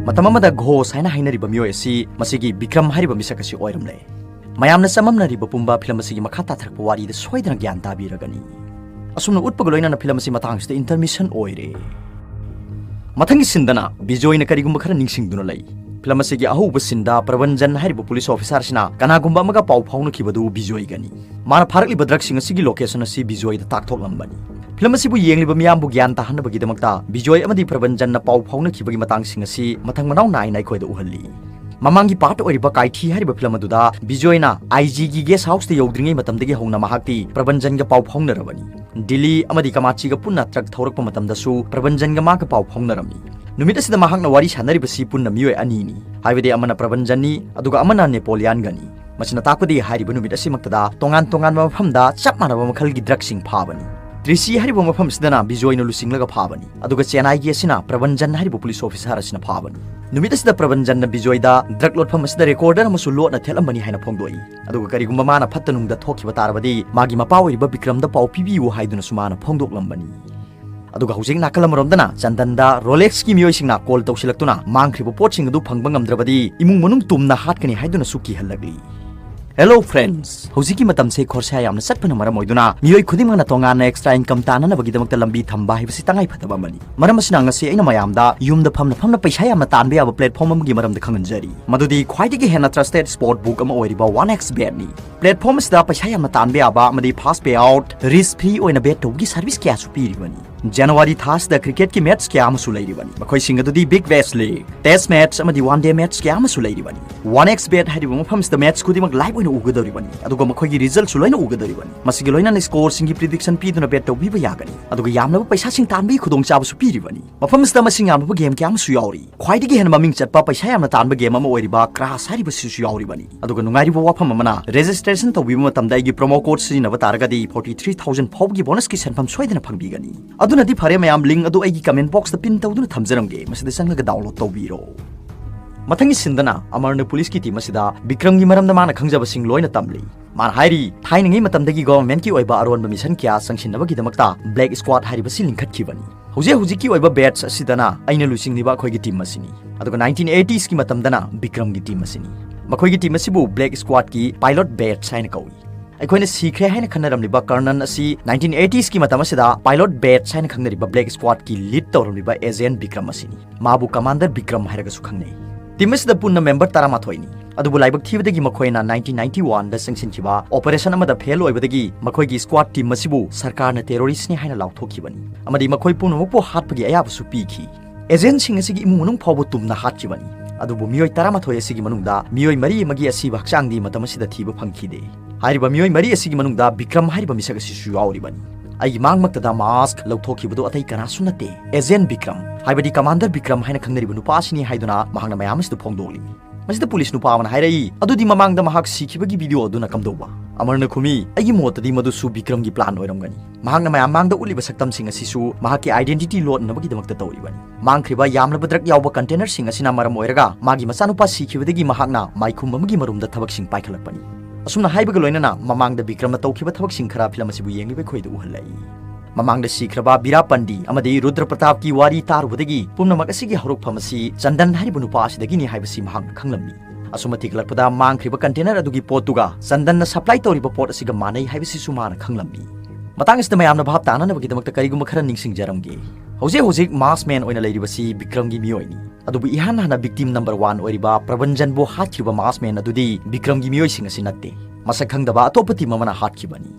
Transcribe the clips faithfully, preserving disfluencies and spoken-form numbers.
ꯃꯇꯝ ꯑꯃꯗ ꯘꯣꯁ ꯍꯥꯏꯅ ꯍꯥꯏꯅꯔꯤꯕ ꯃꯤꯑꯣꯏ ꯑꯁꯤ ꯃꯁꯤꯒꯤ ꯕꯤꯀ꯭ꯔꯝ ꯍꯥꯏꯔꯤꯕ ꯃꯤꯁꯛ ꯑꯁꯤ ꯑꯣꯏꯔꯝꯂꯦ꯫ ꯃꯌꯥꯝꯅ ꯆꯃꯝꯅꯔꯤꯕ ꯄꯨꯝꯕ ꯐꯤꯂꯝ ꯑꯁꯤꯒꯤ ꯃꯈꯥ ꯇꯥꯊꯔꯛꯄ ꯋꯥꯔꯤꯗ ꯁꯣꯏꯗꯅ ꯒ꯭ꯌꯥꯟ ꯇꯥꯕꯤꯔꯒꯅꯤ꯫ ꯑꯁꯨꯝꯅ ꯎꯠꯄꯒ ꯂꯣꯏꯅꯅ ꯐꯤꯂꯝ ꯑꯁꯤ ꯃꯇꯥꯡꯁꯤꯗ intermission ꯑꯣꯏꯔꯦ꯫ ꯃꯊꯪꯒꯤ ꯁꯤꯟꯗꯅ ꯕꯤꯖꯣꯏꯅ ꯀꯔꯤꯒꯨꯝꯕ ꯈꯔ ꯅꯤꯡꯁꯤꯡꯗꯨꯅ ꯂꯩ꯫ ꯐꯤꯂꯝ ꯑꯁꯤꯒꯤ ꯑꯍꯧꯕ ꯁꯤꯟꯗ ꯄ꯭ꯔꯕꯟꯖꯟ ꯍꯥꯏꯔꯤꯕ ꯄꯨꯂꯤꯁ ꯑꯣꯐꯤꯁꯥꯔ ꯑꯁꯤꯅ ꯀꯅꯥꯒꯨꯝꯕ ꯑꯃꯒ ꯄꯥꯎ ꯐꯥꯎꯅꯈꯤꯕꯗꯨ ꯕꯤꯖꯣꯏꯒꯅꯤ꯫ ꯃꯥꯅ ꯐꯥꯔꯛꯂꯤꯕ ꯗ꯭ꯔꯒꯁꯤꯡ ꯑꯁꯤꯒꯤ ꯂꯣꯀꯦꯁꯟ ꯑꯁꯤ ꯕꯤꯖꯣꯏꯗ ꯇꯥꯛꯊꯣꯛꯂꯝꯕꯅꯤ꯫ ꯐꯤꯂꯝ ꯑꯁꯤꯕꯨ ꯌꯦꯡꯂꯤꯕ ꯃꯤꯌꯥꯝꯕꯨ ꯒ꯭ꯌꯥꯟ ꯇꯥꯍꯟꯅꯕꯒꯤꯗꯃꯛꯇ ꯕꯤꯖꯣꯏ ꯑꯃꯗꯤ ꯄ꯭ꯔꯕꯟꯖꯟꯅ ꯄꯥꯎ ꯐꯥꯎꯅꯈꯤꯕꯒꯤ ꯃꯇꯥꯡꯁꯤꯡ ꯑꯁꯤ ꯃꯊꯪ ꯃꯅꯥꯎ ꯅꯥꯏꯅ ꯑꯩꯈꯣꯏꯗ ꯎꯍꯜꯂꯤ꯫ ꯃꯃꯥꯡꯒꯤ ꯄꯥꯔꯠ ꯑꯣꯏꯔꯤꯕ ꯀꯥꯏꯊꯤ ꯍꯥꯏꯔꯤꯕ ꯐꯤꯂꯝ ꯑꯗꯨꯗ ꯕꯤꯖꯣꯏꯅ ꯑꯥꯏ ꯖꯤꯒꯤ ꯒꯦꯁ ꯍꯥꯎꯁꯇ ꯌꯧꯗ꯭ꯔꯤꯉꯩ ꯃꯇꯝꯗꯒꯤ ꯍꯧꯅ ꯃꯍꯥꯛꯇꯤ ꯄ꯭ꯔꯕꯟꯖꯟꯒ ꯄꯥꯎ ꯐꯥꯎꯅꯔꯕꯅꯤ꯫ ꯗꯤꯜꯂꯤ ꯑꯃꯗꯤ ꯀꯃꯥꯆꯤꯒ ꯄꯨꯟꯅ ꯇ꯭ꯔꯛ ꯊꯧꯔꯛꯄ ꯃꯇꯝꯗꯁꯨ ꯄ꯭ꯔꯕꯟꯖꯟꯒ ꯃꯥꯒ ꯄꯥꯎ ꯐꯥꯎꯅꯔꯝꯃꯤ꯫ ꯅꯨꯃꯤꯠ ꯑꯁꯤꯗ ꯃꯍꯥꯛꯅ ꯋꯥꯔꯤ ꯁꯥꯟꯅꯔꯤꯕꯁꯤ ꯄꯨꯟꯅ ꯃꯤꯑꯣꯏ ꯑꯅꯤꯅꯤ, ꯍꯥꯏꯕꯗꯤ ꯑꯃꯅ ꯄ꯭ꯔꯕꯟꯖꯟꯅꯤ ꯑꯗꯨꯒ ꯑꯃꯅ ꯅꯦꯄꯣꯂꯤꯌꯥꯟꯒꯅꯤ꯫ ꯃꯁꯤꯅ ꯇꯥꯛꯄꯗꯤ ꯍꯥꯏꯔꯤꯕ ꯅꯨꯃꯤꯠ ꯑꯁꯤꯃꯛꯇꯗ ꯇꯣꯉꯥꯟ ꯇꯣꯉꯥꯟꯕ ꯃꯐꯝꯗ ꯆꯞ ꯃꯥꯟꯅꯕ ꯃꯈꯜꯒꯤ ꯗ꯭ꯔꯒꯁꯤꯡ ꯐꯥꯕꯅꯤ꯫ ꯇ꯭ꯔꯤꯁꯤ ꯍꯥꯏꯔꯤꯕ ꯃꯐꯝ ꯑꯁꯤꯗꯅ ꯕꯤꯖꯣꯏꯅ ꯂꯨꯆꯤꯡꯂꯒ ꯐꯥꯕꯅꯤ, ꯑꯗꯨꯒ ꯆꯦꯟꯅꯥꯏꯒꯤ ꯑꯁꯤꯅ ꯄ꯭ꯔꯕꯟꯖꯟ ꯍꯥꯏꯔꯤꯕ ꯄꯨꯂꯤꯁ ꯑꯣꯐꯤꯁꯥꯔ ꯑꯁꯤꯅ ꯐꯥꯕꯅꯤ꯫ ꯅꯨꯃꯤꯠ ꯑꯁꯤꯗ ꯄ꯭ꯔꯕꯟꯖꯟꯅ ꯕꯤꯖꯣꯏꯗ ꯗ꯭ꯔꯒ ꯂꯣꯠꯐꯝ ꯑꯁꯤꯗ ꯔꯦꯀꯣꯔꯗꯔ ꯑꯃꯁꯨ ꯂꯣꯠꯅ ꯊꯦꯠꯂꯝꯕꯅꯤ ꯍꯥꯏꯅ ꯐꯣꯡꯗꯣꯛꯏ꯫ ꯑꯗꯨꯒ ꯀꯔꯤꯒꯨꯝꯕ ꯃꯥꯅ ꯐꯠꯇ ꯅꯨꯡꯗ ꯊꯣꯛꯈꯤꯕ ꯇꯥꯔꯕꯗꯤ ꯃꯥꯒꯤ ꯃꯄꯥ ꯑꯣꯏꯔꯤꯕ ꯕꯤꯀ꯭ꯔꯝꯗ ꯄꯥꯎ ꯄꯤꯕꯤꯌꯨ ꯍꯥꯏꯗꯨꯅꯁꯨ ꯃꯥꯅ ꯐꯣꯡꯗꯣꯛꯂꯝꯕꯅꯤ꯫ ꯑꯗꯨꯒ ꯍꯧꯖꯤꯛ ꯅꯥꯀꯜ ꯑꯃꯔꯣꯝꯗꯅ ꯆꯟꯗꯟꯗ ꯔꯣꯂꯦꯛꯁꯀꯤ ꯃꯤꯑꯣꯏꯁꯤꯡꯅ ꯀꯣꯜ ꯇꯧꯁꯤꯜꯂꯛꯇꯨꯅ ꯃꯥꯡꯈ꯭ꯔꯤꯕ ꯄꯣꯠꯁꯤꯡ ꯑꯗꯨ ꯐꯪꯕ ꯉꯝꯗ꯭ꯔꯕꯗꯤ ꯏꯃꯨꯡ ꯃꯅꯨꯡ ꯇꯨꯝꯅ ꯍꯥꯠꯀꯅꯤ ꯍꯥꯏꯗꯨꯅꯁꯨ ꯀꯤꯍꯜꯂꯛꯂꯤ꯫ Hello friends, ꯍꯧꯖꯤꯛꯀꯤ ꯃꯇꯝꯁꯦ ꯈꯣꯔꯁꯥ ꯌꯥꯝꯅ ꯆꯠꯄꯅ ꯃꯔꯝ ꯑꯣꯏꯗꯨꯅ ꯃꯤꯑꯣꯏ ꯈꯨꯗꯤꯡꯃꯛꯅ ꯇꯣꯉꯥꯟꯅ extra income ꯇꯥꯟꯅꯅꯕꯒꯤꯗꯃꯛꯇ ꯂꯝꯕꯤ ꯊꯝꯕ ꯍꯥꯏꯕꯁꯤ ꯇꯉꯥꯏ ꯐꯗꯕ ꯑꯃꯅꯤ꯫ ꯃꯔꯝ ꯑꯁꯤꯅ ꯉꯁꯤ ꯑꯩꯅ ꯃꯌꯥꯝꯗ ꯌꯨꯝꯗ ꯐꯝꯅ ꯐꯝꯅ ꯄꯩꯁꯥ ꯌꯥꯝꯅ ꯇꯥꯟꯕ ꯌꯥꯕ platform ꯑꯃꯒꯤ ꯃꯔꯝꯗ ꯈꯪꯍꯟꯖꯔꯤ, ꯃꯗꯨꯗꯤ ꯈ꯭ꯋꯥꯏꯗꯒꯤ ꯍꯦꯟꯅ trusted sport book ꯑꯃ ꯑꯣꯏꯔꯤꯕ one X betꯅꯤ꯫ Platform ꯑꯁꯤꯗ ꯄꯩꯁꯥ ꯌꯥꯝꯅ ꯇꯥꯟꯕ ꯌꯥꯕ ꯑꯃꯗꯤ fast payout, risk free ꯑꯣꯏꯅ bet ꯇꯧꯕꯒꯤ service ꯀꯌꯥꯁꯨ ꯄꯤꯔꯤꯕꯅꯤ꯫ ꯖꯅꯋꯥꯔꯤ ꯊꯥ ꯑꯁꯤꯗ cricketꯀꯤ match ꯀꯌꯥ ꯑꯃꯁꯨ ꯂꯩꯔꯤꯕꯅꯤ, ꯃꯈꯣꯏꯁꯤꯡ ꯑꯗꯨꯗꯤ Big Bash League, test match ꯑꯃꯗꯤ one day match ꯀꯌꯥ ꯑꯃꯁꯨ ꯂꯩꯔꯤꯕꯅꯤ꯫ One X bet ꯍꯥꯏꯔꯤꯕ ꯃꯐꯝ ꯑꯁꯤꯗ match ꯈꯨꯗꯤꯡꯃꯛ live ꯑꯣꯏꯅ ꯎꯒꯗꯧꯔꯤꯕꯅꯤ, ꯑꯗꯨꯒ ꯃꯈꯣꯏꯒꯤ resultꯁꯨ ꯂꯣꯏꯅ ꯎꯒꯗꯧꯔꯤꯕꯅꯤ꯫ ꯃꯁꯤꯒꯤ ꯂꯣꯏꯅꯅ scoreꯁꯤꯡꯒꯤ predictionꯄꯤꯗꯨꯅ bet ꯇꯧꯕꯤꯕ ꯌꯥꯒꯅꯤ, ꯑꯗꯨꯒ ꯌꯥꯝꯂꯕ ꯄꯩꯁꯥꯁꯤꯡ ꯇꯥꯟꯕꯒꯤ ꯈꯨꯗꯣꯡꯆꯥꯕꯁꯨ ꯄꯤꯔꯤꯕꯅꯤ꯫ ꯃꯐꯝ ꯑꯁꯤꯗ ꯃꯁꯤꯡ ꯌꯥꯝꯂꯕ game ꯀꯌꯥ ꯑꯃꯁꯨ ꯌꯥꯎꯔꯤ꯫ ꯈ꯭ꯋꯥꯏꯗꯒꯤ ꯍꯦꯟꯅ ꯃꯃꯤꯡ ꯆꯠꯄ ꯄꯩꯁꯥ ꯌꯥꯝꯅ ꯇꯥꯟꯕ game ꯑꯃ ꯑꯣꯏꯔꯤꯕ Crash ꯍꯥꯏꯔꯤꯕꯁꯤꯁꯨ ꯌꯥꯎꯔꯤꯕꯅꯤ꯫ ꯑꯗꯨꯒ ꯅꯨꯡꯉꯥꯏꯔꯤꯕ ꯋꯥꯐꯝ ꯑꯃꯅ, registration ꯇꯧꯕꯤꯕ ꯃꯇꯝꯗ ꯑꯩꯒꯤ promo code ꯁꯤꯖꯤꯟꯅꯕ ꯇꯥꯔꯒꯗꯤ forty three thousand ꯐꯥꯎꯕꯒꯤ bonusꯀꯤ ꯁꯦꯟꯐꯝ ꯁꯣꯏꯗꯅ ꯐꯪꯕꯤꯒꯅꯤ꯫ ꯑꯗꯨꯅꯗꯤ ꯐꯔꯦ ꯃꯌꯥꯝ, link ꯑꯗꯨ ꯑꯩꯒꯤ comment boxꯇ pin ꯇꯧꯗꯨꯅ ꯊꯝꯖꯔꯝꯒꯦ, ꯃꯁꯤꯗ ꯆꯪꯂꯒ download ꯇꯧꯕꯤꯔꯣ꯫ ꯃꯊꯪꯒꯤ ꯁꯤꯟꯗꯅ ꯑꯃꯔꯅ ꯄꯨꯂꯤꯁꯀꯤ team ꯑꯁꯤꯗ ꯕꯤꯀ꯭ꯔꯝꯒꯤ ꯃꯔꯝꯗ ꯃꯥꯅ ꯈꯪꯖꯕꯁꯤꯡ ꯂꯣꯏꯅ ꯇꯝꯂꯤ꯫ ꯃꯥꯅ ꯍꯥꯏꯔꯤ, ꯊꯥꯏꯅꯉꯩ ꯃꯇꯝꯗꯒꯤ governmentꯀꯤ ꯑꯣꯏꯕ ꯑꯔꯣꯟꯕ mission ꯀꯌꯥ ꯆꯪꯁꯤꯟꯅꯕꯒꯤꯗꯃꯛꯇ Black Squad ꯍꯥꯏꯔꯤꯕꯁꯤ ꯂꯤꯡꯈꯠꯈꯤꯕꯅꯤ꯫ ꯍꯧꯖꯤꯛ ꯍꯧꯖꯤꯛꯀꯤ ꯑꯣꯏꯕ batch ꯑꯁꯤꯗꯅ ꯑꯩꯅ ꯂꯨꯆꯤꯡꯂꯤꯕ ꯑꯩꯈꯣꯏꯒꯤ team ꯑꯁꯤꯅꯤ꯫ ꯑꯗꯨꯒ nineteen eighties ꯀꯤ ꯃꯇꯝꯗꯅ ꯕꯤꯀ꯭ꯔꯝꯒꯤ team ꯑꯁꯤꯅꯤ꯫ ꯃꯈꯣꯏꯒꯤ team ꯑꯁꯤꯕꯨ Black Squad ꯀꯤ pilot batch ꯍꯥꯏꯅ ꯀꯧꯏ꯫ ꯑꯩꯈꯣꯏꯅ ꯁꯤꯈ꯭ꯔꯦ ꯍꯥꯏꯅ ꯈꯟꯅꯔꯝꯂꯤꯕ ꯀꯔꯅꯟ ꯑꯁꯤ nineteen eighties ꯀꯤ ꯃꯇꯝ ꯑꯁꯤꯗ pilot batch ꯍꯥꯏꯅ ꯈꯪꯅꯔꯤꯕ Black Squad ꯀꯤ lead ꯇꯧꯔꯝꯂꯤꯕ Agent ꯕꯤꯀ꯭ꯔꯝ ꯑꯁꯤꯅꯤ꯫ ꯃꯥꯕꯨ Commander ꯕꯤꯀ꯭ꯔꯝ ꯍꯥꯏꯔꯒꯁꯨ ꯈꯪꯅꯩ꯫ Team ꯑꯁꯤꯗ ꯄꯨꯟꯅ member ꯇꯔꯥꯃꯥꯊꯣꯏꯅꯤ꯫ ꯑꯗꯨꯕꯨ ꯂꯥꯏꯕꯛ ꯊꯤꯕꯗꯒꯤ ꯃꯈꯣꯏꯅ nineteen ninety one ꯗ ꯆꯪꯁꯤꯟꯈꯤꯕ operation ꯑꯃꯗ fail ꯑꯣꯏꯕꯗꯒꯤ ꯃꯈꯣꯏꯒꯤ squad team ꯑꯁꯤꯕꯨ ꯁꯔꯀꯥꯔꯅ terrorist ꯅꯤ ꯍꯥꯏꯅ ꯂꯥꯎꯊꯣꯛꯈꯤꯕꯅꯤ꯫ ꯑꯃꯗꯤ ꯃꯈꯣꯏ ꯄꯨꯝꯅꯃꯛꯄꯨ ꯍꯥꯠꯄꯒꯤ ꯑꯌꯥꯕꯁꯨ ꯄꯤꯈꯤ꯫ Agent ꯁꯤꯡ ꯑꯁꯤꯒꯤ ꯏꯃꯨꯡ ꯃꯅꯨꯡ ꯐꯥꯎꯕ ꯇꯨꯝꯅ ꯍꯥꯠꯈꯤꯕꯅꯤ꯫ ꯑꯗꯨꯕꯨ ꯃꯤꯑꯣꯏ ꯇꯔꯥꯃꯥꯊꯣꯏ ꯑꯁꯤꯒꯤ ꯃꯅꯨꯡꯗ ꯃꯤꯑꯣꯏ ꯃꯔꯤ ꯑꯃꯒꯤ ꯑꯁꯤꯕ ꯍꯛꯆꯥꯡꯗꯤ ꯃꯇꯝ ꯑꯁꯤꯗ ꯊꯤꯕ ꯐꯪꯈꯤꯗꯦ꯫ ꯍꯥꯏꯔꯤꯕ ꯃꯤꯑꯣꯏ ꯃꯔꯤ ꯑꯁꯤꯒꯤ ꯃꯅꯨꯡꯗ ꯕꯤꯀ꯭ꯔꯝ ꯍꯥꯏꯔꯤꯕ ꯃꯤꯁꯛ ꯑꯁꯤꯁꯨ ꯌꯥꯎꯔꯤꯕꯅꯤ꯫ ꯑꯩꯒꯤ ꯃꯥꯡꯃꯛꯇꯗ mask ꯂꯧꯊꯣꯛꯈꯤꯕꯗꯨ ꯑꯇꯩ ꯀꯅꯥꯁꯨ ꯅꯠꯇꯦ, Agent ꯕꯤꯀ꯭ꯔꯝ, ꯍꯥꯏꯕꯗꯤ Commander ꯕꯤꯀ꯭ꯔꯝ ꯍꯥꯏꯅ ꯈꯪꯅꯔꯤꯕ ꯅꯨꯄꯥ ꯑꯁꯤꯅꯤ ꯍꯥꯏꯗꯨꯅ ꯃꯍꯥꯛꯅ ꯃꯌꯥꯝ ꯑꯁꯤꯗ ꯐꯣꯡꯗꯣꯛꯂꯤ꯫ ꯃꯁꯤꯗ police ꯅꯨꯄꯥ ꯑꯃꯅ ꯍꯥꯏꯔꯛꯏ, "ꯑꯗꯨꯗꯤ ꯃꯃꯥꯡꯗ ꯃꯍꯥꯛ ꯁꯤꯈꯤꯕꯒꯤ video ꯑꯗꯨꯅ ꯀꯝꯗꯧꯕ?" ꯑꯃꯔꯅ ꯈꯨꯝꯃꯤ, "ꯑꯩꯒꯤ ꯃꯣꯠꯇꯗꯤ ꯃꯗꯨꯁꯨ ꯕꯤꯀ꯭ꯔꯝꯒꯤ plan ꯑꯣꯏꯔꯝꯒꯅꯤ꯫ ꯃꯍꯥꯛꯅ ꯃꯌꯥꯝ ꯃꯥꯡꯗ ꯎꯠꯂꯤꯕ ꯁꯛꯇꯝꯁꯤꯡ ꯑꯁꯤꯁꯨ ꯃꯍꯥꯛꯀꯤ identity ꯂꯣꯠꯅꯕꯒꯤꯗꯃꯛꯇ ꯇꯧꯔꯤꯕꯅꯤ꯫ ꯃꯥꯡꯈ꯭ꯔꯤꯕ ꯌꯥꯝꯂꯕ drug ꯌꯥꯎꯕ container ꯁꯤꯡ ꯑꯁꯤꯅ ꯃꯔꯝ ꯑꯣꯏꯔꯒ ꯃꯥꯒꯤ ꯃꯆꯥꯅꯨꯄꯥ ꯁꯤꯈꯤꯕꯗꯒꯤ ꯃꯍꯥꯛꯅ ꯃꯥꯏꯈꯨꯝ ꯑꯃꯒꯤ ꯃꯔꯨꯝꯗ ꯊꯕꯛꯁꯤꯡ ꯄꯥꯏꯈꯠꯂꯛꯄꯅꯤ꯫" ꯑꯁꯨꯝꯅ ꯍꯥꯏꯕꯒ ꯂꯣꯏꯅꯅ ꯃꯃꯥꯡꯗ ꯕꯤꯀ꯭ꯔꯝꯅ ꯇꯧꯈꯤꯕ ꯊꯕꯛꯁꯤꯡ ꯈꯔ film ꯑꯁꯤꯕꯨ ꯌꯦꯡꯂꯤꯕ ꯑꯩꯈꯣꯏꯗ ꯎꯍꯜꯂꯛꯏ꯫ ꯃꯃꯥꯡꯗ ꯁꯤꯈ꯭ꯔꯕ ꯕꯤꯔꯥ ꯄꯟꯗꯤ ꯑꯃꯗꯤ ꯔꯨꯗ꯭ꯔ ꯄ꯭ꯔꯇꯥꯞꯀꯤ ꯋꯥꯔꯤ ꯇꯥꯔꯨꯕꯗꯒꯤ ꯄꯨꯝꯅꯃꯛ ꯑꯁꯤꯒꯤ ꯍꯧꯔꯛꯐꯝ ꯑꯁꯤ ꯆꯟꯗꯟ ꯍꯥꯏꯔꯤꯕ ꯅꯨꯄꯥ ꯑꯁꯤꯗꯒꯤꯅꯤ ꯍꯥꯏꯕꯁꯤ ꯃꯍꯥꯛꯅ ꯈꯪꯂꯝꯃꯤ꯫ ꯑꯁꯨꯝꯅ ꯊꯤꯒꯠꯂꯛꯄꯗ ꯃꯥꯡꯈ꯭ꯔꯤꯕ container ꯑꯗꯨꯒꯤ ꯄꯣꯠꯇꯨꯒ ꯆꯟꯗꯟꯅ supply ꯇꯧꯔꯤꯕ ꯄꯣꯠ ꯑꯁꯤꯒ ꯃꯥꯟꯅꯩ ꯍꯥꯏꯕꯁꯤꯁꯨ ꯃꯥꯅ ꯈꯪꯂꯝꯃꯤ꯫ ꯃꯇꯥꯡ ꯑꯁꯤꯗ ꯃꯌꯥꯝꯅ ꯚꯥꯞ ꯇꯥꯅꯅꯕꯒꯤꯗꯃꯛꯇ ꯀꯔꯤꯒꯨꯝꯕ ꯈꯔ ꯅꯤꯡꯁꯤꯡꯖꯔꯝꯒꯦ꯫ ꯍꯧꯖꯤꯛ ꯍꯧꯖꯤꯛ masked man ꯑꯣꯏꯅ ꯂꯩꯔꯤꯕꯁꯤ ꯕꯤꯀ꯭ꯔꯝꯒꯤ ꯃꯤꯑꯣꯏꯅꯤ꯫ ꯑꯗꯨꯕꯨ ꯏꯍꯥꯟ ꯍꯥꯟꯅ victim number one ꯑꯣꯏꯔꯤꯕ ꯄ꯭ꯔꯕꯟꯖꯟꯕꯨ ꯍꯥꯠꯈꯤꯕ masked man ꯑꯗꯨꯗꯤ ꯕꯤꯀ꯭ꯔꯝꯒꯤ ꯃꯤꯑꯣꯏꯁꯤꯡ ꯑꯁꯤ ꯅꯠꯇꯦ꯫ ꯃꯁꯛ ꯈꯪꯗꯕ ꯑꯇꯣꯞꯄ team ꯑꯃꯅ ꯍꯥꯠꯈꯤꯕꯅꯤ꯫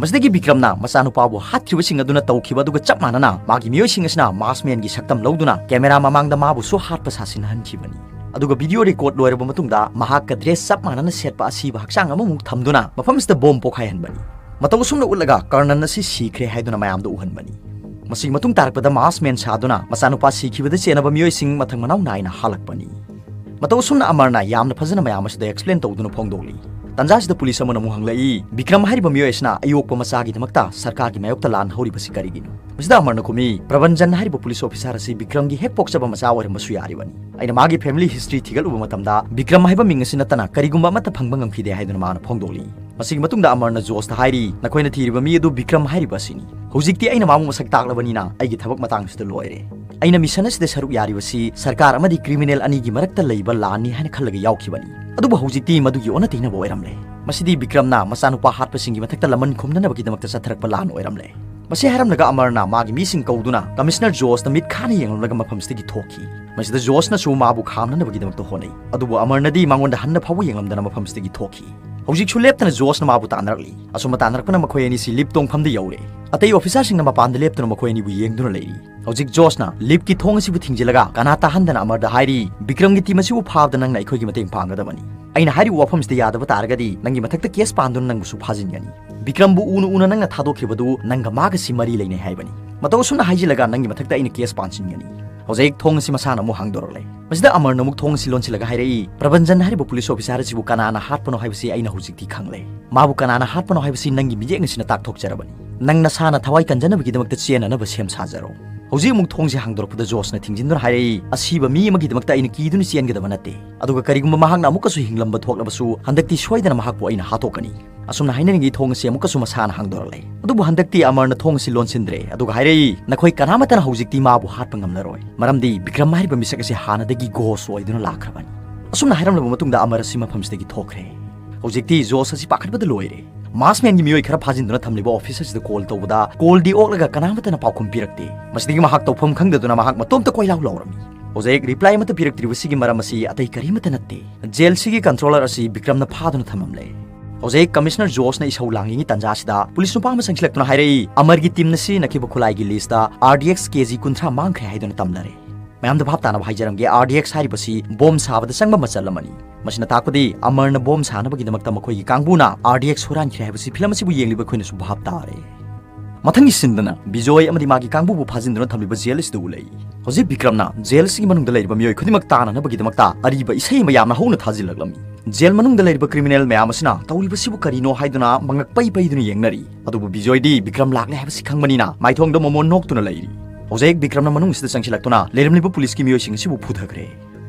ꯃꯁꯤꯗꯒꯤ ꯕꯤꯀ꯭ꯔꯝꯅ ꯃꯆꯥꯅꯨꯄꯥꯕꯨ ꯍꯥꯠꯈ꯭ꯔꯤꯕꯁꯤꯡ ꯑꯗꯨꯅ ꯇꯧꯈꯤꯕ ꯑꯗꯨꯒ ꯆꯞ ꯃꯥꯟꯅꯅ ꯃꯥꯒꯤ ꯃꯤꯑꯣꯏꯁꯤꯡ ꯑꯁꯤꯅ masked man ꯒꯤ ꯁꯛꯇꯝ ꯂꯧꯗꯨꯅ camera ꯃꯃꯥꯡꯗ ꯃꯥꯕꯨꯁꯨ ꯍꯥꯠꯄ ꯁꯥꯁꯤꯟꯅꯍꯟꯈꯤꯕꯅꯤ꯫ ꯑꯗꯨꯒ video record ꯂꯣꯏꯔꯕ ꯃꯇꯨꯡꯗ ꯃꯍꯥꯛꯀ dress ꯆꯞ ꯃꯥꯟꯅꯅ ꯁꯦꯠꯄ ꯑꯁꯤꯕ ꯍꯛꯆꯥꯡ ꯑꯃꯃꯨꯛ ꯊꯝꯗꯨꯅ ꯃꯐꯝ ꯑꯁꯤꯗ bomb ꯄꯣꯈꯥꯏꯍꯟꯕꯅꯤ꯫ ꯃꯇꯧ ꯑꯁꯨꯝꯅ ꯎꯠꯂꯒ ꯀꯔꯅꯟ ꯑꯁꯤ ꯁꯤꯈ꯭ꯔꯦ ꯍꯥꯏꯗꯨꯅ ꯃꯌꯥꯝꯗ ꯎꯍꯟꯕꯅꯤ꯫ ꯃꯁꯤꯒꯤ ꯃꯇꯨꯡ ꯇꯥꯔꯛꯄꯗ masked man ꯁꯥꯗꯨꯅ ꯃꯆꯥꯅꯨꯄꯥ ꯁꯤꯈꯤꯕꯗ ꯆꯦꯟꯅꯕ ꯃꯤꯑꯣꯏꯁꯤꯡ ꯃꯊꯪ ꯃꯅꯥꯎ ꯅꯥꯏꯅ ꯍꯥꯜꯂꯛꯄꯅꯤ꯫ ꯃꯇꯧ ꯑꯁꯨꯝꯅ ꯑꯃꯔꯅ ꯌꯥꯝꯅ ꯐꯖꯅ ꯃꯌꯥꯝ ꯑꯁꯤꯗ explain ꯇꯧꯗꯨꯅ ꯐꯣꯡꯗꯣꯛꯂꯤ꯫ ꯇꯟꯖꯥꯁꯤꯗ ꯄꯨꯂꯤꯁ ꯑꯃꯅ ꯑꯃꯨꯛ ꯍꯪꯂꯛꯏ, "ꯕꯤꯀ꯭ꯔꯝ ꯍꯥꯏꯔꯤꯕ ꯃꯤꯑꯣꯏ ꯑꯁꯤꯅ ꯑꯌꯣꯛꯄ ꯃꯆꯥꯒꯤꯗꯃꯛꯇ ꯁꯔꯀꯥꯔꯒꯤ ꯃꯥꯌꯣꯛꯇ ꯂꯥꯟ ꯍꯧꯔꯤꯕꯁꯤ ꯀꯔꯤꯒꯤꯅꯣ?" ꯃꯁꯤꯗ ꯑꯃꯔꯅ ꯈꯨꯝꯃꯤ, "ꯄ꯭ꯔꯕꯟꯖꯟ ꯍꯥꯏꯔꯤꯕ ꯄꯨꯂꯤꯁ ꯑꯣꯐꯤꯁꯥꯔ ꯑꯁꯤ ꯕꯤꯀ꯭ꯔꯝꯒꯤ ꯍꯦꯛ ꯄꯣꯛꯆꯕ ꯃꯆꯥ ꯑꯣꯏꯔꯝꯕꯁꯨ ꯌꯥꯔꯤꯕꯅꯤ꯫ ꯑꯩꯅ ꯃꯥꯒꯤ family history ꯊꯤꯒꯠꯂꯨꯕ ꯃꯇꯝꯗ ꯕꯤꯀ꯭ꯔꯝ ꯍꯥꯏꯕ ꯃꯤꯡ ꯑꯁꯤ ꯅꯠꯇꯅ ꯀꯔꯤꯒꯨꯝꯕ ꯑꯃꯠꯇ ꯐꯪꯕ ꯉꯝꯈꯤꯗꯦ" ꯍꯥꯏꯗꯨꯅ ꯃꯥꯅ ꯐꯣꯡꯗꯣꯛꯂꯤ꯫ ꯃꯁꯤꯒꯤ ꯃꯇꯨꯡꯗ ꯑꯃꯔꯅ ꯖꯣꯁꯇ ꯍꯥꯏꯔꯤ, "ꯅꯈꯣꯏꯅ ꯊꯤꯔꯤꯕ ꯃꯤ ꯑꯗꯨ ꯕꯤꯀ꯭ꯔꯝ ꯍꯥꯏꯔꯤꯕ ꯑꯁꯤꯅꯤ꯫ ꯍꯧꯖꯤꯛꯇꯤ ꯑꯩꯅ ꯃꯥꯕꯨ ꯃꯁꯛ ꯇꯥꯛꯂꯕꯅꯤꯅ ꯑꯩꯒꯤ ꯊꯕꯛ ꯃꯇꯥꯡꯁꯤꯗ ꯂꯣꯏꯔꯦ꯫ ꯑꯩꯅ mission ꯑꯁꯤꯗ ꯁꯔꯨꯛ ꯌꯥꯔꯤꯕꯁꯤ ꯁꯔꯀꯥꯔ ꯑꯃꯗꯤ criminal ꯑꯅꯤꯒꯤ ꯃꯔꯛꯇ ꯂꯩꯕ ꯂꯥꯟꯅꯤ ꯍꯥꯏꯅ ꯈꯜꯂꯒ ꯌꯥꯎꯈꯤꯕꯅꯤ꯫ ꯑꯗꯨꯕꯨ ꯍꯧꯖꯤꯛꯇꯤ ꯃꯗꯨꯒꯤ ꯑꯣꯟꯅ ꯇꯩꯅꯕ ꯑꯣꯏꯔꯝꯂꯦ꯫ ꯃꯁꯤꯗꯤ ꯕꯤꯀ꯭ꯔꯝꯅ ꯃꯆꯥꯅꯨꯄꯥ ꯍꯥꯠꯄꯁꯤꯡꯒꯤ ꯃꯊꯛꯇ ꯂꯃꯟ ꯈꯨꯝꯅꯅꯕꯒꯤꯗꯃꯛꯇ ꯆꯠꯊꯔꯛꯄ ꯂꯥꯟ ꯑꯣꯏꯔꯝꯂꯦ꯫" ꯃꯁꯤ ꯍꯥꯏꯔꯝꯂꯒ ꯑꯃꯔꯅ ꯃꯥꯒꯤ ꯃꯤꯁꯤꯡ ꯀꯧꯗꯨꯅ ꯀꯃꯤꯁꯅꯔ ꯖꯣꯁꯇ ꯃꯤꯠ ꯈꯥꯅ ꯌꯦꯡꯂꯝꯂꯒ ꯃꯐꯝꯁꯤꯗꯒꯤ ꯊꯣꯛꯈꯤ꯫ ꯃꯁꯤꯗ ꯖꯣꯁꯅꯁꯨ ꯃꯥꯕꯨ ꯈꯥꯝꯅꯅꯕꯒꯤꯗꯃꯛꯇ ꯍꯣꯠꯅꯩ, ꯑꯗꯨꯕꯨ ꯑꯃꯔꯅꯗꯤ ꯃꯉꯣꯟꯗ ꯍꯟꯅ ꯐꯥꯎꯕ ꯌꯦꯡꯂꯝꯗꯅ ꯃꯐꯝꯁꯤꯗꯒꯤ ꯊꯣꯛꯈꯤ꯫ ꯍꯧꯖꯤꯛꯁꯨ ꯂꯦꯞꯇꯅ ꯖꯣꯁꯅ ꯃꯥꯕꯨ ꯇꯥꯟꯅꯔꯛꯂꯤ꯫ ꯑꯁꯨꯝꯅ ꯇꯥꯟꯅꯔꯛꯄꯅ ꯃꯈꯣꯏ ꯑꯅꯤꯁꯤ lift ꯇꯣꯡꯐꯝꯗ ꯌꯧꯔꯦ꯫ ꯑꯇꯩ ꯑꯣꯐꯤꯁꯥꯔꯁꯤꯡꯅ ꯃꯄꯥꯟꯗ ꯂꯦꯞꯇꯨꯅ ꯃꯈꯣꯏ ꯑꯅꯤꯕꯨ ꯌꯦꯡꯗꯨꯅ ꯂꯩꯔꯤ꯫ ꯍꯧꯖꯤꯛ ꯖꯣꯁꯅ lift ꯀꯤ ꯊꯣꯡ ꯑꯁꯤꯕꯨ ꯊꯤꯡꯖꯤꯜꯂꯒ ꯀꯅꯥ ꯇꯥꯍꯟꯗꯅ ꯑꯃꯔꯗ ꯍꯥꯏꯔꯤ, "ꯕꯤꯀ꯭ꯔꯝꯒꯤ team ꯑꯁꯤꯕꯨ ꯐꯥꯕꯗ ꯅꯪꯅ ꯑꯩꯈꯣꯏꯒꯤ ꯃꯇꯦꯡ ꯄꯥꯡꯒꯗꯕꯅꯤ꯫ ꯑꯩꯅ ꯍꯥꯏꯔꯤꯕ ꯋꯥꯐꯝꯁꯤꯗ ꯌꯥꯗꯕ ꯇꯥꯔꯒꯗꯤ ꯅꯪꯒꯤ ꯃꯊꯛꯇ case ꯄꯥꯟꯗꯨꯅ ꯅꯪꯕꯨꯁꯨ ꯐꯥꯖꯤꯟꯒꯅꯤ꯫ ꯕꯤꯀ꯭ꯔꯝꯕꯨ ꯎꯅ ꯎꯅ ꯅꯪꯅ ꯊꯥꯗꯣꯛꯈꯤꯕꯗꯨ ꯅꯪꯒ ꯃꯥꯒꯁꯤ ꯃꯔꯤ ꯂꯩꯅꯩ ꯍꯥꯏꯕꯅꯤ꯫ ꯃꯇꯧ ꯑꯁꯨꯝꯅ ꯍꯥꯏꯖꯤꯜꯂꯒ ꯅꯪꯒꯤ ꯃꯊꯛꯇ ꯑꯩꯅ case ꯄꯥꯟꯁꯤꯟꯒꯅꯤ꯫" ꯍꯧꯖꯤꯛ ꯊꯣꯡ ꯑꯁꯤ ꯃꯁꯥꯅ ꯑꯃꯨꯛ ꯍꯥꯡꯗꯣꯔꯛꯂꯦ꯫ ꯃꯁꯤꯗ ꯑꯃꯔꯅ ꯑꯃꯨꯛ ꯊꯣꯡ ꯑꯁꯤ ꯂꯣꯟꯁꯤꯜꯂꯒ ꯍꯥꯏꯔꯛꯏ, "ꯄ꯭ꯔꯕꯟꯖꯟ ꯍꯥꯏꯔꯤꯕ ꯄꯨꯂꯤꯁ ꯑꯣꯐꯤꯁꯥꯔ ꯑꯁꯤꯕꯨ ꯀꯅꯥꯅ ꯍꯥꯠꯄꯅꯣ ꯍꯥꯏꯕꯁꯤ ꯑꯩꯅ ꯍꯧꯖꯤꯛꯇꯤ ꯈꯪꯂꯦ꯫ ꯃꯥꯕꯨ ꯀꯅꯥꯅ ꯍꯥꯠꯄꯅꯣ ꯍꯥꯏꯕꯁꯤ ꯅꯪꯒꯤ ꯃꯤꯠꯌꯦꯡ ꯑꯁꯤꯅ ꯇꯥꯛꯊꯣꯛꯆꯔꯕꯅꯤ꯫ ꯅꯪ ꯅꯁꯥꯅ ꯊꯋꯥꯏ ꯀꯟꯖꯅꯕꯒꯤꯗꯃꯛꯇ ꯆꯦꯟꯅꯅꯕ ꯁꯦꯝ ꯁꯥꯖꯔꯣ꯫" ꯍꯧꯖꯤꯛ ꯑꯃꯨꯛ ꯊꯣꯡꯁꯤ ꯍꯥꯡꯗꯣꯔꯛꯄꯗ ꯖꯣꯁꯅ ꯊꯤꯡꯖꯤꯟꯗꯨꯅ ꯍꯥꯏꯔꯛꯏ, "ꯑꯁꯤꯕ ꯃꯤ ꯑꯃꯒꯤꯗꯃꯛꯇ ꯑꯩꯅ ꯀꯤꯗꯨꯅ ꯆꯦꯟꯒꯗꯕ ꯅꯠꯇꯦ꯫ ꯑꯗꯨꯒ ꯀꯔꯤꯒꯨꯝꯕ ꯃꯍꯥꯛꯅ ꯑꯃꯨꯛꯀꯁꯨ ꯍꯤꯡꯂꯝꯕ ꯊꯣꯛꯂꯕꯁꯨ ꯍꯟꯗꯛꯇꯤ ꯁꯣꯏꯗꯅ ꯃꯍꯥꯛꯄꯨ ꯑꯩꯅ ꯍꯥꯠꯇꯣꯛꯀꯅꯤ꯫" ꯑꯁꯨꯝꯅ ꯍꯥꯏꯅꯔꯤꯉꯩ ꯊꯣꯡ ꯑꯁꯤ ꯑꯃꯨꯛꯀꯁꯨ ꯃꯁꯥꯅ ꯍꯥꯡꯗꯣꯔꯛꯂꯦ꯫ ꯑꯗꯨꯕꯨ ꯍꯟꯗꯛꯇꯤ ꯑꯃꯔꯅ ꯊꯣꯡ ꯑꯁꯤ ꯂꯣꯟꯁꯤꯟꯗ꯭ꯔꯦ, ꯑꯗꯨꯒ ꯍꯥꯏꯔꯛꯏ, "ꯅꯈꯣꯏ ꯀꯅꯥꯃꯠꯇꯅ ꯍꯧꯖꯤꯛꯇꯤ ꯃꯥꯕꯨ ꯍꯥꯠꯄ ꯉꯝꯂꯔꯣꯏ, ꯃꯔꯝꯗꯤ ꯕꯤꯀ꯭ꯔꯝ ꯍꯥꯏꯔꯤꯕ ꯃꯤꯁꯛ ꯑꯁꯤ ꯍꯥꯟꯅꯗꯒꯤ ghost ꯑꯣꯏꯗꯨꯅ ꯂꯥꯛꯈ꯭ꯔꯕꯅꯤ꯫" ꯑꯁꯨꯝꯅ ꯍꯥꯏꯔꯝꯂꯕ ꯃꯇꯨꯡꯗ ꯑꯃꯔ ꯑꯁꯤ ꯃꯐꯝꯁꯤꯗꯒꯤ ꯊꯣꯛꯈ꯭ꯔꯦ꯫ ꯍꯧꯖꯤꯛꯇꯤ ꯖꯣꯁ ꯑꯁꯤ ꯄꯥꯈꯠꯄꯗ ꯂꯣꯏꯔꯦ꯫ Maskman ꯒꯤ ꯃꯤꯑꯣꯏ ꯈꯔ ꯐꯥꯖꯤꯟꯗꯨꯅ ꯊꯝꯂꯤꯕ ꯑꯣꯐꯤꯁ ꯑꯁꯤꯗ call ꯇꯧꯕꯗ call ꯗꯤ ꯑꯣꯛꯂꯒ ꯀꯅꯥꯃꯠꯇꯅ ꯄꯥꯎꯈꯨꯝ ꯄꯤꯔꯛꯇꯦ꯫ ꯃꯁꯤꯗꯒꯤ ꯃꯍꯥꯛ ꯇꯧꯐꯝ ꯈꯪꯗꯗꯨꯅ ꯃꯍꯥꯛ ꯃꯇꯣꯝꯇ ꯀꯣꯏꯂꯥꯎ ꯂꯥꯎꯔꯝꯃꯤ꯫ ꯍꯧꯖꯤꯛ reply ꯑꯃꯠꯇ ꯄꯤꯔꯛꯇ꯭ꯔꯤꯕꯁꯤꯒꯤ ꯃꯔꯝ ꯑꯁꯤ ꯑꯇꯩ ꯀꯔꯤꯃꯠꯇ ꯅꯠꯇꯦ꯫ Jail ꯁꯤꯒꯤ controller ꯑꯁꯤ ꯕꯤꯀ꯭ꯔꯝꯅ ꯐꯥꯗꯨꯅ ꯊꯝꯃꯝꯂꯦ꯫ ꯍꯧꯖꯤꯛ ꯀꯃꯤꯁꯅꯔ ꯖꯣꯁꯅ ꯏꯁꯧ ꯂꯥꯡꯉꯤꯉꯩ ꯇꯥꯟꯖꯥꯁꯤꯗ ꯄꯨꯂꯤꯁ ꯅꯨꯄꯥ ꯑꯃ ꯆꯪꯁꯤꯜꯂꯛꯇꯨꯅ ꯍꯥꯏꯔꯛꯏ, "ꯑꯃꯔꯒꯤ team ꯅ ꯁꯤꯖꯤꯟꯅꯈꯤꯕ ꯈꯨꯠꯂꯥꯏꯒꯤ list ꯇ R D X K G ꯀꯨꯟꯊ꯭ꯔꯥ ꯃꯥꯡꯈ꯭ꯔꯦ" ꯍꯥꯏꯗꯨꯅ ꯇꯝꯂꯔꯦ꯫ ꯃꯌꯥꯝꯗ ꯚꯥꯞ ꯇꯥꯅꯕ ꯍꯥꯏꯖꯔꯝꯒꯦ, R D X ꯍꯥꯏꯔꯤꯕꯁꯤ ꯕꯣꯝ ꯁꯥꯕꯗ ꯆꯪꯕ ꯃꯆꯜ ꯑꯃꯅꯤ꯫ ꯃꯁꯤꯅ ꯇꯥꯛꯄꯗꯤ ꯑꯃꯔꯅ ꯕꯣꯝ ꯁꯥꯅꯕꯒꯤꯗꯃꯛꯇ ꯃꯈꯣꯏꯒꯤ ꯀꯥꯡꯕꯨꯅ R D X ꯍꯨꯔꯥꯟꯈ꯭ꯔꯦ ꯍꯥꯏꯕꯁꯤ ꯐꯤꯂꯝ ꯑꯁꯤꯕꯨ ꯌꯦꯡꯂꯤꯕ ꯑꯩꯈꯣꯏꯅꯁꯨ ꯚꯥꯞ ꯇꯥꯔꯦ꯫ ꯃꯊꯪꯒꯤ ꯁꯤꯟꯗꯅ ꯕꯤꯖꯣꯏ ꯑꯃꯗꯤ ꯃꯥꯒꯤ ꯀꯥꯡꯕꯨꯕꯨ ꯐꯥꯖꯤꯟꯗꯨꯅ ꯊꯝꯂꯤꯕ ꯖꯦꯜ ꯑꯁꯤꯗ ꯎꯠꯂꯛꯏ꯫ ꯍꯧꯖꯤꯛ ꯕꯤꯀ꯭ꯔꯝꯅ ꯖꯦꯜ ꯑꯁꯤꯒꯤ ꯃꯅꯨꯡꯗ ꯂꯩꯔꯤꯕ ꯃꯤꯑꯣꯏ ꯈꯨꯗꯤꯡꯃꯛ ꯇꯥꯅꯅꯕꯒꯤꯗꯃꯛꯇ ꯑꯔꯤꯕ ꯏꯁꯩ ꯑꯃ ꯌꯥꯝꯅ ꯍꯧꯅ ꯊꯥꯖꯤꯜꯂꯛꯂꯝꯃꯤ꯫ ꯖꯦꯜ ꯃꯅꯨꯡꯗ ꯂꯩꯔꯤꯕ ꯀ꯭ꯔꯤꯃꯤꯅꯦꯜ ꯃꯌꯥꯝ ꯑꯁꯤꯅ ꯇꯧꯔꯤꯕꯁꯤꯕꯨ ꯀꯔꯤꯅꯣ ꯍꯥꯏꯗꯨꯅ ꯃꯉꯛ ꯄꯩ ꯄꯩꯗꯨꯅ ꯌꯦꯡꯅꯔꯤ꯫ ꯑꯗꯨꯕꯨ ꯕꯤꯖꯣꯏꯗꯤ ꯕꯤꯀ꯭ꯔꯝ ꯂꯥꯛꯂꯦ ꯍꯥꯏꯕꯁꯤ ꯈꯪꯕꯅꯤꯅ ꯃꯥꯏꯊꯣꯡꯗ ꯃꯣꯃꯣꯟ ꯅꯣꯛꯇꯨꯅ ꯂꯩꯔꯤ꯫ ꯍꯧꯖꯤꯛ ꯕꯤꯀ꯭ꯔꯝꯅ ꯃꯅꯨꯡꯁꯤꯗ ꯆꯪꯁꯤꯜꯂꯛꯇꯨꯅ ꯂꯩꯔꯝꯂꯤꯕ ꯄꯨꯂꯤꯁꯀꯤ ꯃꯤꯑꯣꯏꯁꯤꯡ ꯑꯁꯤꯕꯨ ꯐꯨꯊꯈ꯭ꯔꯦ꯫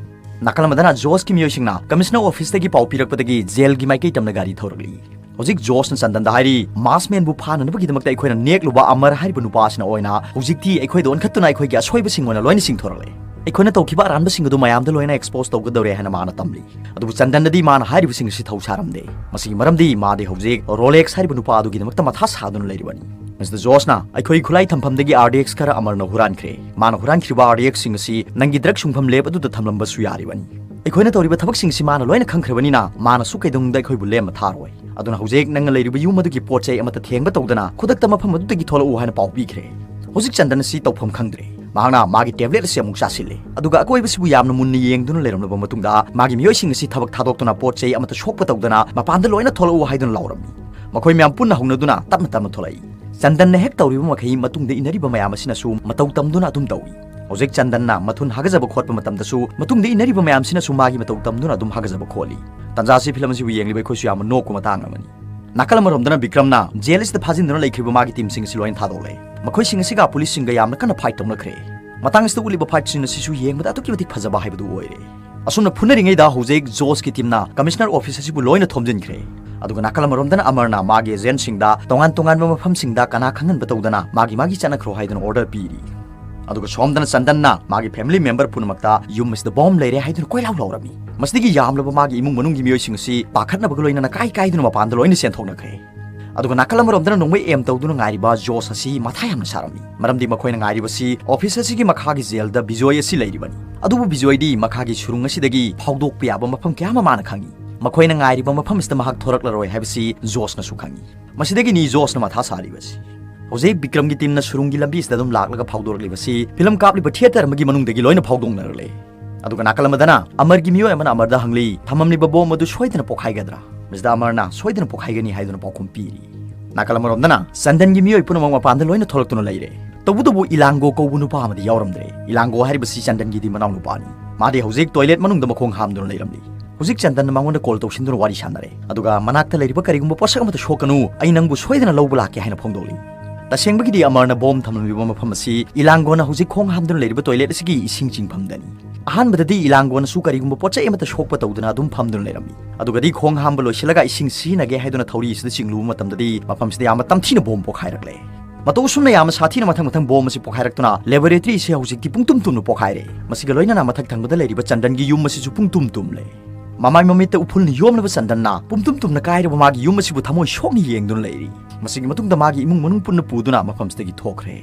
ꯅꯥꯀꯜ ꯑꯃꯗꯅ ꯖꯣꯁꯀꯤ ꯃꯤꯑꯣꯏꯁꯤꯡꯅ ꯀꯃꯤꯁꯅꯔ ꯑꯣꯐꯤꯁꯇꯒꯤ ꯄꯥꯎ ꯄꯤꯔꯛꯄꯗꯒꯤ ꯖꯦꯜꯒꯤ ꯃꯥꯏꯀꯩ ꯇꯝꯅ ꯒꯥꯔꯤ ꯊꯧꯔꯛꯂꯤ꯫ ꯍꯧꯖꯤꯛ ꯖꯣꯁꯅ ꯆꯟꯗꯟꯗ ꯍꯥꯏꯔꯤ, "ꯃꯥꯁꯃꯦꯟꯕꯨ ꯐꯥꯅꯅꯕꯒꯤꯗꯃꯛꯇ ꯑꯩꯈꯣꯏꯅ ꯅꯦꯛꯂꯨꯕ ꯑꯃꯔ ꯍꯥꯏꯔꯤꯕ ꯅꯨꯄꯥ ꯑꯁꯤꯅ ꯑꯣꯏꯅ ꯍꯧꯖꯤꯛꯇꯤ ꯑꯩꯈꯣꯏꯗ ꯑꯣꯟꯈꯠꯇꯨꯅ ꯑꯩꯈꯣꯏꯒꯤ ꯑꯁꯣꯏꯕꯁꯤꯡ ꯑꯣꯏꯅ ꯂꯣꯏꯅ ꯆꯤꯡꯊꯣꯔꯛꯂꯦ꯫ ꯑꯩꯈꯣꯏꯅ ꯇꯧꯈꯤꯕ ꯑꯔꯥꯟꯕꯁꯤꯡ ꯑꯗꯨ ꯃꯌꯥꯝꯗ ꯂꯣꯏꯅ ꯑꯦꯛꯁꯄꯣꯖ ꯇꯧꯒꯗꯧꯔꯦ" ꯍꯥꯏꯅ ꯃꯥꯅ ꯇꯝꯂꯤ꯫ ꯑꯗꯨꯕꯨ ꯆꯟꯗꯟꯗꯗꯤ ꯃꯥꯅ ꯍꯥꯏꯔꯤꯕꯁꯤꯡ ꯑꯁꯤ ꯊꯧ ꯁꯥꯔꯝꯗꯦ꯫ ꯃꯁꯤꯒꯤ ꯃꯔꯝꯗꯤ ꯃꯥꯗꯤ ꯍꯧꯖꯤꯛ ꯔꯣꯂꯦꯛꯁ ꯍꯥꯏꯔꯤꯕ ꯅꯨꯄꯥ ꯑꯗꯨꯒꯤꯗꯃꯛꯇ ꯃꯊꯥ ꯁꯥꯗꯨꯅ ꯂꯩꯔꯤꯕꯅꯤ꯫ ꯃꯤꯁꯇꯔ ꯖꯣꯁꯅ, "ꯑꯩꯈꯣꯏ ꯈꯨꯠꯂꯥꯏ ꯊꯝꯐꯝꯗꯒꯤ ꯑꯥꯔ ꯗꯤ ꯑꯦꯛꯁ ꯈꯔ ꯑꯃꯔꯅ ꯍꯨꯔꯥꯟꯈ꯭ꯔꯦ꯫ ꯃꯥꯅ ꯍꯨꯔꯥꯟꯈ꯭ꯔꯤꯕ ꯑꯥꯔ ꯗꯤ ꯑꯦꯛꯁꯁꯤꯡ ꯑꯁꯤ ꯅꯪꯒꯤ ꯗ꯭ꯔꯒ ꯁꯨꯡꯐꯝ ꯂꯦꯞ ꯑꯗꯨꯗ ꯊꯝꯂꯝꯕꯁꯨ ꯌꯥꯔꯤꯕꯅꯤ꯫ ꯑꯩꯈꯣꯏꯅ ꯇꯧꯔꯤꯕ ꯊꯕꯛꯁꯤꯡꯁꯤ ꯃꯥꯅ ꯂꯣꯏꯅ ꯈꯪꯈ꯭ꯔꯕꯅꯤꯅ ꯃꯥꯅꯁꯨ ꯀꯩꯗꯧꯅꯨꯡꯗ ꯑꯩꯈꯣꯏꯕꯨ ꯂꯦꯝꯅ ꯊꯥꯔꯣꯏ꯫ ꯑꯗꯨꯅ ꯍꯧꯖꯤꯛ ꯅꯪꯅ ꯂꯩꯔꯤꯕ ꯌꯨꯝ ꯑꯗꯨꯒꯤ ꯄꯣꯠ ꯆꯩ ꯑꯃꯠꯇ ꯊꯦꯡꯕ ꯇꯧꯗꯅ ꯈꯨꯗꯛꯇ ꯃꯐꯝ ꯑꯗꯨꯗꯒꯤ ꯊꯣꯛꯂꯛꯎ" ꯍꯥꯏꯅ ꯄꯥꯎ ꯄꯤꯈ꯭ꯔꯦ꯫ ꯍꯧꯖꯤꯛ ꯆꯟꯗꯟ ꯑꯁꯤ ꯇꯧꯐꯝ ꯈꯪꯗ꯭ꯔꯦ꯫ ꯃꯍꯥꯛꯅ ꯃꯥꯒꯤ ꯇꯦꯕ꯭ꯂꯦꯠ ꯑꯁꯤ ꯑꯃꯨꯛ ꯆꯥꯁꯤꯜꯂꯦ, ꯑꯗꯨꯒ ꯑꯀꯣꯏꯕꯁꯤꯕꯨ ꯌꯥꯝꯅ ꯃꯨꯟꯅ ꯌꯦꯡꯗꯨꯅ ꯂꯩꯔꯝꯂꯕ ꯃꯇꯨꯡꯗ ꯃꯥꯒꯤ ꯃꯤꯑꯣꯏꯁꯤꯡ ꯑꯁꯤ ꯊꯕꯛ ꯊꯥꯗꯣꯛꯇꯨꯅ ꯄꯣꯠ ꯆꯩ ꯑꯃꯠꯇ ꯁꯣꯛꯄ ꯇꯧꯗꯅ ꯃꯄꯥꯟꯗ ꯂꯣꯏꯅ ꯊꯣꯛꯂꯛꯎ ꯍꯥꯏꯗꯨꯅ ꯂꯥꯎꯔꯝꯃꯤ꯫ ꯃꯈꯣꯏ ꯃꯌꯥꯝ ꯄꯨꯟꯅ ꯍꯧꯅꯗꯨꯅ ꯇꯞꯅ ꯇꯞꯅ ꯊꯣꯛꯂꯛꯏ꯫ ꯆꯟꯗꯟꯅ ꯍꯦꯛ ꯇꯧꯔꯤꯕ ꯃꯈꯩ ꯃꯇꯨꯡꯗ ꯏꯟꯅꯔꯤꯕ ꯃꯌꯥꯝ ꯑꯁꯤꯅꯁꯨ ꯃꯇꯧ ꯇꯝꯗꯨꯅ ꯑꯗꯨꯝ ꯇꯧꯏ꯫ ꯍꯧꯖꯤꯛ ꯆꯟꯗꯟꯅ ꯃꯊꯨꯟ ꯍꯥꯒꯖꯕ ꯈꯣꯠꯄ ꯃꯇꯝꯗꯁꯨ ꯃꯇꯨꯡꯗ ꯏꯟꯅꯔꯤꯕ ꯃꯌꯥꯝꯁꯤꯅꯁꯨ ꯃꯥꯒꯤ ꯃꯇꯧ ꯇꯝꯗꯨꯅ ꯑꯗꯨꯝ ꯍꯥꯒꯖꯕ ꯈꯣꯠꯂꯤ꯫ ꯇꯟꯖꯥ ꯑꯁꯤ ꯐꯤꯂꯝ ꯑꯁꯤꯕꯨ ꯌꯦꯡꯂꯤꯕ ꯑꯩꯈꯣꯏꯁꯨ ꯌꯥꯝꯅ ꯅꯣꯛꯄ ꯃꯇꯥꯡ ꯑꯃꯅꯤ꯫ ꯅꯥꯀꯜ ꯑꯃꯔꯣꯝꯗꯅ ꯕꯤꯀ꯭ꯔꯝꯅ ꯖꯦꯜ ꯑꯁꯤꯗ ꯐꯥꯖꯤꯟꯗꯨꯅ ꯂꯩꯈ꯭ꯔꯤꯕ ꯃꯥꯒꯤ ꯇꯤꯝꯁꯤꯡ ꯑꯁꯤ ꯂꯣꯏꯅ ꯊꯥꯗꯣꯛꯂꯦ꯫ ꯃꯈꯣꯏꯁꯤꯡ ꯑꯁꯤꯒ ꯄꯨꯂꯤꯁꯁꯤꯡꯒ ꯌꯥꯝꯅ ꯀꯟꯅ ꯐꯥꯏꯠ ꯇꯧꯅꯈ꯭ꯔꯦ꯫ ꯃꯇꯥꯡ ꯑꯁꯤꯗ ꯎꯠꯂꯤꯕ ꯐꯥꯏꯠꯁꯤꯡ ꯑꯁꯤꯁꯨ ꯌꯦꯡꯕꯗ ꯑꯗꯨꯛꯀꯤ ꯃꯇꯤꯛ ꯐꯖꯕ ꯍꯥꯏꯕꯗꯨ ꯑꯣꯏꯔꯦ꯫ ꯑꯁꯨꯝꯅ ꯐꯨꯅꯔꯤꯉꯩꯗ ꯍꯧꯖꯤꯛ ꯖꯣꯁꯀꯤ ꯇꯤꯝꯅ ꯀꯃꯤꯁꯅꯔ ꯑꯣꯐꯤꯁ ꯑꯁꯤꯕꯨ ꯂꯣꯏꯅ ꯊꯣꯝꯖꯤꯟꯈ꯭ꯔꯦ꯫ ꯑꯗꯨꯒ ꯅꯥꯀꯜ ꯑꯃꯔꯣꯝꯗꯅ ꯑꯃꯔꯅ ꯃꯥꯒꯤ ꯑꯦꯖꯦꯟꯠꯁꯤꯡꯗ ꯇꯣꯉꯥꯟ ꯇꯣꯉꯥꯟꯕ ꯃꯐꯝꯁꯤꯡꯗ ꯀꯅꯥ ꯈꯪꯍꯟꯕ ꯇꯧꯗꯅ ꯃꯥꯒꯤ ꯃꯥꯒꯤ ꯆꯠꯅꯈ꯭ꯔꯣ ꯍꯥꯏꯗꯨꯅ ꯑꯣꯔꯗꯔ ꯄꯤꯔꯤ꯫ ꯑꯗꯨꯒ ꯁꯣꯝꯗꯅ ꯆꯟꯗꯟꯅ ꯃꯥꯒꯤ ꯐꯦꯃꯤꯂꯤ ꯃꯦꯝꯕꯔ ꯄꯨꯝꯅꯃꯛꯇ ꯌꯨꯝ ꯑꯁꯤꯗ ꯕꯣꯝ ꯂꯩꯔꯦ ꯍꯥꯏꯗꯨꯅ ꯀꯣꯏꯂꯥꯎ ꯂꯥꯎꯔꯝꯃꯤ꯫ ꯃꯁꯤꯗꯒꯤ ꯌꯥꯝꯂꯕ ꯃꯥꯒꯤ ꯏꯃꯨꯡ ꯃꯅꯨꯡꯒꯤ ꯃꯤꯑꯣꯏꯁꯤꯡ ꯑꯁꯤ ꯄꯥꯈꯠꯅꯕꯒ ꯂꯣꯏꯅꯅ ꯀꯥꯏ ꯀꯥꯏꯗꯨꯅ ꯃꯄꯥꯟꯗ ꯂꯣꯏꯅ ꯆꯦꯟꯊꯣꯛꯅꯈ꯭ꯔꯦ꯫ ꯑꯗꯨꯒ ꯅꯥꯀꯜ ꯑꯃꯔꯣꯝꯗꯅ ꯅꯣꯡꯃꯩ ꯑꯦꯝ ꯇꯧꯗꯨꯅ ꯉꯥꯏꯔꯤꯕ ꯖꯣꯁ ꯑꯁꯤ ꯃꯊꯥ ꯌꯥꯝꯅ ꯁꯥꯔꯝꯃꯤ, ꯃꯔꯝꯗꯤ ꯃꯈꯣꯏꯅ ꯉꯥꯏꯔꯤꯕꯁꯤ ꯑꯣꯐꯤꯁ ꯑꯁꯤꯒꯤ ꯃꯈꯥꯒꯤ ꯖꯦꯜꯗ ꯕꯤꯖꯣꯏ ꯑꯁꯤ ꯂꯩꯔꯤꯕꯅꯤ꯫ ꯑꯗꯨꯕꯨ ꯕꯤꯖꯣꯏꯗꯤ ꯃꯈꯥꯒꯤ ꯁꯨꯔꯨꯡ ꯑꯁꯤꯗꯒꯤ ꯐꯥꯎꯗꯣꯛꯄ ꯌꯥꯕ ꯃꯐꯝ ꯀꯌꯥ ꯑꯃ ꯃꯥꯅ ꯈꯪꯏ꯫ ꯃꯈꯣꯏꯅ ꯉꯥꯏꯔꯤꯕ ꯃꯐꯝ ꯑꯁꯤꯗ ꯃꯍꯥꯛ ꯊꯣꯔꯛꯂꯔꯣꯏ ꯍꯥꯏꯕꯁꯤ ꯖꯣꯁꯅꯁꯨ ꯈꯪꯏ꯫ ꯃꯁꯤꯗꯒꯤꯅꯤ ꯖꯣꯁꯅ ꯃꯊꯥ ꯁꯥꯔꯤꯕꯁꯤ꯫ ꯍꯧꯖꯤꯛ ꯕꯤꯀ꯭ꯔꯝꯒꯤ ꯇꯤꯝꯅ ꯁꯨꯔꯨꯡꯒꯤ ꯂꯝꯕꯤꯁꯤꯗ ꯑꯗꯨꯝ ꯂꯥꯛꯂꯒ ꯐꯥꯎꯗꯣꯔꯛꯂꯤꯕꯁꯤ ꯐꯤꯂꯝ ꯀꯥꯞꯂꯤꯕ ꯊꯤꯌꯦꯇꯔ ꯑꯃꯒꯤ ꯃꯅꯨꯡꯗꯒꯤ ꯂꯣꯏꯅ ꯐꯥꯎꯗꯣꯛꯅꯔꯛꯂꯦ꯫ ꯑꯗꯨꯒ ꯅꯥꯀꯜ ꯑꯃꯗꯅ ꯑꯃꯔꯒꯤ ꯃꯤꯑꯣꯏ ꯑꯃꯅ ꯑꯃꯔꯗ ꯍꯪꯂꯤ, "ꯊꯝꯃꯝꯂꯤꯕ ꯕꯣꯝ ꯑꯗꯨ ꯁꯣꯏꯗꯅ ꯄꯣꯈꯥꯏꯒꯗ꯭ꯔꯥ?" ꯃꯤꯁꯇꯔ ꯑꯃꯔꯅ, "ꯁꯣꯏꯗꯅ ꯄꯣꯈꯥꯏꯒꯅꯤ" ꯍꯥꯏꯗꯨꯅ ꯄꯥꯎꯈꯨꯝ ꯄꯤꯔꯤ꯫ ꯅꯥꯀꯜ ꯑꯃꯔꯣꯝꯗꯅ ꯆꯟꯗꯟꯒꯤ ꯃꯤꯑꯣꯏ ꯄꯨꯝꯅꯃꯛ ꯃꯄꯥꯟꯗ ꯂꯣꯏꯅ ꯊꯣꯛꯂꯛꯇꯨꯅ ꯂꯩꯔꯦ꯫ ꯇꯧꯕꯇꯕꯨ ꯏꯂꯥꯡꯒꯣ ꯀꯧꯕ ꯅꯨꯄꯥ ꯑꯃꯗꯤ ꯌꯥꯎꯔꯝꯗ꯭ꯔꯦ꯫ ꯏꯂꯥꯡꯒꯣ ꯍꯥꯏꯔꯤꯕꯁꯤ ꯆꯟꯗꯟꯒꯤꯗꯤ ꯃꯅꯥꯎ ꯅꯨꯄꯥꯅꯤ꯫ ꯃꯥꯗꯤ ꯍꯧꯖꯤꯛ ꯇꯣꯏꯂꯦꯠ ꯃꯅꯨꯡꯗ ꯃꯈꯣꯡ ꯍꯥꯝꯗꯨꯅ ꯂꯩꯔꯝꯂꯤ꯫ ꯍꯧꯖꯤꯛ ꯆꯟꯗꯟꯅ ꯃꯉꯣꯟꯗ ꯀꯣꯜ ꯇꯧꯁꯤꯟꯗꯨꯅ ꯋꯥꯔꯤ ꯁꯥꯟꯅꯔꯦ, ꯑꯗꯨꯒ ꯃꯅꯥꯛꯇ ꯂꯩꯔꯤꯕ ꯀꯔꯤꯒꯨꯝꯕ ꯄꯣꯠꯁꯛ ꯑꯃꯠꯇ ꯁꯣꯛꯀꯅꯨ, ꯑꯩ ꯅꯪꯕꯨ ꯁꯣꯏꯗꯅ ꯂꯧꯕ ꯂꯥꯛꯀꯦ ꯍꯥꯏꯅ ꯐꯣꯡꯗꯣꯛꯂꯤ꯫ ꯇꯁꯦꯡꯕꯒꯤꯗꯤ ꯑꯃꯔꯅ ꯕꯣꯝ ꯊꯝꯂꯝꯂꯤꯕ ꯃꯐꯝ ꯑꯁꯤ ꯏꯂꯥꯡꯒꯣꯅ ꯍꯧꯖꯤꯛ ꯈꯣꯡ ꯍꯥꯝꯗꯨꯅ ꯂꯩꯔꯤꯕ ꯇꯣꯏꯂꯦꯠ ꯑꯁꯤꯒꯤ ꯏꯁꯤꯡ ꯆꯤꯡꯐꯝꯗꯅꯤ꯫ ꯑꯍꯥꯟꯕꯗꯗꯤ ꯏꯂꯥꯡꯒꯣꯅꯁꯨ ꯀꯔꯤꯒꯨꯝꯕ ꯄꯣꯠ ꯆꯩ ꯑꯃꯠꯇ ꯁꯣꯛꯄ ꯇꯧꯗꯅ ꯑꯗꯨꯝ ꯐꯝꯗꯨꯅ ꯂꯩꯔꯝꯃꯤ꯫ ꯑꯗꯨꯒꯗꯤ ꯈꯣꯡ ꯍꯥꯝꯕ ꯂꯣꯏꯁꯤꯜꯂꯒ ꯏꯁꯤꯡ ꯁꯤꯖꯤꯟꯅꯒꯦ ꯍꯥꯏꯗꯨꯅ ꯊꯧꯔꯤ ꯑꯁꯤꯗ ꯆꯤꯡꯂꯨꯕ ꯃꯇꯝꯗꯗꯤ ꯃꯐꯝꯁꯤꯗ ꯌꯥꯝꯅ ꯇꯝꯊꯤꯅ ꯕꯣꯝ ꯄꯣꯈꯥꯏꯔꯛꯂꯦ꯫ ꯃꯇꯧ ꯑꯁꯨꯝꯅ ꯌꯥꯝꯅ ꯁꯥꯊꯤꯅ ꯃꯊꯪ ꯃꯊꯪ ꯕꯣꯝ ꯑꯁꯤ ꯄꯣꯈꯥꯏꯔꯛꯇꯨꯅ ꯂꯦꯕꯣꯔꯦꯇꯔꯤ ꯑꯁꯤ ꯍꯧꯖꯤꯛꯇꯤ ꯄꯨꯡꯇꯨꯝ ꯇꯨꯝꯅ ꯄꯣꯈꯥꯏꯔꯦ꯫ ꯃꯁꯤꯒ ꯂꯣꯏꯅꯅ ꯃꯊꯛ ꯊꯪꯕꯗ ꯂꯩꯔꯤꯕ ꯆꯟꯗꯟꯒꯤ ꯌꯨꯝ ꯑꯁꯤꯁꯨ ꯄꯨꯡꯇꯨꯝ ꯇꯨꯝꯂꯦ꯫ ꯃꯃꯥꯏ ꯃꯃꯤꯠꯇ ꯎꯐꯨꯜꯅ ꯌꯣꯝꯂꯕ ꯆꯟꯗꯟꯅ ꯄꯨꯡꯇꯨꯝ ꯇꯨꯝꯅ ꯀꯥꯏꯔꯕ ꯃꯥꯒꯤ ꯌꯨꯝ ꯑꯁꯤꯕꯨ ꯊꯃꯣꯏ ꯁꯣꯛꯅ ꯌꯦꯡꯗꯨꯅ ꯂꯩꯔꯤ꯫ ꯃꯁꯤꯒꯤ ꯃꯇꯨꯡꯗ ꯃꯥꯒꯤ ꯏꯃꯨꯡ ꯃꯅꯨꯡ ꯄꯨꯟꯅ ꯄꯨꯗꯨꯅ ꯃꯐꯝꯁꯤꯗꯒꯤ ꯊꯣꯛꯈ꯭ꯔꯦ꯫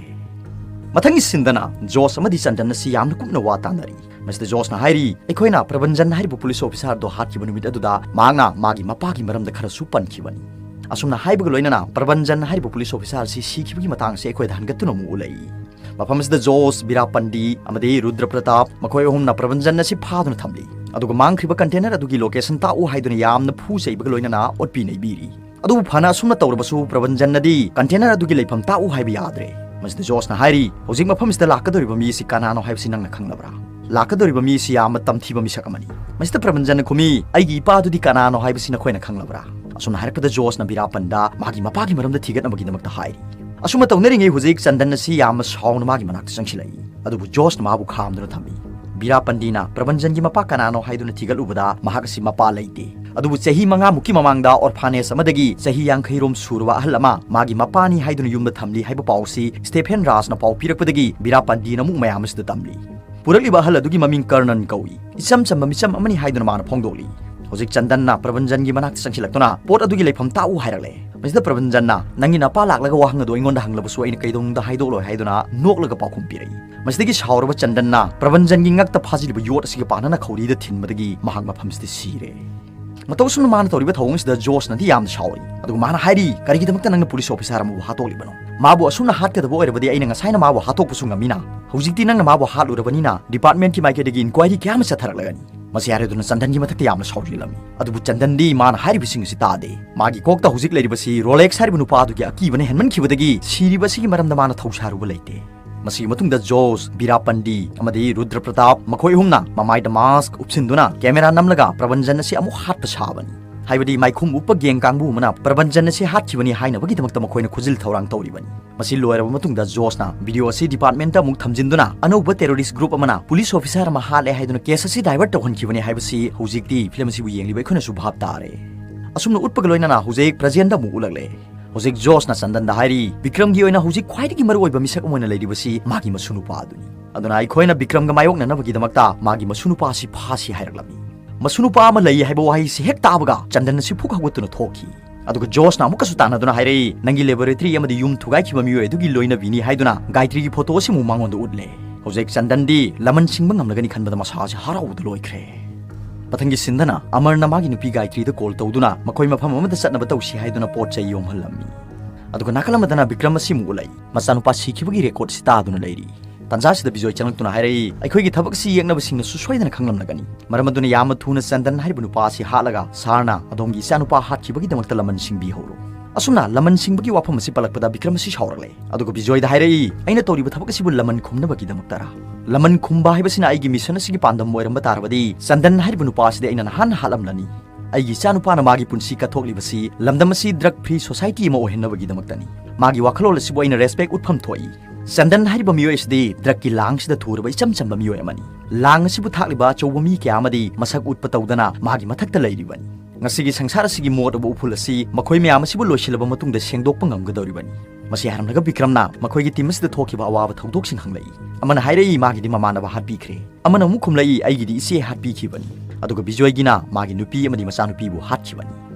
ꯃꯊꯪꯒꯤ ꯁꯤꯟꯗꯅ ꯖꯣꯁ ꯑꯃꯗꯤ ꯆꯟꯗꯟ ꯑꯁꯤ ꯌꯥꯝꯅ ꯀꯨꯞꯅ ꯋꯥ ꯇꯥꯟꯅꯔꯤ꯫ ꯃꯁꯤꯗ ꯖꯣꯁꯅ ꯍꯥꯏꯔꯤ, ꯑꯩꯈꯣꯏꯅ ꯄ꯭ꯔꯕꯟꯖꯟ ꯍꯥꯏꯔꯤꯕ ꯄꯨꯂꯤꯁ ꯑꯣꯐꯤꯁꯥꯔꯗꯣ ꯍꯥꯠꯈꯤꯕ ꯅꯨꯃꯤꯠ ꯑꯗꯨꯗ ꯃꯍꯥꯛꯅ ꯃꯥꯒꯤ ꯃꯄꯥꯒꯤ ꯃꯔꯝꯗ ꯈꯔꯁꯨ ꯄꯟꯈꯤꯕꯅꯤ꯫ ꯑꯁꯨꯝꯅ ꯍꯥꯏꯕꯒ ꯂꯣꯏꯅꯅ ꯄ꯭ꯔꯕꯟꯖꯟ ꯍꯥꯏꯔꯤꯕ ꯄꯨꯂꯤꯁ ꯑꯣꯐꯤꯁꯥꯔ ꯑꯁꯤ ꯁꯤꯈꯤꯕꯒꯤ ꯃꯇꯥꯡ ꯑꯁꯤ ꯑꯩꯈꯣꯏꯗ ꯍꯟꯒꯠꯇꯨꯅ ꯑꯃꯨꯛ ꯎꯠꯂꯛꯏ꯫ ꯃꯐꯝ ꯑꯁꯤꯗ ꯖꯣꯁ, ꯕꯤꯔꯥ ꯄꯟꯗꯤ ꯑꯃꯗꯤ ꯔꯨꯗ꯭ꯔ ꯄ꯭ꯔꯇꯥꯞ ꯃꯈꯣꯏ ꯑꯍꯨꯝꯅ ꯄ꯭ꯔꯕꯟꯖꯟ ꯑꯁꯤ ꯐꯥꯗꯨꯅ ꯊꯝꯂꯤ꯫ ꯑꯗꯨꯒ ꯃꯥꯡꯈ꯭ꯔꯤꯕ ꯀꯟꯇꯦꯅꯔ ꯑꯗꯨꯒꯤ ꯂꯣꯀꯦꯁꯟ ꯇꯥꯛꯎ ꯍꯥꯏꯗꯨꯅ ꯌꯥꯝꯅ ꯐꯨ ꯆꯩꯕꯒ ꯂꯣꯏꯅꯅ ꯑꯣꯠꯄꯤ ꯅꯩꯕꯤꯔꯤ꯫ ꯑꯗꯨꯕꯨ ꯐꯅ ꯑꯁꯨꯝꯅ ꯇꯧꯔꯕꯁꯨ ꯄ꯭ꯔꯕꯟꯖꯟꯅꯗꯤ ꯀꯟꯇꯦꯅꯔ ꯑꯗꯨꯒꯤ ꯂꯩꯐꯝ ꯇꯥꯛꯎ ꯍꯥꯏꯕ ꯌꯥꯗ꯭ꯔꯦ꯫ ꯃꯁꯤꯗ ꯖꯣꯁꯅ ꯍꯥꯏꯔꯤ, ꯍꯧꯖꯤꯛ ꯃꯐꯝꯁꯤꯗ ꯂꯥꯛꯀꯗꯧꯔꯤꯕ ꯃꯤ ꯑꯁꯤ ꯀꯅꯥꯅꯣ ꯍꯥꯏꯕꯁꯤ ꯅꯪꯅ ꯈꯪꯂꯕ꯭ꯔꯥ? ꯂꯥꯛꯀꯗꯧꯔꯤꯕ ꯃꯤ ꯑꯁꯤ ꯌꯥꯝꯅ ꯇꯝꯊꯤꯕ ꯃꯤꯁꯛ ꯑꯃꯅꯤ꯫ ꯃꯁꯤꯗ ꯄ꯭ꯔꯕꯟꯖꯟꯅ ꯈꯨꯝꯃꯤ, ꯑꯩꯒꯤ ꯏꯄꯥ ꯑꯗꯨꯗꯤ ꯀꯅꯥꯅꯣ ꯍꯥꯏꯕꯁꯤ ꯅꯈꯣꯏꯅ ꯈꯪꯂꯕ꯭ꯔꯥ? ꯑꯁꯨꯝꯅ ꯍꯥꯏꯔꯛꯄꯗ ꯖꯣꯁꯅ ꯕꯤꯔꯥ ꯄꯟꯗ ꯃꯥꯒꯤ ꯃꯄꯥꯒꯤ ꯃꯔꯝꯗ ꯊꯤꯒꯠꯅꯕꯒꯤꯗꯃꯛꯇ ꯍꯥꯏꯔꯤ꯫ ꯑꯁꯨꯝꯅ ꯇꯧꯅꯔꯤꯉꯩ ꯍꯧꯖꯤꯛ ꯆꯟꯗꯟ ꯑꯁꯤ ꯌꯥꯝꯅ ꯁꯥꯎꯅ ꯃꯥꯒꯤ ꯃꯅꯥꯛꯇ ꯆꯪꯁꯤꯜꯂꯛꯏ꯫ ꯑꯗꯨꯕꯨ ꯖꯣꯁꯅ ꯃꯥꯕꯨ ꯈꯥꯝꯗꯨꯅ ꯊꯝꯃꯤ꯫ ꯕꯤꯔꯥ ꯄꯟꯗꯤꯅ ꯄ꯭ꯔꯕꯟꯖꯟꯒꯤ ꯃꯄꯥ ꯀꯅꯥꯅꯣ ꯍꯥꯏꯗꯨꯅ ꯊꯤꯒꯠꯂꯨꯕꯗ ꯃꯍꯥꯛ ꯑꯁꯤ ꯃꯄꯥ ꯂꯩꯇꯦ꯫ ꯑꯗꯨꯕꯨ ꯆꯍꯤ ꯃꯉꯥꯃꯨꯛꯀꯤ ꯃꯃꯥꯡꯗ ꯑꯣꯔꯐꯥꯅꯦꯖ ꯑꯃꯗꯒꯤ ꯆꯍꯤ ꯌꯥꯡꯈꯩ ꯔꯣꯝ ꯁꯨꯔꯕ ꯑꯍꯜ ꯑꯃ ꯃꯥꯒꯤ ꯃꯄꯥꯅꯤ ꯍꯥꯏꯗꯨꯅ ꯌꯨꯝꯗ ꯊꯝꯂꯤ ꯍꯥꯏꯕ ꯄꯥꯎ ꯑꯁꯤ ꯁ꯭ꯇꯦꯐꯦꯟ ꯔꯥꯖꯅ ꯄꯥꯎ ꯄꯤꯔꯛꯄꯗꯒꯤ ꯕꯤꯔꯥ ꯄꯟꯗꯤꯅ ꯑꯃꯨꯛ ꯃꯌꯥꯝ ꯑꯁꯤꯗ ꯇꯝꯂꯤ꯫ ꯄꯨꯔꯛꯂꯤꯕ ꯑꯍꯜ ꯑꯗꯨꯒꯤ ꯃꯃꯤꯡ ꯀꯔꯅꯟ ꯀꯧꯏ꯫ ꯏꯆꯝ ꯆꯝꯕ ꯃꯤꯆꯝ ꯑꯃꯅꯤ ꯍꯥꯏꯗꯨꯅ ꯃꯥꯅ ꯐꯣꯡꯗꯣꯛꯂꯤ꯫ ꯍꯧꯖꯤꯛ ꯆꯟꯗꯟꯅ ꯄ꯭ꯔꯕꯟꯖꯟꯒꯤ ꯃꯅꯥꯛꯇ ꯆꯪꯁꯤꯜꯂꯛꯇꯨꯅ ꯄꯣꯠ ꯑꯗꯨꯒꯤ ꯂꯩꯐꯝ ꯇꯥꯛꯎ ꯍꯥꯏꯔꯛꯂꯦ꯫ ꯃꯁꯤꯗ ꯄ꯭ꯔꯕꯟꯖꯟꯅ, "ꯅꯪꯒꯤ ꯅꯄꯥ ꯂꯥꯛꯂꯒ ꯋꯥꯍꯪ ꯑꯗꯨ ꯑꯩꯉꯣꯟꯗ ꯍꯪꯂꯕꯁꯨ ꯑꯩꯅ ꯀꯩꯗꯧꯅꯨꯡꯗ ꯍꯥꯏꯗꯣꯛꯂꯣꯏ" ꯍꯥꯏꯗꯨꯅ ꯅꯣꯛꯂꯒ ꯄꯥꯎꯈꯨꯝ ꯄꯤꯔꯛꯏ꯫ ꯃꯁꯤꯗꯒꯤ ꯁꯥꯎꯔꯕ ꯆꯟꯗꯟꯅ ꯄ꯭ꯔꯕꯟꯖꯟꯒꯤ ꯉꯛꯇ ꯐꯥꯖꯤꯜꯂꯤꯕ ꯌꯣꯠ ꯑꯁꯤꯒ ꯄꯥꯟꯅꯅ ꯈꯧꯔꯤꯗ ꯊꯤꯟꯕꯗꯒꯤ ꯃꯍꯥꯛ ꯃꯐꯝꯁꯤꯗ ꯁꯤꯔꯦ꯫ ꯃꯇꯧ ꯑꯁꯨꯝꯅ ꯃꯥꯅ ꯇꯧꯔꯤꯕ ꯊꯧꯑꯣꯡꯁꯤꯗ ꯖꯣꯁꯅꯗꯤ ꯌꯥꯝꯅ ꯁꯥꯎꯏ꯫ ꯑꯗꯨꯒ ꯃꯥꯅ ꯍꯥꯏꯔꯤ, "ꯀꯔꯤꯒꯤꯗꯃꯛꯇ ꯅꯪꯅ ꯄꯨꯂꯤꯁ ꯑꯣꯐꯤꯁꯥꯔ ꯑꯃꯕꯨ ꯍꯥꯠꯇꯣꯛꯂꯤꯕꯅꯣ? ꯃꯥꯕꯨ ꯑꯁꯨꯝꯅ ꯍꯥꯠꯀꯗꯕ ꯑꯣꯏꯔꯕꯗꯤ ꯑꯩꯅ ꯉꯁꯥꯏꯅ ꯃꯥꯕꯨ ꯍꯥꯠꯇꯣꯛꯄꯁꯨ ꯉꯝꯃꯤꯅ꯫ ꯍꯧꯖꯤꯛꯇꯤ ꯅꯪꯅ ꯃꯥꯕꯨ ꯍꯥꯠꯂꯨꯔꯕꯅꯤꯅ ꯗꯤꯄꯥꯔꯠꯃꯦꯟꯠꯀꯤ ꯃꯥꯏꯀꯩꯗꯒꯤ ꯏꯟꯀ꯭ꯋꯥꯏꯔꯤ ꯀꯌꯥ ꯑꯃ ꯆꯠꯊꯔꯛꯂꯒꯅꯤ"꯫ ꯃꯁꯤ ꯍꯥꯏꯔꯗꯨꯅ ꯆꯟꯗꯟꯒꯤ ꯃꯊꯛꯇ ꯌꯥꯝꯅ ꯁꯥꯎꯖꯤꯜꯂꯝꯃꯤ꯫ ꯑꯗꯨꯕꯨ ꯆꯟꯗꯟꯗꯤ ꯃꯥꯅ ꯍꯥꯏꯔꯤꯕꯁꯤꯡ ꯑꯁꯤ ꯇꯥꯗꯦ꯫ ꯃꯥꯒꯤ ꯀꯣꯛꯇ ꯍꯧꯖꯤꯛ ꯂꯩꯔꯤꯕꯁꯤ ꯔꯣꯂꯦꯛꯁ ꯍꯥꯏꯔꯤꯕ ꯅꯨꯄꯥ ꯑꯗꯨꯒꯤ ꯑꯀꯤꯕꯅ ꯍꯦꯟꯃꯟꯈꯤꯕꯗꯒꯤ ꯁꯤꯔꯤꯕ ꯑꯁꯤꯒꯤ ꯃꯔꯝꯗ ꯃꯥꯅ ꯊꯧꯁꯥꯔꯨꯕ ꯂꯩꯇꯦ꯫ ꯃꯁꯤꯒꯤ ꯃꯇꯨꯡꯗ ꯖꯣꯁ, ꯕꯤꯔꯥ ꯄꯟꯗꯤ ꯑꯃꯗꯤ ꯔꯨꯗ꯭ꯔ ꯄ꯭ꯔꯇꯥꯞ ꯃꯈꯣꯏ ꯑꯍꯨꯝꯅ ꯃꯃꯥꯏꯗ ꯃꯥꯁꯛ ꯎꯞꯁꯤꯟꯗꯨꯅ ꯀꯦꯃꯦꯔꯥ ꯅꯝꯂꯒ ꯄ꯭ꯔꯕꯟꯖꯟ ꯑꯁꯤ ꯑꯃꯨꯛ ꯍꯥꯠꯄ ꯁꯥꯕꯅꯤ꯫ ꯍꯥꯏꯕꯗꯤ ꯃꯥꯏꯈꯨꯝ ꯎꯞꯄ ꯒꯦꯡ ꯀꯥꯡꯕꯨ ꯑꯃꯅ ꯄ꯭ꯔꯕꯟꯖꯟ ꯑꯁꯤ ꯍꯥꯠꯈꯤꯕꯅꯤ ꯍꯥꯏꯅꯕꯒꯤꯗꯃꯛꯇ ꯃꯈꯣꯏꯅ ꯈꯨꯖꯤꯜ ꯊꯧꯔꯥꯡ ꯇꯧꯔꯤꯕꯅꯤ꯫ ꯃꯁꯤ ꯂꯣꯏꯔꯕ ꯃꯇꯨꯡꯗ ꯖꯣꯁꯅ ꯚꯤꯗꯤꯑꯣ ꯑꯁꯤ ꯗꯤꯄꯥꯔꯠꯃꯦꯟꯠꯇ ꯑꯃꯨꯛ ꯊꯝꯖꯤꯟꯗꯨꯅ ꯑꯅꯧꯕ ꯇꯦꯔꯣꯔꯤꯁ ꯒ꯭ꯔꯨꯞ ꯑꯃꯅ ꯄꯨꯂꯤꯁ ꯑꯣꯐꯤꯁꯥꯔ ꯑꯃ ꯍꯥꯠꯂꯦ ꯍꯥꯏꯗꯨꯅ ꯀꯦꯁ ꯑꯁꯤ ꯗꯥꯏꯚꯔꯠ ꯇꯧꯍꯟꯈꯤꯕꯅꯤ ꯍꯥꯏꯕꯁꯤ ꯍꯧꯖꯤꯛꯇꯤ ꯐꯤꯂꯝ ꯑꯁꯤꯕꯨ ꯌꯦꯡꯂꯤꯕ ꯑꯩꯈꯣꯏꯅꯁꯨ ꯚꯥꯞ ꯇꯥꯔꯦ꯫ ꯑꯁꯨꯝꯅ ꯎꯠꯄꯒ ꯂꯣꯏꯅꯅ ꯍꯧꯖꯤꯛ ꯄ꯭ꯔꯖꯦꯟꯗ ꯑꯃꯨꯛ ꯎꯠꯂꯛꯂꯦ꯫ ꯍꯧꯖꯤꯛ ꯖꯣꯁꯅ ꯆꯟꯗꯟꯗ ꯍꯥꯏꯔꯤ, "ꯕꯤꯀ꯭ꯔꯝꯒꯤ ꯑꯣꯏꯅ ꯍꯧꯖꯤꯛ ꯈ꯭ꯋꯥꯏꯗꯒꯤ ꯃꯔꯨꯑꯣꯏꯕ ꯃꯤꯁꯛ ꯑꯃ ꯑꯣꯏꯅ ꯂꯩꯔꯤꯕꯁꯤ ꯃꯥꯒꯤ ꯃꯁꯨ ꯅꯨꯄꯥ ꯑꯗꯨꯅꯤ꯫ ꯑꯗꯨꯅ ꯑꯩꯈꯣꯏꯅ ꯕꯤꯀ꯭ꯔꯝꯒ ꯃꯥꯌꯣꯛꯅꯅꯕꯒꯤꯗꯃꯛꯇ ꯃꯥꯒꯤ ꯃꯁꯨ ꯅꯨꯄꯥ ꯑꯁꯤ ꯐꯥꯁꯤ" ꯍꯥꯏꯔꯛꯂꯝꯃꯤ꯫ ꯃꯁꯨ ꯅꯨꯄꯥ ꯑꯃ ꯂꯩ ꯍꯥꯏꯕ ꯋꯥꯍꯩꯁꯤ ꯍꯦꯛ ꯇꯥꯕꯒ ꯆꯟꯗꯟ ꯑꯁꯤ ꯐꯨꯛ ꯍꯧꯒꯠꯇꯨꯅ ꯊꯣꯛꯈꯤ꯫ ꯑꯗꯨꯒ ꯖꯣꯁꯅ ꯑꯃꯨꯛꯀꯁꯨ ꯇꯥꯟꯅꯗꯨꯅ ꯍꯥꯏꯔꯛꯏ, "ꯅꯪꯒꯤ ꯂꯦꯕꯣꯔꯦꯇꯔꯤ ꯑꯃꯗꯤ ꯌꯨꯝ ꯊꯨꯒꯥꯏꯈꯤꯕ ꯃꯤꯑꯣꯏ ꯑꯗꯨꯒꯤ ꯂꯣꯏꯅꯕꯤꯅꯤ" ꯍꯥꯏꯗꯨꯅ ꯒꯥꯏꯇ꯭ꯔꯤꯒꯤ ꯐꯣꯇꯣ ꯑꯁꯤꯃꯨꯛ ꯃꯉꯣꯟꯗ ꯎꯠꯂꯦ꯫ ꯍꯧꯖꯤꯛ ꯆꯟꯗꯟꯗꯤ ꯂꯃꯟ ꯁꯤꯡꯕ ꯉꯝꯂꯒꯅꯤ ꯈꯟꯕꯗ ꯃꯁꯥꯁꯦ ꯍꯔꯥꯎꯕꯗ ꯂꯣꯏꯈ꯭ꯔꯦ꯫ ꯃꯊꯪꯒꯤ ꯁꯤꯟꯗꯅ ꯑꯃꯔꯅ ꯃꯥꯒꯤ ꯅꯨꯄꯤ ꯒꯥꯌꯇ꯭ꯔꯤꯗ ꯀꯣꯜ ꯇꯧꯗꯨꯅ ꯃꯈꯣꯏ ꯃꯐꯝ ꯑꯃꯗ ꯆꯠꯅꯕ ꯇꯧꯁꯤ ꯍꯥꯏꯗꯨꯅ ꯄꯣꯠ ꯆꯩ ꯌꯣꯝꯍꯜꯂꯝꯃꯤ꯫ ꯑꯗꯨꯒ ꯅꯥꯀꯜ ꯑꯃꯗꯅ ꯕꯤꯀ꯭ꯔꯝ ꯑꯁꯤꯃꯨꯛ ꯎꯠꯂꯛꯏ꯫ ꯃꯆꯥꯅꯨꯄꯥ ꯁꯤꯈꯤꯕꯒꯤ ꯔꯦꯀꯣꯔꯗꯁꯤ ꯇꯥꯗꯨꯅ ꯂꯩꯔꯤ꯫ ꯇꯥꯟꯖꯥꯁꯤꯗ ꯕꯤꯖꯣꯏ ꯆꯪꯂꯛꯇꯨꯅ ꯍꯥꯏꯔꯛꯏ, "ꯑꯩꯈꯣꯏꯒꯤ ꯊꯕꯛ ꯑꯁꯤ ꯌꯦꯡꯅꯕꯁꯤꯡꯅꯁꯨ ꯁꯣꯏꯗꯅ ꯈꯪꯂꯝꯂꯒꯅꯤ꯫ ꯃꯔꯝ ꯑꯗꯨꯅ ꯌꯥꯝꯅ ꯊꯨꯅ ꯆꯟꯗꯟ ꯍꯥꯏꯔꯤꯕ ꯅꯨꯄꯥ ꯑꯁꯤ ꯍꯥꯠꯂꯒ ꯁꯥꯔꯅ ꯑꯗꯣꯝꯒꯤ ꯏꯆꯥꯅꯨꯄꯥ ꯍꯥꯠꯈꯤꯕꯒꯤꯗꯃꯛꯇ ꯂꯃꯟ ꯁꯤꯡꯕꯤꯍꯧꯔꯣ"꯫ ꯑꯁꯨꯝꯅ ꯂꯃꯟ ꯁꯤꯡꯕꯒꯤ ꯋꯥꯐꯝ ꯑꯁꯤ ꯄꯜꯂꯛꯄꯗ ꯕꯤꯀ꯭ꯔꯝ ꯑꯁꯤ ꯁꯥꯎꯔꯛꯂꯦ꯫ ꯑꯗꯨꯒ ꯕꯤꯖꯣꯏꯗ ꯍꯥꯏꯔꯛꯏ, "ꯑꯩꯅ ꯇꯧꯔꯤꯕ ꯊꯕꯛ ꯑꯁꯤꯕꯨ ꯂꯃꯟ ꯈꯨꯝꯅꯕꯒꯤꯗꯃꯛꯇꯔꯥ? ꯂꯃꯟ ꯈꯨꯝꯕ ꯍꯥꯏꯕꯁꯤꯅ ꯑꯩꯒꯤ ꯃꯤꯁꯟ ꯑꯁꯤꯒꯤ ꯄꯥꯟꯗꯝ ꯑꯣꯏꯔꯝꯕ ꯇꯥꯔꯕꯗꯤ ꯆꯟꯗꯟ ꯍꯥꯏꯔꯤꯕ ꯅꯨꯄꯥ ꯑꯁꯤꯗꯤ ꯑꯩꯅ ꯅꯍꯥꯟ ꯍꯥꯠꯂꯝꯂꯅꯤ꯫ ꯑꯩꯒꯤ ꯏꯆꯥꯅꯨꯄꯥꯅ ꯃꯥꯒꯤ ꯄꯨꯟꯁꯤ ꯀꯠꯊꯣꯛꯂꯤꯕꯁꯤ ꯂꯝꯗꯝ ꯑꯁꯤ ꯗ꯭ꯔꯒ ꯐ꯭ꯔꯤ ꯁꯣꯁꯥꯏꯇꯤ ꯑꯃ ꯑꯣꯏꯍꯟꯅꯕꯒꯤꯗꯃꯛꯇꯅꯤ꯫ ꯃꯥꯒꯤ ꯋꯥꯈꯜꯂꯣꯟ ꯑꯁꯤꯕꯨ ꯑꯩꯅ ꯔꯦꯁꯄꯦꯛ ꯎꯠꯐꯝ ꯊꯣꯛꯏ꯫ ꯆꯟꯗꯟ ꯍꯥꯏꯔꯤꯕ ꯃꯤꯑꯣꯏ ꯑꯁꯤꯗꯤ ꯗ꯭ꯔꯒꯀꯤ ꯂꯥꯡꯁꯤꯗ ꯊꯨꯔꯕ ꯏꯆꯝ ꯆꯝꯕ ꯃꯤꯑꯣꯏ ꯑꯃꯅꯤ꯫ ꯂꯥꯡ ꯑꯁꯤꯕꯨ ꯊꯥꯛꯂꯤꯕ ꯑꯆꯧꯕ ꯃꯤ ꯀꯌꯥ ꯑꯃꯗꯤ ꯃꯁꯛ ꯎꯠꯄ ꯇꯧꯗꯅ ꯃꯥꯒꯤ ꯃꯊꯛꯇ ꯂꯩꯔꯤꯕꯅꯤ꯫ ꯉꯁꯤꯒꯤ ꯁꯪꯁꯥꯔ ꯑꯁꯤꯒꯤ ꯃꯣꯠꯂꯕ ꯎꯐꯨꯜ ꯑꯁꯤ ꯃꯈꯣꯏ ꯃꯌꯥꯝ ꯑꯁꯤꯕꯨ ꯂꯣꯏꯁꯤꯜꯂꯕ ꯃꯇꯨꯡꯗ ꯁꯦꯡꯗꯣꯛꯄ ꯉꯝꯒꯗꯧꯔꯤꯕꯅꯤ"꯫ ꯃꯁꯤ ꯍꯥꯏꯔꯝꯂꯒ ꯕꯤꯀ꯭ꯔꯝꯅ ꯃꯈꯣꯏꯒꯤ ꯇꯤꯝ ꯑꯁꯤꯗ ꯊꯣꯛꯈꯤꯕ ꯑꯋꯥꯕ ꯊꯧꯗꯣꯛꯁꯤꯡ ꯍꯪꯂꯛꯏ꯫ ꯑꯃꯅ ꯍꯥꯏꯔꯛꯏ, ꯃꯥꯒꯤꯗꯤ ꯃꯃꯥꯟꯅꯕ ꯍꯥꯠꯄꯤꯈ꯭ꯔꯦ꯫ ꯑꯃꯅ ꯑꯃꯨꯛ ꯈꯨꯝꯂꯛꯏ, "ꯑꯩꯒꯤꯗꯤ ꯏꯆꯦ ꯍꯥꯠꯄꯤꯈꯤꯕꯅꯤ"꯫ ꯑꯗꯨꯒ ꯕꯤꯖꯣꯏꯒꯤꯅ ꯃꯥꯒꯤ ꯅꯨꯄꯤ ꯑꯃꯗꯤ ꯃꯆꯥꯅꯨꯄꯤꯕꯨ ꯍꯥꯠꯈꯤꯕꯅꯤ꯫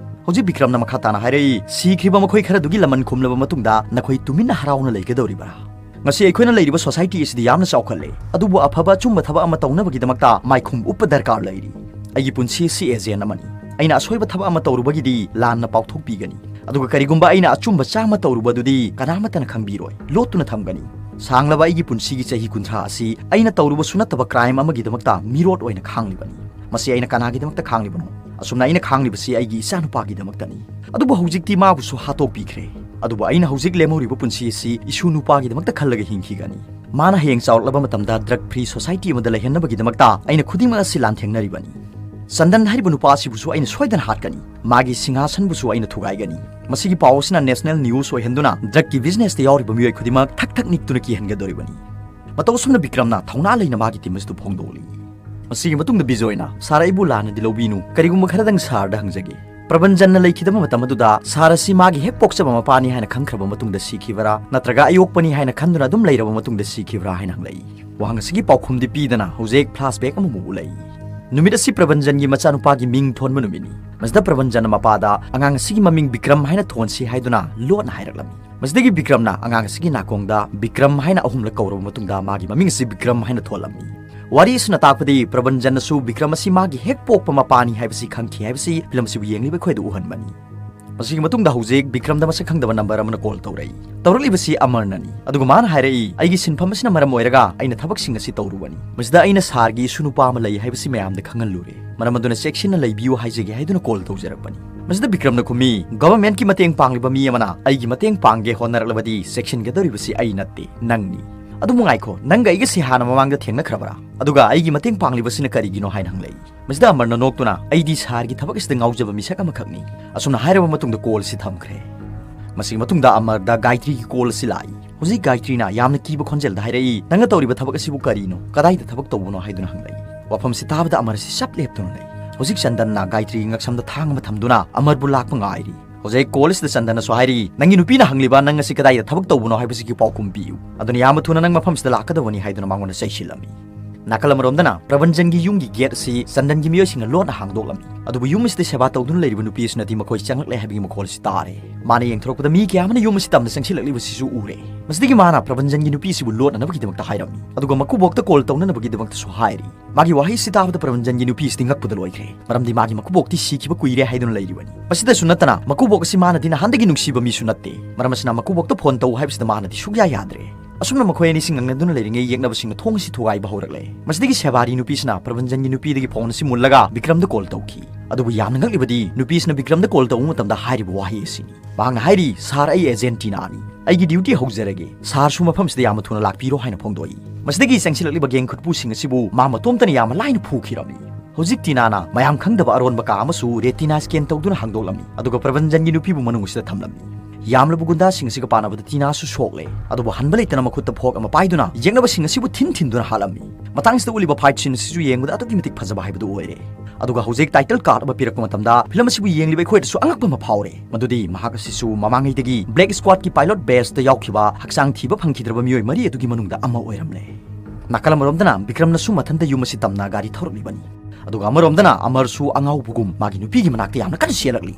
ꯍꯧꯖꯤꯛ ꯕꯤꯀ꯭ꯔꯝꯅ ꯃꯈꯥ ꯇꯥꯅ ꯍꯥꯏꯔꯛꯏ, "ꯁꯤꯈ꯭ꯔꯤꯕ ꯃꯈꯣꯏ ꯈꯔꯗꯨꯒꯤ ꯂꯃꯟ ꯈꯨꯝꯂꯕ ꯃꯇꯨꯡꯗ ꯅꯈꯣꯏ ꯇꯨꯃꯤꯟꯅ ꯍꯔꯥꯎꯅ ꯂꯩꯒꯗꯧꯔꯤꯕ꯭ꯔꯥ? ꯉꯁꯤ ꯑꯩꯈꯣꯏꯅ ꯂꯩꯔꯤꯕ ꯁꯣꯁꯥꯏꯇꯤ ꯑꯁꯤꯗꯤ ꯌꯥꯝꯅ ꯆꯥꯎꯈꯠꯂꯦ, ꯑꯗꯨꯕꯨ ꯑꯐꯕ ꯑꯆꯨꯝꯕ ꯊꯕꯛ ꯑꯃ ꯇꯧꯅꯕꯒꯤꯗꯃꯛꯇ ꯃꯥꯏꯈꯨꯝ ꯎꯞꯄ ꯗꯔꯀꯥꯔ ꯂꯩꯔꯤ꯫ ꯑꯩꯒꯤ ꯄꯨꯟꯁꯤ ꯑꯁꯤ ꯑꯦꯖꯦꯟ ꯑꯃꯅꯤ꯫ ꯑꯩꯅ ꯑꯁꯣꯏꯕ ꯊꯕꯛ ꯑꯃ ꯇꯧꯔꯨꯕꯒꯤꯗꯤ ꯂꯥꯟꯅ ꯄꯥꯎꯊꯣꯛꯄꯤꯒꯅꯤ, ꯑꯗꯨꯒ ꯀꯔꯤꯒꯨꯝꯕ ꯑꯩꯅ ꯑꯆꯨꯝꯕ ꯆꯥꯝꯃ ꯇꯧꯔꯨꯕꯗꯨꯗꯤ ꯀꯅꯥꯃꯠꯇꯅ ꯈꯪꯕꯤꯔꯣꯏ, ꯂꯣꯠꯇꯨꯅ ꯊꯝꯒꯅꯤ꯫ ꯁꯥꯡꯂꯕ ꯑꯩꯒꯤ ꯄꯨꯟꯁꯤꯒꯤ ꯆꯍꯤ ꯀꯨꯟꯊ꯭ꯔꯥ ꯑꯁꯤ ꯑꯩꯅ ꯇꯧꯔꯨꯕꯁꯨ ꯅꯠꯇꯕ ꯀ꯭ꯔꯥꯏꯝ ꯑꯃꯒꯤꯗꯃꯛꯇ ꯃꯤꯔꯣꯠ ꯑꯣꯏꯅ ꯈꯥꯡꯂꯤꯕꯅꯤ꯫ ꯃꯁꯤ ꯑꯩꯅ ꯀꯅꯥꯒꯤꯗꯃꯛꯇ ꯈꯥꯡꯂꯤꯕꯅꯣ? ꯑꯁꯨꯝꯅ ꯑꯩꯅ ꯈꯥꯡꯂꯤꯕꯁꯤ ꯑꯩꯒꯤ ꯏꯆꯥꯅꯨꯄꯥꯒꯤꯗꯃꯛꯇꯅꯤ꯫ ꯑꯗꯨꯕꯨ ꯍꯧꯖꯤꯛꯇꯤ ꯃꯥꯕꯨꯁꯨ ꯍꯥꯠꯇꯣꯛꯄꯤꯈ꯭ꯔꯦ꯫ ꯑꯗꯨꯕꯨ ꯑꯩꯅ ꯍꯧꯖꯤꯛ ꯂꯦꯝꯍꯧꯔꯤꯕ ꯄꯨꯟꯁꯤ ꯑꯁꯤ ꯏꯁꯨ ꯅꯨꯄꯥꯒꯤꯗꯃꯛꯇ ꯈꯜꯂꯒ ꯍꯤꯡꯈꯤꯒꯅꯤ꯫ ꯃꯥꯅ ꯍꯌꯦꯡ ꯆꯥꯎꯔꯛꯂꯕ ꯃꯇꯝꯗ ꯗ꯭ꯔꯒ ꯐ꯭ꯔꯤ ꯁꯣꯁꯥꯏꯇꯤ ꯑꯃꯗ ꯂꯩꯍꯟꯅꯕꯒꯤꯗꯃꯛꯇ ꯑꯩꯅ ꯈꯨꯗꯤꯡꯃꯛ ꯑꯁꯤ ꯂꯥꯟꯊꯦꯡꯅꯔꯤꯕꯅꯤ꯫ ꯆꯟꯗꯟ ꯍꯥꯏꯔꯤꯕ ꯅꯨꯄꯥ ꯑꯁꯤꯕꯨꯁꯨ ꯑꯩꯅ ꯁꯣꯏꯗꯅ ꯍꯥꯠꯀꯅꯤ꯫ ꯃꯥꯒꯤ ꯁꯤꯡꯍꯥꯁꯟꯕꯨꯁꯨ ꯑꯩꯅ ꯊꯨꯒꯥꯏꯒꯅꯤ꯫ ꯃꯁꯤꯒꯤ ꯄꯥꯎ ꯑꯁꯤꯅ ꯅꯦꯁꯅꯦꯜ ꯅ꯭ꯌꯨꯁ ꯑꯣꯏꯍꯟꯗꯨꯅ ꯗ꯭ꯔꯒꯀꯤ ꯕꯤꯖꯤꯅꯦꯁꯇ ꯌꯥꯎꯔꯤꯕ ꯃꯤꯑꯣꯏ ꯈꯨꯗꯤꯡꯃꯛ ꯊꯛ ꯊꯛ ꯅꯤꯛꯇꯨꯅ ꯀꯤꯍꯟꯒꯗꯧꯔꯤꯕꯅꯤ꯫ ꯃꯇꯧ ꯑꯁꯨꯝꯅ ꯕꯤꯀ꯭ꯔꯝꯅ ꯊꯧꯅꯥ ꯂꯩꯅ ꯃꯥꯒꯤ ꯇꯤꯝ ꯑꯁꯤꯗ ꯐꯣꯡꯗꯣꯛꯂꯤ꯫ ꯃꯁꯤꯒꯤ ꯃꯇꯨꯡꯗ ꯕꯤꯖꯣꯏꯅ, "ꯁꯥꯔ, ꯑꯩꯕꯨ ꯂꯥꯟꯅꯗꯤ ꯂꯧꯕꯤꯅꯨ, ꯀꯔꯤꯒꯨꯝꯕ ꯈꯔꯗꯪ ꯁꯥꯔꯗ ꯍꯪꯖꯒꯦ꯫ ꯄ꯭ꯔꯕꯟꯖꯟꯅ ꯂꯩꯈꯤꯗꯕ ꯃꯇꯝ ꯑꯗꯨꯗ ꯁꯥꯔ ꯑꯁꯤ ꯃꯥꯒꯤ ꯍꯦꯛ ꯄꯣꯛꯆꯕ ꯃꯄꯥꯅꯤ ꯍꯥꯏꯅ ꯈꯪꯈ꯭ꯔꯕ ꯃꯇꯨꯡꯗ ꯁꯤꯈꯤꯕꯔꯥ, ꯅꯠꯇ꯭ꯔꯒ ꯑꯌꯣꯛꯄꯅꯤ ꯍꯥꯏꯅ ꯈꯟꯗꯨꯅ ꯑꯗꯨꯝ ꯂꯩꯔꯕ ꯃꯇꯨꯡꯗ ꯁꯤꯈꯤꯕꯔꯥ?" ꯍꯥꯏꯅ ꯍꯪꯂꯛꯏ꯫ ꯋꯥꯍꯪ ꯑꯁꯤꯒꯤ ꯄꯥꯎꯈꯨꯝꯗꯤ ꯄꯤꯗꯅ ꯍꯧꯖꯤꯛ ꯐ꯭ꯂꯥꯁꯕꯦꯛ ꯑꯃꯃꯨꯛ ꯎꯠꯂꯛꯏ꯫ ꯅꯨꯃꯤꯠ ꯑꯁꯤ ꯄ꯭ꯔꯕꯟꯖꯟꯒꯤ ꯃꯆꯥꯅꯨꯄꯥꯒꯤ ꯃꯤꯡ ꯊꯣꯟꯕ ꯅꯨꯃꯤꯠꯅꯤ꯫ ꯃꯁꯤꯗ ꯄ꯭ꯔꯕꯟꯖꯟꯅ ꯃꯄꯥꯗ ꯑꯉꯥꯡ ꯑꯁꯤꯒꯤ ꯃꯃꯤꯡ ꯕꯤꯀ꯭ꯔꯝ ꯍꯥꯏꯅ ꯊꯣꯟꯁꯤ ꯍꯥꯏꯗꯨꯅ ꯂꯣꯠꯅ ꯍꯥꯏꯔꯛꯂꯝꯃꯤ꯫ ꯃꯁꯤꯗꯒꯤ ꯕꯤꯀ꯭ꯔꯝꯅ ꯑꯉꯥꯡ ꯑꯁꯤꯒꯤ ꯅꯥꯀꯣꯡꯗ ꯕꯤꯀ꯭ꯔꯝ ꯍꯥꯏꯅ ꯑꯍꯨꯝꯂꯛ ꯀꯧꯔꯕ ꯃꯇꯨꯡꯗ ꯃꯥꯒꯤ ꯃꯃꯤꯡ ꯑꯁꯤ ꯕꯤꯀ꯭ꯔꯝ ꯍꯥꯏꯅ ꯊꯣꯜꯂꯝꯃꯤ꯫ ꯋꯥꯔꯤ ꯑꯁꯤꯅ ꯇꯥꯛꯄꯗꯤ ꯄ꯭ꯔꯕꯟꯖꯟꯅꯁꯨ ꯕꯤꯀ꯭ꯔꯝ ꯑꯁꯤ ꯃꯥꯒꯤ ꯍꯦꯛ ꯄꯣꯛꯄ ꯃꯄꯥꯅꯤ ꯍꯥꯏꯕꯁꯤ ꯈꯪꯈꯤ ꯍꯥꯏꯕꯁꯤ ꯐꯤꯂꯝ ꯑꯁꯤꯕꯨ ꯌꯦꯡꯂꯤꯕ ꯑꯩꯈꯣꯏꯗ ꯎꯍꯟꯕꯅꯤ꯫ ꯃꯁꯤꯒꯤ ꯃꯇꯨꯡꯗ ꯍꯧꯖꯤꯛ ꯕꯤꯀ꯭ꯔꯝꯗ ꯃꯁꯛ ꯈꯪꯗꯕ ꯅꯝꯕꯔ ꯑꯃꯅ ꯀꯣꯜ ꯇꯧꯔꯛꯏ꯫ ꯇꯧꯔꯛꯂꯤꯕꯁꯤ ꯑꯃꯔꯅꯅꯤ꯫ ꯑꯗꯨꯒ ꯃꯥꯅ ꯍꯥꯏꯔꯛꯏ, "ꯑꯩꯒꯤ ꯁꯤꯟꯐꯝ ꯑꯁꯤꯅ ꯃꯔꯝ ꯑꯣꯏꯔꯒ ꯑꯩꯅ ꯊꯕꯛꯁꯤꯡ ꯑꯁꯤ ꯇꯧꯔꯨꯕꯅꯤ꯫ ꯃꯁꯤꯗ ꯑꯩꯅ ꯁꯥꯔꯒꯤ ꯏꯁꯨ ꯅꯨꯄꯥ ꯑꯃ ꯂꯩ ꯍꯥꯏꯕꯁꯤ ꯃꯌꯥꯝꯗ ꯈꯪꯍꯜꯂꯨꯔꯦ꯫ ꯃꯔꯝ ꯑꯗꯨꯅ ꯆꯦꯛꯁꯤꯟꯅ ꯂꯩꯕꯤꯌꯨ ꯍꯥꯏꯖꯒꯦ" ꯍꯥꯏꯗꯨꯅ ꯀꯣꯜ ꯇꯧꯖꯔꯛꯄꯅꯤ꯫ ꯃꯁꯤꯗ ꯕꯤꯀ꯭ꯔꯝꯅ ꯈꯨꯝꯃꯤ, "ꯒꯚꯔꯟꯃꯦꯟꯠꯀꯤ ꯃꯇꯦꯡ ꯄꯥꯡꯂꯤꯕ ꯃꯤ ꯑꯃꯅ ꯑꯩꯒꯤ ꯃꯇꯦꯡ ꯄꯥꯡꯒꯦ ꯍꯣꯠꯅꯔꯛꯂꯕꯗꯤ ꯆꯦꯛꯁꯤꯟꯒꯗꯧꯔꯤꯕꯁꯤ ꯑꯩ ꯅꯠꯇꯦ, ꯅꯪꯅꯤ꯫ ꯑꯗꯨꯕꯨ ꯉꯥꯏꯈꯣ, ꯅꯪꯒ ꯑꯩꯒꯁꯤ ꯍꯥꯟꯅ ꯃꯃꯥꯡꯗ ꯊꯦꯡꯅꯈ꯭ꯔꯕ꯭ꯔꯥ? ꯑꯗꯨꯒ ꯑꯩꯒꯤ ꯃꯇꯦꯡ ꯄꯥꯡꯂꯤꯕꯁꯤꯅ ꯀꯔꯤꯒꯤꯅꯣ?" ꯍꯥꯏꯅ ꯍꯪꯂꯛꯏ꯫ ꯃꯁꯤꯗ ꯑꯃꯔꯅ ꯅꯣꯛꯇꯨꯅ, "ꯑꯩꯗꯤ ꯁꯥꯔꯒꯤ ꯊꯕꯛ ꯑꯁꯤꯗ ꯉꯥꯎꯖꯕ ꯃꯤꯁꯛ ꯑꯃꯈꯛꯅꯤ"꯫ ꯑꯁꯨꯝꯅ ꯍꯥꯏꯔꯕ ꯃꯇꯨꯡꯗ ꯀꯣꯜ ꯑꯁꯤ ꯊꯝꯈ꯭ꯔꯦ꯫ ꯃꯁꯤꯒꯤ ꯃꯇꯨꯡꯗ ꯑꯃꯔꯗ ꯒꯥꯌꯇ꯭ꯔꯤꯒꯤ ꯀꯣꯜ ꯑꯁꯤ ꯂꯥꯛꯏ꯫ ꯍꯧꯖꯤꯛ ꯒꯥꯌꯇ꯭ꯔꯤꯅ ꯌꯥꯝꯅ ꯀꯤꯕ ꯈꯣꯟꯖꯦꯜꯗ ꯍꯥꯏꯔꯛꯏ, "ꯅꯪꯅ ꯇꯧꯔꯤꯕ ꯊꯕꯛ ꯑꯁꯤꯕꯨ ꯀꯔꯤꯅꯣ? ꯀꯗꯥꯏꯗ ꯊꯕꯛ ꯇꯧꯕꯅꯣ?" ꯍꯥꯏꯗꯨꯅ ꯍꯪꯂꯛꯏ꯫ ꯋꯥꯐꯝꯁꯤ ꯇꯥꯕꯗ ꯑꯃꯔ ꯑꯁꯤ ꯆꯞ ꯂꯦꯞꯇꯨꯅ ꯂꯩ꯫ ꯍꯧꯖꯤꯛ ꯆꯟꯗꯟꯅ ꯒꯥꯌꯇ꯭ꯔꯤꯒꯤ ꯉꯛꯁꯝꯗ ꯊꯥꯡ ꯑꯃ ꯊꯝꯗꯨꯅ ꯑꯃꯔꯕꯨ ꯂꯥꯛꯄ ꯉꯥꯏꯔꯤ꯫ ꯍꯧꯖꯤꯛ ꯀꯣꯜ ꯑꯁꯤꯗ ꯆꯟꯗꯟꯅꯁꯨ ꯍꯥꯏꯔꯤ, "ꯅꯪꯒꯤ ꯅꯨꯄꯤꯅ ꯍꯪꯂꯤꯕ ꯅꯪ ꯑꯁꯤ ꯀꯗꯥꯏꯗ ꯊꯕꯛ ꯇꯧꯕꯅꯣ ꯍꯥꯏꯕꯁꯤꯒꯤ ꯄꯥꯎꯈꯨꯝ ꯄꯤꯌꯨ꯫ ꯑꯗꯨꯅ ꯌꯥꯝꯅ ꯊꯨꯅ ꯅꯪ ꯃꯐꯝꯁꯤꯗ ꯂꯥꯛꯀꯗꯕꯅꯤ" ꯍꯥꯏꯗꯨꯅ ꯃꯉꯣꯟꯗ ꯆꯩꯁꯤꯜꯂꯝꯃꯤ꯫ ꯅꯥꯀꯜ ꯑꯃꯔꯣꯝꯗꯅ ꯄ꯭ꯔꯕꯟꯖꯟꯒꯤ ꯌꯨꯝꯒꯤ ꯒꯦꯠ ꯑꯁꯤ ꯆꯟꯗꯟꯒꯤ ꯃꯤꯑꯣꯏꯁꯤꯡꯅ ꯂꯣꯟꯅ ꯍꯥꯡꯗꯣꯛꯂꯝꯃꯤ꯫ ꯑꯗꯨꯕꯨ ꯌꯨꯝ ꯑꯁꯤꯗ ꯁꯦꯕꯥ ꯇꯧꯗꯨꯅ ꯂꯩꯔꯤꯕ ꯅꯨꯄꯤ ꯑꯁꯤꯅꯗꯤ ꯃꯈꯣꯏ ꯆꯪꯂꯛꯂꯦ ꯍꯥꯏꯕꯒꯤ ꯃꯈꯣꯜ ꯑꯁꯤ ꯇꯥꯔꯦ꯫ ꯃꯥꯅ ꯌꯦꯡꯊꯣꯔꯛꯄꯗ ꯃꯤ ꯀꯌꯥ ꯑꯃꯅ ꯌꯨꯝ ꯑꯁꯤ ꯇꯝꯅ ꯆꯪꯁꯤꯜꯂꯛꯂꯤꯕꯁꯤꯁꯨ ꯎꯔꯦ꯫ ꯃꯁꯤꯗꯒꯤ ꯃꯥꯅ ꯄ꯭ꯔꯕꯟꯖꯟꯒꯤ ꯅꯨꯄꯤ ꯑꯁꯤꯕꯨ ꯂꯣꯠꯅꯅꯕꯒꯤꯗꯃꯛꯇ ꯍꯥꯏꯔꯝꯃꯤ꯫ ꯑꯗꯨꯒ ꯃꯀꯨꯕꯣꯛꯇ ꯀꯣꯜ ꯇꯧꯅꯅꯕꯒꯤꯗꯃꯛꯇꯁꯨ ꯍꯥꯏꯔꯤ꯫ ꯃꯥꯒꯤ ꯋꯥꯍꯩꯁꯤ ꯇꯥꯕꯗ ꯄ꯭ꯔꯕꯟꯖꯟꯒꯤ ꯅꯨꯄꯤꯁꯤꯗꯤ ꯉꯛꯄꯗ ꯂꯣꯏꯈ꯭ꯔꯦ, ꯃꯔꯝꯗꯤ ꯃꯥꯒꯤ ꯃꯀꯨꯕꯣꯛꯇꯤ ꯁꯤꯈꯤꯕ ꯀꯨꯏꯔꯦ ꯍꯥꯏꯗꯨꯅ ꯂꯩꯔꯤꯕꯅꯤ꯫ ꯃꯁꯤꯗꯁꯨ ꯅꯠꯇꯅ ꯃꯀꯨꯕꯣꯛ ꯑꯁꯤ ꯃꯥꯅꯗꯤ ꯅꯍꯥꯟꯗꯒꯤ ꯅꯨꯡꯁꯤꯕ ꯃꯤꯁꯨ ꯅꯠꯇꯦ, ꯃꯔꯝ ꯑꯁꯤꯅ ꯃꯀꯨꯕꯣꯛꯇ ꯐꯣꯟ ꯇꯧ ꯍꯥꯏꯕꯁꯤꯗ ꯃꯥꯅꯗꯤ ꯁꯨꯛꯌꯥ ꯌꯥꯗ꯭ꯔꯦ꯫ ꯑꯁꯨꯝꯅ ꯃꯈꯣꯏ ꯑꯅꯤꯁꯤ ꯉꯪꯅꯗꯨꯅ ꯂꯩꯔꯤꯉꯩ ꯌꯦꯛꯅꯕꯁꯤꯡꯅ ꯊꯣꯡ ꯑꯁꯤ ꯊꯨꯒꯥꯏꯕ ꯍꯧꯔꯛꯂꯦ꯫ ꯃꯁꯤꯗꯒꯤ ꯁꯦꯕꯥꯔꯤ ꯅꯨꯄꯤꯁꯤꯅ ꯄ꯭ꯔꯕꯟꯖꯟꯒꯤ ꯅꯨꯄꯤꯗꯒꯤ ꯐꯣꯟ ꯑꯁꯤ ꯃꯨꯜꯂꯒ ꯕꯤꯀ꯭ꯔꯝꯗ ꯀꯣꯜ ꯇꯧꯈꯤ꯫ ꯑꯗꯨꯕꯨ ꯌꯥꯝꯅ ꯉꯛꯂꯤꯕꯗꯤ ꯅꯨꯄꯤꯁꯤꯅ ꯕꯤꯀ꯭ꯔꯝꯗ ꯀꯣꯜ ꯇꯧꯕ ꯃꯇꯝꯗ ꯍꯥꯏꯔꯤꯕ ꯋꯥꯍꯩ ꯑꯁꯤꯅꯤ꯫ ꯃꯍꯥꯛꯅ ꯍꯥꯏꯔꯤ, "ꯁꯥꯔ, ꯑꯩ ꯑꯦꯖꯦꯟꯇꯤꯅꯥꯅꯤ꯫ ꯑꯩꯒꯤ ꯗ꯭ꯌꯨꯇꯤ ꯍꯧꯖꯔꯒꯦ꯫ ꯁꯥꯔꯁꯨ ꯃꯐꯝꯁꯤꯗ ꯌꯥꯝꯅ ꯊꯨꯅ ꯂꯥꯛꯄꯤꯔꯣ" ꯍꯥꯏꯅ ꯐꯣꯡꯗꯣꯛꯏ꯫ ꯃꯁꯤꯗꯒꯤ ꯆꯪꯁꯤꯜꯂꯛꯂꯤꯕ ꯒꯦꯡ ꯈꯨꯠꯄꯨꯁꯤꯡ ꯑꯁꯤꯕꯨ ꯃꯥ ꯃꯇꯣꯝꯇꯅ ꯌꯥꯝꯅ ꯂꯥꯏꯅ ꯐꯨꯈꯤꯔꯝꯃꯤ꯫ ꯍꯧꯖꯤꯛ ꯇꯤꯅꯥꯅ ꯃꯌꯥꯝ ꯈꯪꯗꯕ ꯑꯔꯣꯟꯕ ꯀꯥ ꯑꯃꯁꯨ ꯔꯦꯇꯤꯅꯥ ꯁ꯭ꯀꯦꯟ ꯇꯧꯗꯨꯅ ꯍꯥꯡꯗꯣꯛꯂꯝꯃꯤ, ꯑꯗꯨꯒ ꯄ꯭ꯔꯕꯟꯖꯟꯒꯤ ꯅꯨꯄꯤꯕꯨ ꯃꯅꯨꯡ ꯑꯁꯤꯗ ꯊꯝꯂꯝꯃꯤ꯫ ꯌꯥꯝꯂꯕ ꯒꯨꯟꯗꯥꯁꯤꯡ ꯑꯁꯤꯒ ꯄꯥꯅꯕꯗ ꯇꯤꯅꯥꯁꯨ ꯁꯣꯛꯂꯦ, ꯑꯗꯨꯕꯨ ꯍꯟꯕ ꯂꯩꯇꯅ ꯃꯈꯨꯠꯇ ꯐꯣꯛ ꯑꯃ ꯄꯥꯏꯗꯨꯅ ꯌꯦꯛꯅꯕꯁꯤꯡ ꯑꯁꯤꯕꯨ ꯊꯤꯟ ꯊꯤꯟꯗꯨꯅ ꯍꯥꯠꯂꯝꯃꯤ꯫ ꯃꯇꯥꯡꯁꯤꯗ ꯎꯠꯂꯤꯕ ꯐꯥꯏꯠ ꯁꯤꯟ ꯑꯁꯤꯁꯨ ꯌꯦꯡꯕꯗ ꯑꯗꯨꯛꯀꯤ ꯃꯇꯤꯛ ꯐꯖꯕ ꯍꯥꯏꯕꯗꯨ ꯑꯣꯏꯔꯦ꯫ ꯑꯗꯨꯒ ꯍꯧꯖꯤꯛ ꯇꯥꯏꯇꯜ ꯀꯥꯔꯗ ꯑꯃ ꯄꯤꯔꯛꯄ ꯃꯇꯝꯗ ꯐꯤꯂꯝ ꯑꯁꯤꯕꯨ ꯌꯦꯡꯂꯤꯕ ꯑꯩꯈꯣꯏꯗꯁꯨ ꯑꯉꯛꯄ ꯑꯃ ꯐꯥꯎꯔꯦ, ꯃꯗꯨꯗꯤ ꯃꯍꯥꯛ ꯑꯁꯤꯁꯨ ꯃꯃꯥꯡꯉꯩꯗꯒꯤ ꯕ꯭ꯂꯦꯛ ꯁ꯭ꯀ꯭ꯋꯥꯗꯀꯤ ꯄꯥꯏꯂꯣꯠ ꯕꯦꯁꯇ ꯌꯥꯎꯈꯤꯕ ꯍꯛꯆꯥꯡ ꯊꯤꯕ ꯐꯪꯈꯤꯗ꯭ꯔꯕ ꯃꯤꯑꯣꯏ ꯃꯔꯤ ꯑꯗꯨꯒꯤ ꯃꯅꯨꯡꯗ ꯑꯃ ꯑꯣꯏꯔꯝꯂꯦ꯫ ꯅꯥꯀꯜ ꯑꯃꯔꯣꯝꯗꯅ ꯕꯤꯀ꯭ꯔꯝꯅꯁꯨ ꯃꯊꯟꯇ ꯌꯨꯝ ꯑꯁꯤ ꯇꯝꯅ ꯒꯥꯔꯤ ꯊꯧꯔꯛꯂꯤꯕꯅꯤ, ꯑꯗꯨꯒ ꯑꯃꯔꯣꯝꯗꯅ ꯑꯃꯔꯁꯨ ꯑꯉꯥꯎꯕꯒꯨꯝ ꯃꯥꯒꯤ ꯅꯨꯄꯤꯒꯤ ꯃꯅꯥꯛꯇ ꯌꯥꯝꯅ ꯀꯟꯅ ꯆꯦꯜꯂꯛꯂꯤ꯫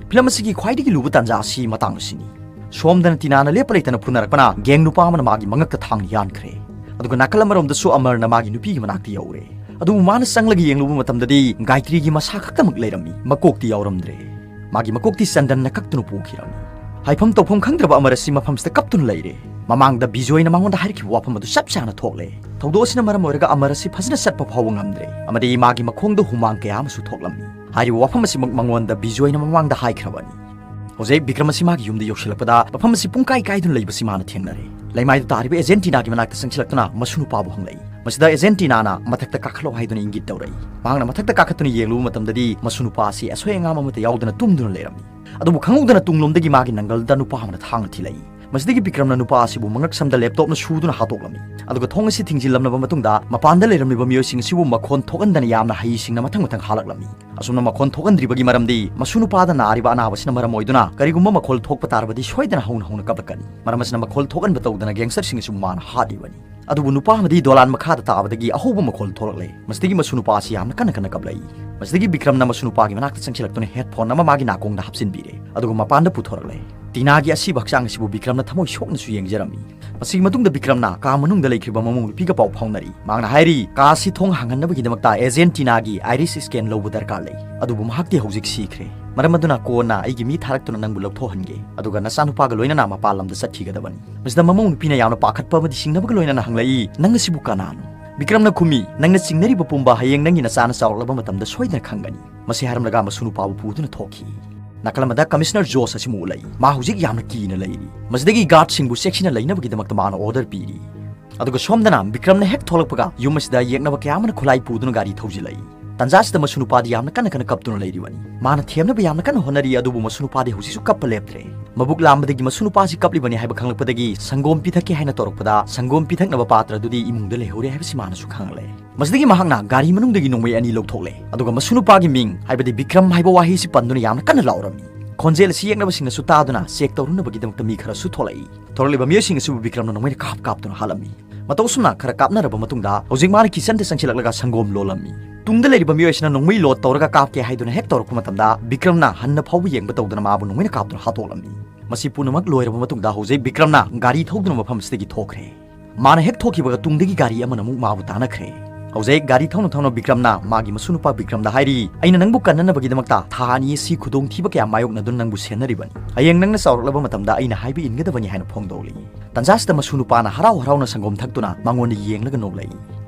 ꯐꯤꯂꯝ ꯑꯁꯤꯒꯤ ꯈ꯭ꯋꯥꯏꯗꯒꯤ ꯂꯨꯕ ꯇꯥꯟꯖꯥ ꯑꯁꯤ ꯃꯇꯥꯡ ꯑꯁꯤꯅꯤ꯫ ꯁꯣꯝꯗꯅ ꯇꯤꯅꯥꯅ ꯂꯦꯞꯄ ꯂꯩꯇꯅ ꯐꯨꯅꯔꯛꯄꯅ ꯒꯦꯡ ꯅꯨꯄꯥ ꯑꯃꯅ ꯃꯥꯒꯤ ꯃꯉꯛꯇ ꯊꯥꯡꯅ ꯌꯥꯟꯈ꯭ꯔꯦ꯫ ꯑꯗꯨꯒ ꯅꯥꯀꯜ ꯑꯃꯔꯣꯝꯗꯁꯨ ꯑꯃꯔꯅ ꯃꯥꯒꯤ ꯅꯨꯄꯤꯒꯤ ꯃꯅꯥꯛꯇ ꯌꯧꯔꯦ꯫ ꯑꯗꯨꯕꯨ ꯃꯥꯅ ꯆꯪꯂꯒ ꯌꯦꯡꯂꯨꯕ ꯃꯇꯝꯗꯗꯤ ꯒꯥꯏꯇ꯭ꯔꯤꯒꯤ ꯃꯁꯥ ꯈꯛꯇꯃꯛ ꯂꯩꯔꯝꯃꯤ, ꯃꯀꯣꯛꯇꯤ ꯌꯥꯎꯔꯝꯗ꯭ꯔꯦ꯫ ꯃꯥꯒꯤ ꯃꯀꯣꯛꯇꯤ ꯆꯟꯗꯟꯅ ꯀꯛꯇꯨꯅ ꯄꯨꯈꯤꯔꯝꯃꯤ꯫ ꯍꯥꯏꯐꯝ ꯇꯧꯐꯝ ꯈꯪꯗ꯭ꯔꯕ ꯑꯃꯔ ꯑꯁꯤ ꯃꯐꯝꯁꯤꯗ ꯀꯞꯇꯨꯅ ꯂꯩꯔꯦ꯫ ꯃꯃꯥꯡꯗ ꯕꯤꯖꯣꯏꯅ ꯃꯉꯣꯟꯗ ꯍꯥꯏꯔꯛꯈꯤꯕ ꯋꯥꯐꯝ ꯑꯗꯨ ꯆꯞ ꯆꯥꯅ ꯊꯣꯛꯂꯦ꯫ ꯊꯧꯗꯣꯛ ꯑꯁꯤꯅ ꯃꯔꯝ ꯑꯣꯏꯔꯒ ꯑꯃꯔ ꯑꯁꯤ ꯐꯖꯅ ꯆꯠꯄ ꯐꯥꯎꯕ ꯉꯝꯗ꯭ꯔꯦ, ꯑꯃꯗꯤ ꯃꯥꯒꯤ ꯃꯈꯣꯡꯗ ꯍꯨꯃꯥꯡ ꯀꯌꯥ ꯑꯃꯁꯨ ꯊꯣꯛꯂꯝꯃꯤ꯫ ꯍꯥꯏꯔꯤꯕ ꯋꯥꯐꯝ ꯑꯁꯤꯃꯛ ꯃꯉꯣꯟꯗ ꯕꯤꯖꯣꯏꯅ ꯃꯃꯥꯡꯗ ꯍꯥꯏꯈ꯭ꯔꯕꯅꯤ꯫ ꯍꯧꯖꯤꯛ ꯕꯤꯀ꯭ꯔꯝ ꯑꯁꯤ ꯃꯥꯒꯤ ꯌꯨꯝꯗ ꯌꯧꯁꯤꯜꯂꯛꯄꯗ ꯃꯐꯝ ꯑꯁꯤ ꯄꯨꯡꯀꯥꯏ ꯀꯥꯏꯗꯨꯅ ꯂꯩꯕꯁꯤ ꯃꯥꯅ ꯊꯦꯡꯅꯔꯦ꯫ ꯂꯩꯃꯥꯏꯗ ꯇꯥꯔꯤꯕ ꯑꯦꯖꯦꯟꯇꯤꯅꯥꯒꯤ ꯃꯅꯥꯛꯇ ꯆꯪꯁꯤꯜꯂꯛꯇꯨꯅ ꯃꯁꯨ ꯅꯨꯄꯥꯕꯨ ꯍꯪꯂꯛꯏ꯫ ꯃꯁꯤꯗ ꯑꯦꯖꯦꯟꯇꯤꯅꯥꯅ ꯃꯊꯛꯇ ꯀꯥꯈꯠꯂꯣ ꯍꯥꯏꯗꯨꯅ ꯏꯪꯒꯤꯠ ꯇꯧꯔꯛꯏ꯫ ꯃꯍꯥꯛꯅ ꯃꯊꯛꯇ ꯀꯥꯈꯠꯇꯨꯅ ꯌꯦꯡꯂꯨꯕ ꯃꯇꯝꯗꯗꯤ ꯃꯁꯨ ꯅꯨꯄꯥ ꯑꯁꯤ ꯑꯁꯣꯏ ꯑꯉꯥꯝ ꯑꯃꯠꯇ ꯌꯥꯎꯗꯅ ꯇꯨꯝꯗꯨꯅ ꯂꯩꯔꯝꯃꯤ꯫ ꯑꯗꯨꯕꯨ ꯈꯪꯍꯧꯗꯅ ꯇꯨꯡꯂꯣꯝꯗꯒꯤ ꯃꯥꯒꯤ ꯅꯪꯒꯜꯗ ꯅꯨꯄꯥ ꯑꯃꯅ ꯊꯥꯡꯅ ꯊꯤꯜꯂꯛꯏ꯫ ꯃꯁꯤꯗꯒꯤ ꯕꯤꯀ꯭ꯔꯝꯅ ꯅꯨꯄꯥ ꯑꯁꯤꯕꯨ ꯃꯉꯛ ꯁꯝꯗ ꯂꯦꯞꯇꯣꯞꯅ ꯁꯨꯗꯨꯅ ꯍꯥꯠꯇꯣꯛꯂꯝꯃꯤ꯫ ꯑꯗꯨꯒ ꯊꯣꯡ ꯑꯁꯤ ꯊꯤꯡꯖꯤꯜꯂꯝꯂꯕ ꯃꯇꯨꯡꯗ ꯃꯄꯥꯟꯗ ꯂꯩꯔꯝꯂꯤꯕ ꯃꯤꯑꯣꯏꯁꯤꯡ ꯑꯁꯤꯕꯨ ꯃꯈꯣꯟ ꯊꯣꯛꯍꯟꯗꯅ ꯌꯥꯝꯅ ꯍꯩꯁꯤꯡꯅ ꯃꯊꯪ ꯃꯊꯪ ꯍꯥꯠꯂꯛꯂꯝꯃꯤ꯫ ꯑꯁꯨꯝꯅ ꯃꯈꯣꯟ ꯊꯣꯛꯍꯟꯗ꯭ꯔꯤꯕꯒꯤ ꯃꯔꯝꯗꯤ ꯃꯁꯨ ꯅꯨꯄꯥꯗ ꯅꯥꯔꯤꯕ ꯑꯅꯥꯕꯁꯤꯅ ꯃꯔꯝ ꯑꯣꯏꯗꯨꯅ ꯀꯔꯤꯒꯨꯝꯕ ꯃꯈꯣꯜ ꯊꯣꯛꯄ ꯇꯥꯔꯕꯗꯤ ꯁꯣꯏꯗꯅ ꯍꯧꯅ ꯍꯧꯅ ꯀꯞꯂꯛꯀꯅꯤ꯫ ꯃꯔꯝ ꯑꯁꯤꯅ ꯃꯈꯣꯜ ꯊꯣꯛꯍꯟꯕ ꯇꯧꯗꯅ ꯒꯦꯡꯁꯇꯔꯁꯤꯡ ꯑꯁꯤꯕꯨ ꯃꯥꯅ ꯍꯥꯠꯂꯤꯕꯅꯤ꯫ ꯑꯗꯨꯕꯨ ꯅꯨꯄꯥ ꯑꯃꯗꯤ ꯗꯣꯂꯥꯟ ꯃꯈꯥꯗ ꯇꯥꯕꯗꯒꯤ ꯑꯍꯧꯕ ꯃꯈꯣꯜ ꯊꯣꯛꯂꯛꯂꯦ꯫ ꯃꯁꯤꯗꯒꯤ ꯃꯁꯨ ꯅꯨꯄꯥ ꯑꯁꯤ ꯌꯥꯝꯅ ꯀꯟꯅ ꯀꯟꯅ ꯀꯞꯂꯛꯏ꯫ ꯃꯁꯤꯗꯒꯤ ꯕꯤꯀ꯭ꯔꯝꯅ ꯃꯁꯨ ꯅꯨꯄꯥꯒꯤ ꯃꯅꯥꯛꯇ ꯆꯪꯁꯤꯜꯂꯛꯇꯨꯅ ꯍꯦꯗꯐꯣꯟ ꯑꯃ ꯃꯥꯒꯤ ꯅꯥꯀꯣꯡꯗ ꯍꯥꯞꯆꯤꯟꯕꯤꯔꯦ, ꯑꯗꯨꯒ ꯃꯄꯥꯟꯗ ꯄꯨꯊꯣꯔꯛꯂꯦ꯫ ꯇꯤꯅꯥꯒꯤ ꯑꯁꯤꯕ ꯍꯛꯆꯥꯡ ꯑꯁꯤꯕꯨ ꯕꯤꯀ꯭ꯔꯝꯅ ꯊꯃꯣꯏ ꯁꯣꯛꯅꯁꯨ ꯌꯦꯡꯖꯔꯝꯃꯤ꯫ ꯃꯁꯤꯒꯤ ꯃꯇꯨꯡꯗ ꯕꯤꯀ꯭ꯔꯝꯅ ꯀꯥ ꯃꯅꯨꯡꯗ ꯂꯩꯈ꯭ꯔꯤꯕ ꯃꯃꯧ ꯅꯨꯄꯤꯒ ꯄꯥꯎ ꯐꯥꯎꯅꯔꯤ꯫ ꯃꯍꯥꯛꯅ ꯍꯥꯏꯔꯤ, ꯀꯥ ꯑꯁꯤ ꯊꯣꯡ ꯍꯥꯡꯍꯟꯅꯕꯒꯤꯗꯃꯛꯇ ꯑꯦꯖꯦꯟ ꯇꯤꯅꯥꯒꯤ ꯑꯥꯏꯔꯤꯁ ꯁ꯭ꯀꯦꯟ ꯂꯧꯕ ꯗꯔꯀꯥꯔ ꯂꯩ, ꯑꯗꯨꯕꯨ ꯃꯍꯥꯛꯇꯤ ꯍꯧꯖꯤꯛ ꯁꯤꯈ꯭ꯔꯦ꯫ ꯃꯔꯝ ꯑꯗꯨꯅ ꯀꯣꯟꯅ ꯑꯩꯒꯤ ꯃꯤ ꯊꯥꯔꯛꯇꯨꯅ ꯅꯪꯕꯨ ꯂꯧꯊꯣꯛꯍꯟꯒꯦ, ꯑꯗꯨꯒ ꯅꯆꯥꯅꯨꯄꯥꯒ ꯂꯣꯏꯅꯅ ꯃꯄꯥꯟ ꯂꯝꯗ ꯆꯠꯈꯤꯒꯗꯕꯅꯤ꯫ ꯃꯁꯤꯗ ꯃꯃꯧ ꯅꯨꯄꯤꯅ ꯌꯥꯝꯅ ꯄꯥꯈꯠꯄ ꯑꯃꯗꯤ ꯁꯤꯡꯅꯕꯒ ꯂꯣꯏꯅꯅ ꯍꯪꯂꯛꯏ, "ꯅꯪ ꯑꯁꯤꯕꯨ ꯀꯅꯥꯅꯣ?" ꯕꯤꯀ꯭ꯔꯝꯅ ꯈꯨꯝꯃꯤ, "ꯅꯪꯅ ꯆꯤꯡꯅꯔꯤꯕ ꯄꯨꯝꯕ ꯍꯌꯦꯡ ꯅꯪꯒꯤ ꯅꯆꯥꯅ ꯆꯥꯎꯔꯛꯂꯕ ꯃꯇꯝꯗ ꯁꯣꯏꯗꯅ ꯈꯪꯒꯅꯤ"꯫ ꯃꯁꯤ ꯍꯥꯏꯔꯝꯂꯒ ꯃꯁꯨ ꯅꯨꯄꯥꯕꯨ ꯄꯨꯗꯨꯅ ꯊꯣꯛꯈꯤ꯫ ꯅꯥꯀꯜ ꯑꯃꯗ ꯀꯃꯤꯁꯅꯔ ꯖꯣꯁ ꯑꯁꯤ ꯑꯃꯨꯛ ꯎꯠꯂꯛꯏ꯫ ꯃꯥ ꯍꯧꯖꯤꯛ ꯌꯥꯝꯅ ꯀꯤꯅ ꯂꯩꯔꯤ꯫ ꯃꯁꯤꯗꯒꯤ ꯒꯥꯔꯗꯁꯤꯡꯕꯨ ꯆꯦꯛꯁꯤꯟꯅ ꯂꯩꯅꯕꯒꯤꯗꯃꯛꯇ ꯃꯥꯅ ꯑꯣꯔꯗꯔ ꯄꯤꯔꯤ꯫ ꯑꯗꯨꯒ ꯁꯣꯝꯗꯅ ꯕꯤꯀ꯭ꯔꯝꯅ ꯍꯦꯛ ꯊꯣꯛꯂꯛꯄꯒ ꯌꯨꯝ ꯑꯁꯤꯗ ꯌꯦꯛꯅꯕ ꯀꯌꯥ ꯑꯃꯅ ꯈꯨꯠꯂꯥꯏ ꯄꯨꯗꯨꯅ ꯒꯥꯔꯤ ꯊꯧꯖꯤꯜꯂꯛꯏ꯫ ꯇꯟꯖꯥꯁꯤꯗ ꯃꯁꯨ ꯅꯨꯄꯥꯗꯤ ꯌꯥꯝꯅ ꯀꯟꯅ ꯀꯟꯅ ꯀꯞꯇꯨꯅ ꯂꯩꯔꯤꯕꯅꯤ꯫ ꯃꯥꯅ ꯊꯦꯝꯅꯕ ꯌꯥꯝꯅ ꯀꯟꯅ ꯍꯣꯠꯅꯔꯤ, ꯑꯗꯨꯕꯨ ꯃꯁꯨ ꯅꯨꯄꯥꯗꯤ ꯍꯧꯖꯤꯛꯁꯨ ꯀꯞꯄ ꯂꯦꯞꯇ꯭ꯔꯦ꯫ ꯃꯕꯨꯛ ꯂꯥꯝꯕꯗꯒꯤ ꯃꯁꯨ ꯅꯨꯄꯥꯁꯤ ꯀꯞꯂꯤꯕꯅꯤ ꯍꯥꯏꯕ ꯈꯪꯂꯛꯄꯗꯒꯤ ꯁꯪꯒꯣꯝ ꯄꯤꯊꯛꯀꯦ ꯍꯥꯏꯅ ꯇꯧꯔꯛꯄꯗ ꯁꯪꯒꯣꯝ ꯄꯤꯊꯛꯅꯕ ꯄꯥꯇ꯭ꯔ ꯑꯗꯨꯗꯤ ꯏꯃꯨꯡꯗ ꯂꯩꯍꯧꯔꯦ ꯍꯥꯏꯕꯁꯤ ꯃꯥꯅꯁꯨ ꯈꯪꯂꯦ꯫ ꯃꯁꯤꯗꯒꯤ ꯃꯍꯥꯛꯅ ꯒꯥꯔꯤ ꯃꯅꯨꯡꯗꯒꯤ ꯅꯣꯡꯃꯩ ꯑꯅꯤ ꯂꯧꯊꯣꯛꯂꯦ, ꯑꯗꯨꯒ ꯃꯁꯨ ꯅꯨꯄꯥꯒꯤ ꯃꯤꯡ, ꯍꯥꯏꯕꯗꯤ ꯕꯤꯀ꯭ꯔꯝ ꯍꯥꯏꯕ ꯋꯥꯍꯩꯁꯤ ꯄꯟꯗꯨꯅ ꯌꯥꯝꯅ ꯀꯟꯅ ꯂꯥꯎꯔꯝꯃꯤ꯫ ꯈꯣꯟꯖꯦꯜ ꯑꯁꯤ ꯌꯦꯛꯅꯕꯁꯤꯡꯅꯁꯨ ꯇꯥꯗꯨꯅ ꯆꯦꯛ ꯇꯧꯔꯨꯅꯕꯒꯤꯗꯃꯛꯇ ꯃꯤ ꯈꯔꯁꯨ ꯊꯣꯛꯂꯛꯏ꯫ ꯊꯣꯔꯛꯂꯤꯕ ꯃꯤꯑꯣꯏꯁꯤꯡ ꯑꯁꯤꯕꯨ ꯕꯤꯀ꯭ꯔꯝꯅ ꯅꯣꯡꯃꯩꯅ ꯀꯥꯞ ꯀꯥꯞꯇꯨꯅ ꯍꯥꯠꯂꯝꯃꯤ꯫ ꯃꯇꯧ ꯑꯁꯨꯝꯅ ꯈꯔ ꯀꯥꯞꯅꯔꯕ ꯃꯇꯨꯡꯗ ꯍꯧꯖꯤꯛ ꯃꯥꯅ ꯀꯤꯆꯟꯗ ꯆꯪꯁꯤꯜꯂꯛꯂꯒ ꯁꯪꯒꯣꯝ ꯂꯣꯜꯂꯝꯃꯤ꯫ ꯇꯨꯡꯗ ꯂꯩꯔꯤꯕ ꯃꯤꯑꯣꯏꯁꯤꯅ ꯅꯣꯡꯃꯩ ꯂꯣꯗ ꯇꯧꯔꯒ ꯀꯥꯞꯀꯦ ꯍꯥꯏꯗꯨꯅ ꯍꯦꯛ ꯇꯧꯔꯛꯄ ꯃꯇꯝꯗ ꯕꯤꯀ꯭ꯔꯝꯅ ꯍꯟꯅ ꯐꯥꯎꯕ ꯌꯦꯡꯕ ꯇꯧꯗꯅ ꯃꯥꯕꯨ ꯅꯣꯡꯃꯩꯅ ꯀꯥꯞꯇꯨꯅ ꯍꯥꯠꯇꯣꯛꯂꯝꯃꯤ꯫ ꯃꯁꯤ ꯄꯨꯝꯅꯃꯛ ꯂꯣꯏꯔꯕ ꯃꯇꯨꯡꯗ ꯍꯧꯖꯤꯛ ꯕꯤꯀ꯭ꯔꯝꯅ ꯒꯥꯔꯤ ꯊꯧꯗꯨꯅ ꯃꯐꯝ ꯑꯁꯤꯗꯒꯤ ꯊꯣꯛꯈ꯭ꯔꯦ꯫ ꯃꯥꯅ ꯍꯦꯛ ꯊꯣꯛꯈꯤꯕꯒ ꯇꯨꯡꯗꯒꯤ ꯒꯥꯔꯤ ꯑꯃꯅ ꯑꯃꯨꯛ ꯃꯥꯕꯨ ꯇꯥꯟꯅꯈ꯭ꯔꯦ꯫ ꯍꯧꯖꯤꯛ ꯒꯥꯔꯤ ꯊꯧꯅ ꯊꯧꯅ ꯕꯤꯀ꯭ꯔꯝꯅ ꯃꯥꯒꯤ ꯃꯁꯨ ꯅꯨꯄꯥ ꯕꯤꯀ꯭ꯔꯝꯗ ꯍꯥꯏꯔꯤ, "ꯑꯩꯅ ꯅꯪꯕꯨ ꯀꯟꯅꯅꯕꯒꯤꯗꯃꯛꯇ ꯊꯥ ꯑꯅꯤ ꯑꯁꯤ ꯈꯨꯗꯣꯡꯊꯤꯕ ꯀꯌꯥ ꯃꯥꯌꯣꯛꯅꯗꯨꯅ ꯅꯪꯕꯨ ꯁꯦꯟꯅꯔꯤꯕꯅꯤ꯫ ꯍꯌꯦꯡ ꯅꯪꯅ ꯆꯥꯎꯔꯛꯂꯕ ꯃꯇꯝꯗ ꯑꯩꯅ ꯍꯥꯏꯕ ꯏꯟꯒꯗꯕꯅꯤ" ꯍꯥꯏꯅ ꯐꯣꯡꯗꯣꯛꯂꯤ꯫ ꯇꯟꯖꯥꯁꯤꯗ ꯃꯁꯨ ꯅꯨꯄꯥꯅ ꯍꯔꯥꯎ ꯍꯔꯥꯎꯅ ꯁꯪꯒꯣꯝ ꯊꯛꯇꯨꯅ ꯃꯉꯣꯟꯗ ꯌꯦꯡꯂꯒ ꯅꯣꯛꯂꯛꯏ꯫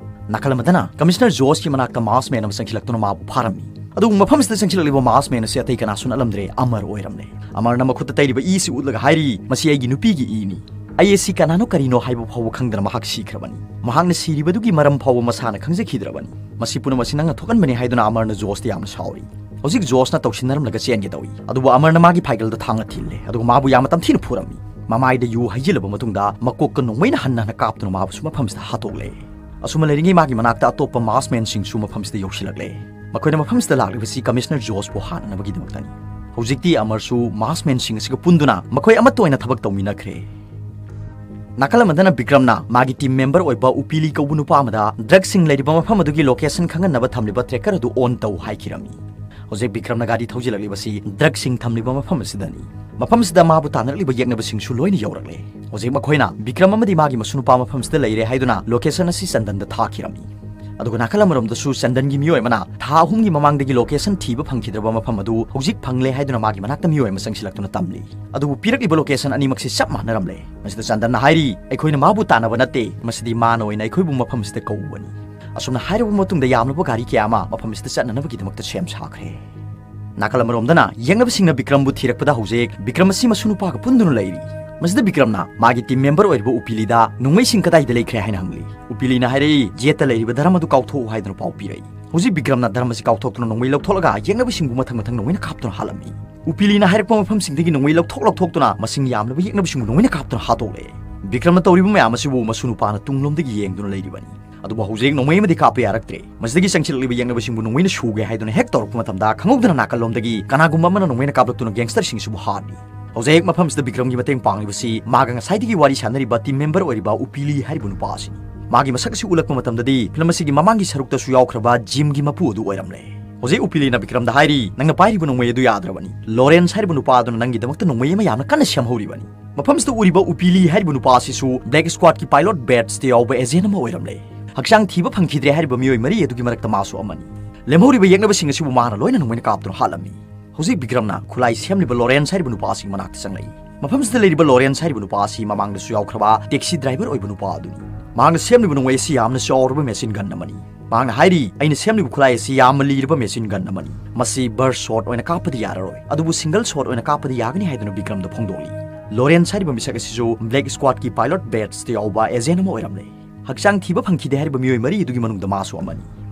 ꯅꯥꯀꯜ ꯑꯃꯗꯅ ꯀꯃꯤꯁꯅꯔ ꯖꯣꯔꯖꯀꯤ ꯃꯅꯥꯛꯇ ꯃꯥꯁ ꯃꯦꯟ ꯑꯃ ꯆꯪꯁꯤꯜꯂꯛꯇꯨꯅ ꯃꯥꯕꯨ ꯐꯥꯔꯝꯃꯤ꯫ ꯑꯗꯨꯕꯨ ꯃꯐꯝꯁꯤꯗ ꯆꯪꯁꯤꯜꯂꯛꯂꯤꯕ ꯃꯥꯁ ꯃꯦꯟ ꯑꯁꯤ ꯑꯇꯩ ꯀꯅꯥꯁꯨ ꯅꯠꯂꯝꯗ꯭ꯔꯦ, ꯑꯃꯔ ꯑꯣꯏꯔꯝꯂꯦ꯫ ꯑꯃꯔꯅ ꯃꯈꯨꯠꯇ ꯇꯩꯔꯤꯕ ꯏꯁꯤ ꯎꯠꯂꯒ ꯍꯥꯏꯔꯤ, "ꯃꯁꯤ ꯑꯩꯒꯤ ꯅꯨꯄꯤꯒꯤ ꯏꯅꯤ꯫ ꯑꯩ ꯑꯁꯤ ꯀꯅꯥꯅꯣ ꯀꯔꯤꯅꯣ ꯍꯥꯏꯕ ꯐꯥꯎꯕ ꯈꯪꯗꯅ ꯃꯍꯥꯛ ꯁꯤꯈ꯭ꯔꯕꯅꯤ꯫ ꯃꯍꯥꯛꯅ ꯁꯤꯔꯤꯕꯗꯨꯒꯤ ꯃꯔꯝ ꯐꯥꯎꯕ ꯃꯁꯥꯅ ꯈꯪꯖꯈꯤꯗ꯭ꯔꯕꯅꯤ꯫ ꯃꯁꯤ ꯄꯨꯝꯅꯃꯛ ꯑꯁꯤ ꯅꯪꯅ ꯊꯣꯛꯍꯟꯕꯅꯤ" ꯍꯥꯏꯗꯨꯅ ꯑꯃꯔꯅ ꯖꯣꯔꯖꯇ ꯌꯥꯝꯅ ꯁꯥꯎꯔꯤ꯫ ꯍꯧꯖꯤꯛ ꯖꯣꯔꯖꯅ ꯇꯧꯁꯤꯟꯅꯔꯝꯂꯒ ꯆꯦꯟꯒꯦ ꯇꯧꯏ, ꯑꯗꯨꯕꯨ ꯑꯃꯔꯅ ꯃꯥꯒꯤ ꯐꯥꯏꯒꯜꯗ ꯊꯥꯡꯅ ꯊꯤꯜꯂꯦ, ꯑꯗꯨꯒ ꯃꯥꯕꯨ ꯌꯥꯝꯅ ꯇꯝꯊꯤꯅ ꯐꯨꯔꯝꯃꯤ꯫ ꯃꯃꯥꯏꯗ ꯌꯨ ꯍꯩꯖꯤꯜꯂꯕ ꯃꯇꯨꯡꯗ ꯃꯀꯣꯛꯀ ꯅꯣꯡꯃꯩꯅ ꯍꯟꯅ ꯍꯟꯅ ꯀꯥꯞꯇꯨꯅ ꯃꯥꯕꯨꯁꯨ ꯃꯐꯝꯁꯤꯗ ꯍꯥꯠꯇꯣꯛꯂꯦ꯫ ꯑꯁꯨꯝꯅ ꯂꯩꯔꯤꯉꯩ ꯃꯥꯒꯤ ꯃꯅꯥꯛꯇ ꯑꯇꯣꯞꯄ ꯃꯥꯁ ꯃꯦꯟꯁꯤꯡꯁꯨ ꯃꯐꯝꯁꯤꯗ ꯌꯧꯁꯤꯜꯂꯛꯂꯦ꯫ ꯃꯈꯣꯏꯅ ꯃꯐꯝꯁꯤꯗ ꯂꯥꯛꯂꯤꯕꯁꯤ ꯀꯃꯤꯁꯅꯔ ꯖꯣꯔꯖꯄꯨ ꯍꯥꯠꯅꯅꯕꯒꯤꯗꯃꯛꯇꯅꯤ꯫ ꯍꯧꯖꯤꯛꯇꯤ ꯑꯃꯔꯁꯨ ꯃꯥꯁ ꯃꯦꯟꯁꯤꯡ ꯑꯁꯤꯒ ꯄꯨꯟꯗꯨꯅ ꯃꯈꯣꯏ ꯑꯃꯠꯇ ꯑꯣꯏꯅ ꯊꯕꯛ ꯇꯧꯃꯤꯟꯅꯈ꯭ꯔꯦ꯫ ꯅꯥꯀꯜ ꯑꯃꯗꯅ ꯕꯤꯀ꯭ꯔꯝꯅ ꯃꯥꯒꯤ ꯇꯤꯝ ꯃꯦꯝꯕꯔ ꯑꯣꯏꯕ ꯎꯄꯤꯂꯤ ꯀꯧꯕ ꯅꯨꯄꯥ ꯑꯃꯗ ꯗ꯭ꯔꯒꯁꯤꯡ ꯂꯩꯔꯤꯕ ꯃꯐꯝ ꯑꯗꯨꯒꯤ ꯂꯣꯀꯦꯁꯟ ꯈꯪꯍꯟꯅꯕ ꯊꯝꯂꯤꯕ ꯇ꯭ꯔꯦꯀꯔ ꯑꯗꯨ ꯑꯣꯟ ꯇꯧ ꯍꯥꯏꯈꯤꯔꯝꯃꯤ꯫ ꯍꯧꯖꯤꯛ ꯕꯤꯀ꯭ꯔꯝꯅ ꯒꯥꯔꯤ ꯊꯧꯖꯤꯜꯂꯛꯂꯤꯕꯁꯤ ꯗ꯭ꯔꯒꯁꯤꯡ ꯊꯝꯂꯤꯕ ꯃꯐꯝ ꯑꯁꯤꯗꯅꯤ꯫ ꯃꯐꯝꯁꯤꯗ ꯃꯥꯕꯨ ꯇꯥꯟꯅꯔꯛꯂꯤꯕ ꯌꯦꯛꯅꯕꯁꯤꯡꯁꯨ ꯂꯣꯏꯅ ꯌꯧꯔꯛꯂꯦ꯫ ꯍꯧꯖꯤꯛ ꯃꯈꯣꯏꯅ ꯕꯤꯀ꯭ꯔꯝ ꯑꯃꯗꯤ ꯃꯥꯒꯤ ꯃꯁꯨꯅꯨꯄꯥ ꯃꯐꯝꯁꯤꯗ ꯂꯩꯔꯦ ꯍꯥꯏꯗꯨꯅ ꯂꯣꯀꯦꯁꯟ ꯑꯁꯤ ꯆꯟꯗꯟꯗ ꯊꯥꯈꯤꯔꯝꯃꯤ꯫ ꯑꯗꯨꯒ ꯅꯥꯀꯜ ꯑꯃꯔꯣꯝꯗꯁꯨ ꯆꯟꯗꯟꯒꯤ ꯃꯤꯑꯣꯏ ꯑꯃꯅ ꯊꯥ ꯑꯍꯨꯝꯒꯤ ꯃꯃꯥꯡꯗꯒꯤ ꯂꯣꯀꯦꯁꯟ ꯊꯤꯕ ꯐꯪꯈꯤꯗ꯭ꯔꯕ ꯃꯐꯝ ꯑꯗꯨ ꯍꯧꯖꯤꯛ ꯐꯪꯂꯦ ꯍꯥꯏꯗꯨꯅ ꯃꯥꯒꯤ ꯃꯅꯥꯛꯇ ꯃꯤꯑꯣꯏ ꯑꯃ ꯆꯪꯁꯤꯜꯂꯛꯇꯨꯅ ꯇꯝꯂꯤ꯫ ꯑꯗꯨꯕꯨ ꯄꯤꯔꯛꯂꯤꯕ ꯂꯣꯀꯦꯁꯟ ꯑꯅꯤꯃꯛꯁꯤ ꯆꯞ ꯃꯥꯟꯅꯔꯝꯂꯦ꯫ ꯃꯁꯤꯗ ꯆꯟꯗꯟꯅ ꯍꯥꯏꯔꯤ, "ꯑꯩꯈꯣꯏꯅ ꯃꯥꯕꯨ ꯇꯥꯟꯅꯕ ꯅꯠꯇꯦ, ꯃꯁꯤꯗꯤ ꯃꯥꯅ ꯑꯣꯏꯅ ꯑꯩꯈꯣꯏꯕꯨ ꯃꯐꯝꯁꯤꯗ ꯀꯧꯕꯅꯤ"꯫ ꯑꯁꯨꯝꯅ ꯍꯥꯏꯔꯕ ꯃꯇꯨꯡꯗ ꯌꯥꯝꯂꯕ ꯒꯥꯔꯤ ꯀꯌꯥ ꯑꯃ ꯃꯐꯝꯁꯤꯗ ꯆꯠꯅꯅꯕꯒꯤꯗꯃꯛꯇ ꯁꯦꯝ ꯁꯥꯈ꯭ꯔꯦ꯫ ꯅꯥꯀꯜ ꯑꯃꯔꯣꯝꯗꯅ ꯌꯦꯛꯅꯕꯁꯤꯡꯅ ꯕꯤꯀ꯭ꯔꯝꯕꯨ ꯊꯤꯔꯛꯄꯗ ꯍꯧꯖꯤꯛ ꯕꯤꯀ꯭ꯔꯝ ꯑꯁꯤ ꯃꯁꯨ ꯅꯨꯄꯥꯒ ꯄꯨꯟꯗꯨꯅ ꯂꯩꯔꯤ꯫ ꯃꯁꯤꯗ ꯕꯤꯀ꯭ꯔꯝꯅ ꯃꯥꯒꯤ ꯇꯤꯝ ꯃꯦꯝꯕꯔ ꯑꯣꯏꯔꯤꯕ ꯎꯄꯤꯂꯤꯗ ꯅꯣꯡꯃꯩꯁꯤꯡ ꯀꯗꯥꯏꯗ ꯂꯩꯈ꯭ꯔꯦ ꯍꯥꯏꯅ ꯍꯪꯂꯤ꯫ ꯎꯄꯤꯂꯤꯅ ꯍꯥꯏꯔꯛꯏ, "ꯖꯦꯠꯇ ꯂꯩꯔꯤꯕ ꯗ꯭ꯔꯝ ꯑꯗꯨ ꯀꯥꯎꯊꯣꯛꯎ" ꯍꯥꯏꯗꯨꯅ ꯄꯥꯎ ꯄꯤꯔꯛꯏ꯫ ꯍꯧꯖꯤꯛ ꯕꯤꯀ꯭ꯔꯝꯅ ꯗ꯭ꯔꯝ ꯑꯁꯤ ꯀꯥꯎꯊꯣꯛꯇꯨꯅ ꯅꯣꯡꯃꯩ ꯂꯧꯊꯣꯛꯂꯒ ꯌꯦꯛꯅꯕꯁꯤꯡꯕꯨ ꯃꯊꯪ ꯃꯊꯪ ꯅꯣꯡꯃꯩꯅ ꯀꯥꯞꯇꯨꯅ ꯍꯥꯠꯂꯝꯃꯤ꯫ ꯎꯄꯤꯂꯤꯅ ꯍꯥꯏꯔꯛꯄ ꯃꯐꯝꯁꯤꯡꯗꯒꯤ ꯅꯣꯡꯃꯩ ꯂꯧꯊꯣꯛ ꯂꯧꯊꯣꯛꯇꯨꯅ ꯃꯁꯤꯡ ꯌꯥꯝꯂꯕ ꯌꯦꯛꯅꯕꯁꯤꯡꯕꯨ ꯅꯣꯡꯃꯩꯅ ꯀꯥꯞꯇꯨꯅ ꯍꯥꯠꯇꯣꯛꯂꯦ꯫ ꯕꯤꯀ꯭ꯔꯝꯅ ꯇꯧꯔꯤꯕ ꯃꯌꯥꯝ ꯑꯁꯤꯕꯨ ꯃꯁꯨ ꯅꯨꯄꯥꯅ ꯇꯨꯡꯂꯣꯝꯗꯒꯤ ꯌꯦꯡꯗꯨꯅ ꯂꯩꯔꯤꯕꯅꯤ꯫ ꯑꯗꯨꯕꯨ ꯍꯧꯖꯤꯛ ꯅꯣꯡꯃꯩ ꯑꯃꯗꯤ ꯀꯥꯞꯄ ꯌꯥꯔꯛꯇ꯭ꯔꯦ꯫ ꯃꯁꯤꯗꯒꯤ ꯆꯪꯁꯤꯜꯂꯛꯂꯤꯕ ꯌꯦꯛꯅꯕꯁꯤꯡꯕꯨ ꯅꯣꯡꯃꯩꯅ ꯁꯨꯒꯦ ꯍꯥꯏꯗꯨꯅ ꯍꯦꯛ ꯇꯧꯔꯛꯄ ꯃꯇꯝꯗ ꯈꯪꯍꯧꯗꯅ ꯅꯥꯀꯜꯂꯣꯝꯗꯒꯤ ꯀꯅꯥꯒꯨꯝꯕ ꯑꯃꯅ ꯅꯣꯡꯃꯩꯅ ꯀꯥꯞꯂꯛꯇꯨꯅ ꯒꯦꯡꯁꯇꯔꯁꯤꯡꯁꯤꯕꯨ ꯍꯥꯠꯂꯤ꯫ ꯍꯧꯖꯤꯛ ꯃꯐꯝꯁꯤꯗ ꯕꯤꯀ꯭ꯔꯝꯒꯤ ꯃꯇꯦꯡ ꯄꯥꯡꯂꯤꯕꯁꯤ ꯃꯥꯒ ꯉꯁꯥꯏꯗꯒꯤ ꯋꯥꯔꯤ ꯁꯥꯟꯅꯔꯤꯕ ꯇꯤꯝ ꯃꯦꯝꯕꯔ ꯑꯣꯏꯔꯤꯕ ꯎꯄꯤꯂꯤ ꯍꯥꯏꯔꯤꯕ ꯅꯨꯄꯥ ꯑꯁꯤꯅꯤ꯫ ꯃꯥꯒꯤ ꯃꯁꯛ ꯑꯁꯤ ꯎꯠꯂꯛꯄ ꯃꯇꯝꯗꯗꯤ ꯐꯤꯂꯝ ꯑꯁꯤꯒꯤ ꯃꯃꯥꯡꯒꯤ ꯁꯔꯨꯛꯇꯁꯨ ꯌꯥꯎꯈ꯭ꯔꯕ ꯖꯤꯝꯒꯤ ꯃꯄꯨ ꯑꯗꯨ ꯑꯣꯏꯔꯝꯂꯦ꯫ ꯍꯧꯖꯤꯛ ꯎꯄꯤꯂꯤꯅ ꯕꯤꯀ꯭ꯔꯝꯗ ꯍꯥꯏꯔꯤ, "ꯅꯪꯅ ꯄꯥꯏꯔꯤꯕ ꯅꯣꯡꯃꯩ ꯑꯗꯨ ꯌꯥꯗ꯭ꯔꯕꯅꯤ꯫ ꯂꯣꯔꯦꯟꯁ ꯍꯥꯏꯔꯤꯕ ꯅꯨꯄꯥ ꯑꯗꯨꯅ ꯅꯪꯒꯤꯗꯃꯛꯇ ꯅꯣꯡꯃꯩ ꯑꯃ ꯌꯥꯝꯅ ꯀꯟꯅ ꯁꯦꯝꯍꯧꯔꯤꯕꯅꯤ"꯫ ꯃꯐꯝꯁꯤꯗ ꯎꯔꯤꯕ ꯎꯄꯤꯂꯤ ꯍꯥꯏꯔꯤꯕ ꯅꯨꯄꯥ ꯑꯁꯤꯁꯨ ꯕ꯭ꯂꯦꯛ ꯁ꯭ꯀ꯭ꯋꯥꯗꯀꯤ ꯄꯥꯏꯂꯣꯠ ꯕꯦꯠꯁꯇ ꯌꯥꯎꯕ ꯑꯦꯖꯦꯟ ꯑꯃ ꯑꯣꯏꯔꯝꯂꯦ꯫ ꯍꯛꯆꯥꯡ ꯊꯤꯕ ꯐꯪꯈꯤꯗ꯭ꯔꯦ ꯍꯥꯏꯔꯤꯕ ꯃꯤꯑꯣꯏ ꯃꯔꯤ ꯑꯗꯨꯒꯤ ꯃꯔꯛꯇ ꯃꯥꯁꯨ ꯑꯃꯅꯤ꯫ ꯂꯦꯝꯍꯧꯔꯤꯕ ꯌꯦꯛꯅꯕꯁꯤꯡ ꯑꯁꯤꯕꯨ ꯃꯥꯅ ꯂꯣꯏꯅ ꯅꯣꯡꯃꯩꯅ ꯀꯥꯞꯇꯨꯅ ꯍꯥꯠꯂꯝꯃꯤ꯫ ꯍꯧꯖꯤꯛ ꯕꯤꯀ꯭ꯔꯝꯅ ꯈꯨꯠꯂꯥꯏ ꯁꯦꯝꯂꯤꯕ ꯂꯣꯔꯦꯟꯁ ꯍꯥꯏꯔꯤꯕ ꯅꯨꯄꯥ ꯑꯁꯤꯒꯤ ꯃꯅꯥꯛꯇ ꯆꯪꯂꯛꯏ꯫ ꯃꯐꯝꯁꯤꯗ ꯂꯩꯔꯤꯕ ꯂꯣꯔꯦꯟꯁ ꯍꯥꯏꯔꯤꯕ ꯅꯨꯄꯥ ꯑꯁꯤ ꯃꯃꯥꯡꯗꯁꯨ ꯌꯥꯎꯈ꯭ꯔꯕ ꯇꯦꯛꯁꯤ ꯗ꯭ꯔꯥꯏꯚꯔ ꯑꯣꯏꯕ ꯅꯨꯄꯥ ꯑꯗꯨꯅꯤ꯫ ꯃꯍꯥꯛꯅ ꯁꯦꯝꯂꯤꯕ ꯅꯣꯡꯃꯩ ꯑꯁꯤ ꯌꯥꯝꯅ ꯆꯥꯎꯔꯕ ꯃꯦꯁꯤꯟ ꯒꯟ ꯑꯃꯅꯤ꯫ ꯃꯍꯥꯛꯅ ꯍꯥꯏꯔꯤ, "ꯑꯩꯅ ꯁꯦꯝꯂꯤꯕ ꯈꯨꯠꯂꯥꯏ ꯑꯁꯤ ꯌꯥꯝꯅ ꯂꯤꯔꯕ ꯃꯦꯁꯤꯟ ꯒꯟ ꯑꯃꯅꯤ꯫ ꯃꯁꯤ ꯕꯔꯁ ꯁꯣꯠ ꯑꯣꯏꯅ ꯀꯥꯞꯄꯗꯤ ꯌꯥꯔꯔꯣꯏ, ꯑꯗꯨꯕꯨ ꯁꯤꯡꯒꯜ ꯁꯣꯠ ꯑꯣꯏꯅ ꯀꯥꯞꯄꯗꯤ ꯌꯥꯒꯅꯤ" ꯍꯥꯏꯗꯨꯅ ꯕꯤꯀ꯭ꯔꯝꯗ ꯐꯣꯡꯗꯣꯛꯂꯤ꯫ ꯂꯣꯔꯦꯟꯁ ꯍꯥꯏꯔꯤꯕ ꯃꯤꯁꯛ ꯑꯁꯤꯁꯨ ꯕ꯭ꯂꯦꯛ ꯁ꯭ꯀ꯭ꯋꯥꯗꯀꯤ ꯄꯥꯏꯂꯣꯠ ꯕꯦꯠꯁꯇ ꯌꯥꯎꯕ ꯑꯦꯖꯦꯟ ꯑꯃ ꯑꯣꯏꯔꯝꯂꯦ꯫ ꯍꯛꯆꯥꯡ ꯊꯤꯕ ꯐꯪꯈꯤꯗꯦ ꯍꯥꯏꯔꯤꯕ ꯃꯤꯑꯣꯏ ꯃꯔꯤ ꯑꯗꯨꯒꯤ ꯃꯅꯨꯡꯗ ꯃꯥꯁꯨ ꯑꯃꯅꯤ꯫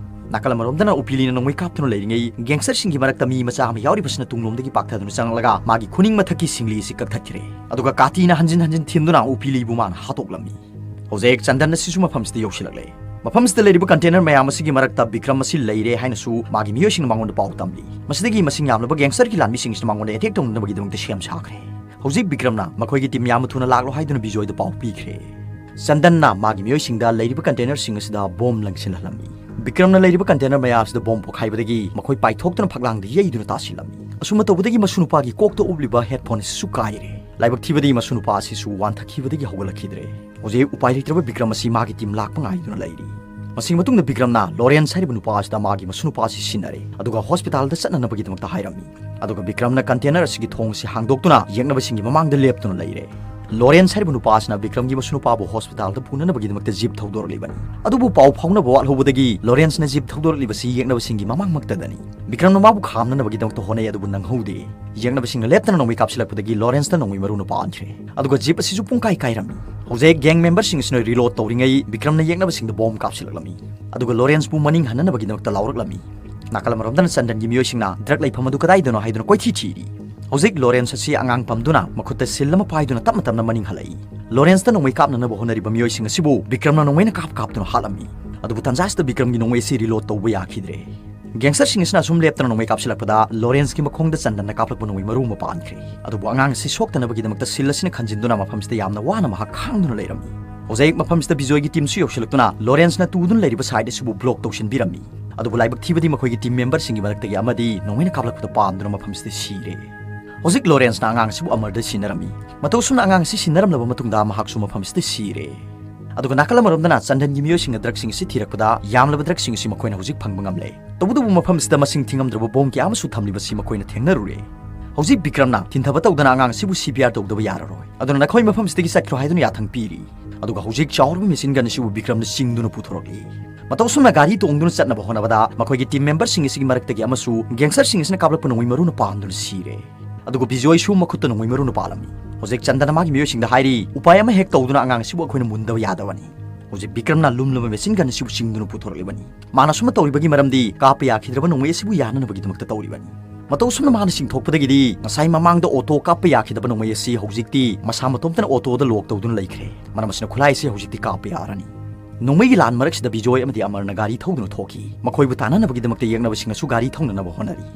ꯅꯥꯀꯜ ꯑꯃꯔꯣꯝꯗꯅ ꯎꯄꯤꯂꯤꯅ ꯅꯣꯡꯃꯩ ꯀꯥꯞꯇꯨꯅ ꯂꯩꯔꯤꯉꯩ, ꯒꯦꯡꯁꯇꯔꯁꯤꯡꯒꯤ ꯃꯔꯛꯇ ꯃꯤ ꯃꯆꯥ ꯑꯃ ꯌꯥꯎꯔꯤꯕꯁꯤꯅ ꯇꯨꯡꯂꯣꯝꯗꯒꯤ ꯄꯥꯛꯊꯗꯨꯅ ꯆꯪꯂꯛꯂꯒ ꯃꯥꯒꯤ ꯈꯨꯅꯤꯡ ꯃꯊꯛꯀꯤ ꯁꯤꯡꯂꯤ ꯑꯁꯤ ꯀꯛꯊꯠꯈ꯭ꯔꯦ꯫ ꯑꯗꯨꯒ ꯀꯥꯇꯤꯅ ꯍꯟꯖꯤꯟ ꯍꯟꯖꯤꯟ ꯊꯤꯟꯗꯨꯅ ꯎꯄꯤꯂꯤꯕꯨ ꯃꯥꯅ ꯍꯥꯠꯇꯣꯛꯂꯝꯃꯤ꯫ ꯍꯧꯖꯤꯛ ꯆꯟꯗꯟ ꯑꯁꯤꯁꯨ ꯃꯐꯝꯁꯤꯗ ꯌꯧꯁꯤꯜꯂꯛꯂꯦ꯫ ꯃꯐꯝꯁꯤꯗ ꯂꯩꯔꯤꯕ ꯀꯟꯇꯦꯅꯔ ꯃꯌꯥꯝ ꯑꯁꯤꯒꯤ ꯃꯔꯛꯇ ꯕꯤꯀ꯭ꯔꯝ ꯑꯁꯤ ꯂꯩꯔꯦ ꯍꯥꯏꯅꯁꯨ ꯃꯥꯒꯤ ꯃꯤꯑꯣꯏꯁꯤꯡꯅ ꯃꯉꯣꯟꯗ ꯄꯥꯎ ꯇꯝꯂꯤ꯫ ꯃꯁꯤꯗꯒꯤ ꯃꯁꯤꯡ ꯌꯥꯝꯂꯕ ꯒꯦꯡꯁꯇꯔꯒꯤ ꯂꯥꯟꯃꯤꯁꯤꯡꯁꯤꯅ ꯃꯉꯣꯟꯗ ꯑꯦꯇꯦꯛ ꯇꯧꯅꯅꯕꯒꯤꯗꯃꯛꯇ ꯁꯦꯝ ꯁꯥꯈ꯭ꯔꯦ꯫ ꯍꯧꯖꯤꯛ ꯕꯤꯀ꯭ꯔꯝꯅ ꯃꯈꯣꯏꯒꯤ ꯇꯤꯝ ꯌꯥꯝꯅ ꯊꯨꯅ ꯂꯥꯛꯂꯣ ꯍꯥꯏꯗꯨꯅ ꯕꯤꯖꯣꯏꯗ ꯄꯥꯎ ꯄꯤꯈ꯭ꯔꯦ꯫ ꯆꯟꯗꯟꯅ ꯃꯥꯒꯤ ꯃꯤꯑꯣꯏꯁꯤꯡꯗ ꯂꯩꯔꯤꯕ ꯀꯟꯇꯦꯅꯔꯁꯤꯡ ꯑꯁꯤꯗ ꯕꯣꯝ ꯂꯪꯁꯤꯜꯍꯜꯂꯝꯃꯤ꯫ ꯕꯤꯀ꯭ꯔꯝꯅ ꯂꯩꯔꯤꯕ ꯀꯟꯇꯦꯅꯔ ꯃꯌꯥꯝ ꯑꯁꯤꯗ ꯕꯣꯝ ꯄꯣꯈꯥꯏꯕꯗꯒꯤ ꯃꯈꯣꯏ ꯄꯥꯏꯊꯣꯛꯇꯨꯅ ꯐꯛꯂꯥꯡꯗ ꯌꯩꯗꯨꯅ ꯇꯥꯁꯤꯜꯂꯝꯃꯤ꯫ ꯑꯁꯨꯝꯅ ꯇꯧꯕꯗꯒꯤ ꯃꯁꯨ ꯅꯨꯄꯥꯒꯤ ꯀꯣꯛꯇ ꯎꯞꯂꯤꯕ ꯍꯦꯗꯐꯣꯟ ꯑꯁꯤꯁꯨ ꯀꯥꯏꯔꯦ꯫ ꯂꯥꯏꯕꯛ ꯊꯤꯕꯗꯤ ꯃꯁꯨ ꯅꯨꯄꯥ ꯑꯁꯤꯁꯨ ꯋꯥꯟꯊꯈꯤꯕꯗꯒꯤ ꯍꯧꯒꯠꯂꯛꯈꯤꯗ꯭ꯔꯦ꯫ ꯍꯧꯖꯤꯛ ꯎꯄꯥꯏ ꯂꯩꯇ꯭ꯔꯕ ꯕꯤꯀ꯭ꯔꯝ ꯑꯁꯤ ꯃꯥꯒꯤ ꯇꯤꯝ ꯂꯥꯛꯄ ꯉꯥꯏꯗꯨꯅ ꯂꯩꯔꯤ꯫ ꯃꯁꯤꯒꯤ ꯃꯇꯨꯡꯗ ꯕꯤꯀ꯭ꯔꯝꯅ ꯂꯣꯔꯦꯟꯁ ꯍꯥꯏꯔꯤꯕ ꯅꯨꯄꯥ ꯑꯁꯤꯗ ꯃꯥꯒꯤ ꯃꯁꯨ ꯅꯨꯄꯥ ꯑꯁꯤ ꯁꯤꯟꯅꯔꯦ, ꯑꯗꯨꯒ ꯍꯣꯁꯄꯤꯇꯥꯜꯗ ꯆꯠꯅꯅꯕꯒꯤꯗꯃꯛꯇ ꯍꯥꯏꯔꯝꯃꯤ꯫ ꯑꯗꯨꯒ ꯕꯤꯀ꯭ꯔꯝꯅ ꯀꯟꯇꯦꯅꯔ ꯑꯁꯤꯒꯤ ꯊꯣꯡ ꯑꯁꯤ ꯍꯥꯡꯗꯣꯛꯇꯨꯅ ꯌꯦꯛꯅꯕꯁꯤꯡꯒꯤ ꯃꯃꯥꯡꯗ ꯂꯦꯞꯇꯨꯅ ꯂꯩꯔꯦ꯫ ꯂꯣꯔꯦꯟꯁ ꯍꯥꯏꯔꯤꯕ ꯅꯨꯄꯥ ꯑꯁꯤꯅ ꯕꯤꯀ꯭ꯔꯝꯒꯤ ꯃꯁꯨ ꯅꯨꯄꯥꯕꯨ ꯍꯣꯁꯄꯤꯇꯥꯜꯗ ꯄꯨꯅꯅꯕꯒꯤꯗꯃꯛꯇ ꯖꯤꯞ ꯊꯧꯗꯣꯔꯛꯂꯤꯕꯅꯤ꯫ ꯑꯗꯨꯕꯨ ꯄꯥꯎ ꯐꯥꯎꯅꯕ ꯋꯥꯠꯍꯧꯕꯗꯒꯤ ꯂꯣꯔꯦꯟꯁꯅ ꯖꯤꯞ ꯊꯧꯗꯣꯔꯛꯂꯤꯕꯁꯤ ꯌꯦꯛꯅꯕꯁꯤꯡꯒꯤ ꯃꯃꯥꯡꯃꯛꯇꯗꯅꯤ꯫ ꯕꯤꯀ꯭ꯔꯝꯅ ꯃꯥꯕꯨ ꯈꯥꯝꯅꯅꯕꯒꯤꯗꯃꯛꯇ ꯍꯣꯠꯅꯩ, ꯑꯗꯨꯕꯨ ꯅꯪꯍꯧꯗꯦ꯫ ꯌꯦꯛꯅꯕꯁꯤꯡꯅ ꯂꯦꯞꯇꯅ ꯅꯣꯡꯃꯩ ꯀꯥꯞꯁꯤꯜꯂꯛꯄꯗꯒꯤ ꯂꯣꯔꯦꯟꯁꯇ ꯅꯣꯡꯃꯩ ꯃꯔꯨꯅ ꯄꯥꯟꯈ꯭ꯔꯦ꯫ ꯑꯗꯨꯒ ꯖꯤꯞ ꯑꯁꯤꯁꯨ ꯄꯨꯡꯀꯥꯏ ꯀꯥꯏꯔꯝꯃꯤ꯫ ꯍꯧꯖꯤꯛ ꯒꯦꯡ ꯃꯦꯝꯕꯔꯁꯤꯡ ꯑꯁꯤꯅ ꯔꯤꯂꯣꯗ ꯇꯧꯔꯤꯉꯩ ꯕꯤꯀ꯭ꯔꯝꯅ ꯌꯦꯛꯅꯕꯁꯤꯡꯗ ꯕꯣꯝ ꯀꯥꯞꯁꯤꯜꯂꯛꯂꯝꯃꯤ꯫ ꯑꯗꯨꯒ ꯂꯣꯔꯦꯟꯁꯄꯨ ꯃꯅꯤꯡ ꯍꯟꯅꯅꯕꯒꯤꯗꯃꯛꯇ ꯂꯥꯎꯔꯛꯂꯝꯃꯤ꯫ ꯅꯥꯀꯜ ꯑꯃꯔꯣꯝꯗꯅ ꯆꯟꯗꯟꯒꯤ ꯃꯤꯑꯣꯏꯁꯤꯡꯅ ꯗ꯭ꯔꯒ ꯂꯩꯐꯝ ꯑꯗꯨ ꯀꯗꯥꯏꯗꯅꯣ ꯍꯥꯏꯗꯨꯅ ꯀꯣꯏꯊꯤ ꯊꯤꯔꯤ꯫ ꯍꯧꯖꯤꯛ ꯂꯣꯔꯦꯟꯁ ꯑꯁꯤ ꯑꯉꯥꯡ ꯄꯝꯗꯨꯅ ꯃꯈꯨꯠꯇ ꯁꯤꯜ ꯑꯃ ꯄꯥꯏꯗꯨꯅ ꯇꯞꯅ ꯇꯞꯅ ꯃꯅꯤꯡ ꯍꯜꯂꯛꯏ꯫ ꯂꯣꯔꯦꯟꯁꯇ ꯅꯣꯡꯃꯩ ꯀꯥꯞꯅꯅꯕ ꯍꯣꯠꯅꯔꯤꯕ ꯃꯤꯑꯣꯏꯁꯤꯡ ꯑꯁꯤꯕꯨ ꯕꯤꯀ꯭ꯔꯝꯅ ꯅꯣꯡꯃꯩꯅ ꯀꯥꯞ ꯀꯥꯞꯇꯨꯅ ꯍꯥꯠꯂꯝꯃꯤ꯫ ꯑꯗꯨꯕꯨ ꯇꯟꯖꯥ ꯑꯁꯤꯗ ꯕꯤꯀ꯭ꯔꯝꯒꯤ ꯅꯣꯡꯃꯩ ꯑꯁꯤ ꯔꯤꯂꯣꯗ ꯇꯧꯕ ꯌꯥꯈꯤꯗ꯭ꯔꯦ꯫ ꯒꯦꯡꯁꯇꯔꯁꯤꯡ ꯑꯁꯤꯅ ꯑꯁꯨꯝ ꯂꯦꯞꯇꯅ ꯅꯣꯡꯃꯩ ꯀꯥꯞꯁꯤꯜꯂꯛꯄꯗ ꯂꯣꯔꯦꯟꯁꯀꯤ ꯃꯈꯣꯡꯗ ꯆꯟꯗꯟꯅ ꯀꯥꯞꯂꯛꯄ ꯅꯣꯡꯃꯩ ꯃꯔꯨ ꯑꯃ ꯄꯥꯟꯈ꯭ꯔꯦ꯫ ꯑꯗꯨꯕꯨ ꯑꯉꯥꯡ ꯑꯁꯤ ꯁꯣꯛꯇꯅꯕꯒꯤꯗꯃꯛꯇ ꯁꯤꯜ ꯑꯁꯤꯅ ꯈꯟꯖꯤꯟꯗꯨꯅ ꯃꯐꯝꯁꯤꯗ ꯌꯥꯝꯅ ꯋꯥꯅ ꯃꯍꯥꯛ ꯈꯥꯡꯗꯨꯅ ꯂꯩꯔꯝꯃꯤ꯫ ꯍꯧꯖꯤꯛ ꯃꯐꯝꯁꯤꯗ ꯕꯤꯖꯣꯏꯒꯤ ꯇꯤꯝꯁꯨ ꯌꯧꯁꯤꯜꯂꯛꯇꯨꯅ ꯂꯣꯔꯦꯟꯁꯅ ꯇꯨꯗꯨꯅ ꯂꯩꯔꯤꯕ ꯁꯥꯏꯠ ꯑꯁꯤꯕꯨ ꯕ꯭ꯂꯣꯛ ꯇꯧꯁꯤꯟꯕꯤꯔꯝꯃꯤ꯫ ꯑꯗꯨꯕꯨ ꯂꯥꯏꯕꯛ ꯊꯤꯕꯗꯤ ꯃꯈꯣꯏꯒꯤ ꯇꯤꯝ ꯃꯦꯝꯕꯔꯁꯤꯡꯒꯤ ꯃꯔꯛꯇꯒꯤ ꯑꯃꯗꯤ ꯅꯣꯡꯃꯩꯅ ꯀꯥꯞꯂꯛꯄꯗ ꯄꯥꯟꯗꯨꯅ ꯃꯐꯝꯁꯤꯗ ꯁꯤꯔꯦ꯫ ꯍꯧꯖꯤꯛ ꯂꯣꯔꯦꯟꯁꯅ ꯑꯉꯥꯡ ꯑꯁꯤꯕꯨ ꯑꯃꯔꯗ ꯁꯤꯟꯅꯔꯝꯃꯤ꯫ ꯃꯇꯧ ꯑꯁꯨꯝꯅ ꯑꯉꯥꯡ ꯑꯁꯤ ꯁꯤꯟꯅꯔꯝꯂꯕ ꯃꯇꯨꯡꯗ ꯃꯍꯥꯛꯁꯨ ꯃꯐꯝꯁꯤꯗ ꯁꯤꯔꯦ꯫ ꯑꯗꯨꯒ ꯅꯥꯀꯜ ꯑꯃꯔꯣꯝꯗꯅ ꯆꯟꯗꯟꯒꯤ ꯃꯤꯑꯣꯏꯁꯤꯡꯅ ꯗ꯭ꯔꯒꯁꯤꯡ ꯑꯁꯤ ꯊꯤꯔꯛꯄꯗ ꯌꯥꯝꯂꯕ ꯗ꯭ꯔꯒꯁꯤꯡ ꯑꯁꯤ ꯃꯈꯣꯏꯅ ꯍꯧꯖꯤꯛ ꯐꯪꯕ ꯉꯝꯂꯦ꯫ ꯇꯧꯕꯇꯕꯨ ꯃꯐꯝ ꯑꯁꯤꯗ ꯃꯁꯤꯡ ꯊꯤꯉꯝꯗ꯭ꯔꯕ ꯕꯣꯝ ꯀꯌꯥ ꯑꯃꯁꯨ ꯊꯝꯂꯤꯕꯁꯤ ꯃꯈꯣꯏꯅ ꯊꯦꯡꯅꯔꯨꯔꯦ꯫ ꯍꯧꯖꯤꯛ ꯕꯤꯀ꯭ꯔꯝꯅ ꯊꯤꯟꯊꯕ ꯇꯧꯗꯅ ꯑꯉꯥꯡ ꯑꯁꯤꯕꯨ ꯁꯤ ꯄꯤ ꯑꯥꯔ ꯇꯧꯗꯕ ꯌꯥꯔꯔꯣꯏ, ꯑꯗꯨꯅ ꯅꯈꯣꯏ ꯃꯐꯝ ꯑꯁꯤꯗꯒꯤ ꯆꯠꯈ꯭ꯔꯣ ꯍꯥꯏꯗꯨꯅ ꯌꯥꯊꯪ ꯄꯤꯔꯤ꯫ ꯑꯗꯨꯒ ꯍꯧꯖꯤꯛ ꯆꯥꯎꯔꯕ ꯃꯦꯆꯤꯟ ꯒꯟ ꯑꯁꯤꯕꯨ ꯕꯤꯀ꯭ꯔꯝꯅ ꯆꯤꯡꯗꯨꯅ ꯄꯨꯊꯣꯔꯛꯂꯤ꯫ ꯃꯇꯧ ꯑꯁꯨꯝꯅ ꯒꯥꯔꯤ ꯇꯣꯡꯗꯨꯅ ꯆꯠꯅꯕ ꯍꯣꯠꯅꯕꯗ ꯃꯈꯣꯏꯒꯤ ꯇꯤꯝ ꯃꯦꯝꯕꯔꯁꯤꯡ ꯑꯁꯤꯒꯤ ꯃꯔꯛꯇꯒꯤ ꯑꯃꯁꯨ ꯒꯦꯡꯁꯇꯔꯁꯤꯡ ꯑꯁꯤꯅ ꯀꯥꯞꯂꯛꯄ ꯅꯣꯡꯃꯩ ꯃꯔꯨꯅ ꯄꯥꯟꯗꯨꯅ ꯁꯤꯔꯦ꯫ ꯑꯗꯨꯒ ꯕꯤꯖꯣꯏꯁꯨ ꯃꯈꯨꯠꯇ ꯅꯣꯡꯃꯩ ꯃꯔꯨꯅ ꯄꯥꯜꯂꯝꯃꯤ꯫ ꯍꯧꯖꯤꯛ ꯆꯟꯗꯅ ꯃꯥꯒꯤ ꯃꯤꯑꯣꯏꯁꯤꯡꯗ ꯍꯥꯏꯔꯤ, ꯎꯄꯥꯏ ꯑꯃ ꯍꯦꯛ ꯇꯧꯗꯨꯅ ꯑꯉꯥꯡ ꯑꯁꯤꯕꯨ ꯑꯩꯈꯣꯏꯅ ꯃꯨꯟꯗꯕ ꯌꯥꯗꯕꯅꯤ꯫ ꯍꯧꯖꯤꯛ ꯕꯤꯀ꯭ꯔꯝꯅ ꯂꯨꯝꯂꯕ ꯃꯦꯆꯤꯟ ꯒꯟ ꯑꯁꯤꯕꯨ ꯆꯤꯡꯗꯨꯅ ꯄꯨꯊꯣꯔꯛꯂꯤꯕꯅꯤ꯫ ꯃꯥꯅ ꯑꯁꯨꯝꯅ ꯇꯧꯔꯤꯕꯒꯤ ꯃꯔꯝꯗꯤ ꯀꯥꯞꯄ ꯌꯥꯈꯤꯗ꯭ꯔꯕ ꯅꯣꯡꯃꯩ ꯑꯁꯤꯕꯨ ꯌꯥꯅꯅꯕꯒꯤꯗꯃꯛꯇ ꯇꯧꯔꯤꯕꯅꯤ꯫ ꯃꯇꯧ ꯑꯁꯨꯝꯅ ꯃꯥꯅ ꯆꯤꯡꯊꯣꯛꯄꯗꯒꯤꯗꯤ ꯉꯁꯥꯏ ꯃꯃꯥꯡꯗ ꯑꯣꯇꯣ ꯀꯥꯞꯄ ꯌꯥꯈꯤꯗꯕ ꯅꯣꯡꯃꯩ ꯑꯁꯤ ꯍꯧꯖꯤꯛꯇꯤ ꯃꯁꯥ ꯃꯇꯣꯝꯇꯅ ꯑꯣꯇꯣꯗ ꯂꯣꯛ ꯇꯧꯗꯨꯅ ꯂꯩꯈ꯭ꯔꯦ꯫ ꯃꯔꯝ ꯑꯁꯤꯅ ꯈꯨꯠꯂꯥꯏ ꯑꯁꯤ ꯍꯧꯖꯤꯛꯇꯤ ꯀꯥꯞꯄ ꯌꯥꯔꯅꯤ꯫ ꯅꯣꯡꯃꯩꯒꯤ ꯂꯥꯟ ꯃꯔꯛꯁꯤꯗ ꯕꯤꯖꯣꯏ ꯑꯃꯗꯤ ꯑꯃꯔꯅ ꯒꯥꯔꯤ ꯊꯧꯗꯨꯅ ꯊꯣꯛꯈꯤ꯫ ꯃꯈꯣꯏꯕꯨ ꯇꯥꯟꯅꯅꯕꯒꯤꯗꯃꯛꯇ ꯌꯦꯛꯅꯕꯁꯤꯡꯅꯁꯨ ꯒꯥꯔꯤ ꯊꯧꯅꯅꯕ ꯍꯣꯠꯅꯔꯤ꯫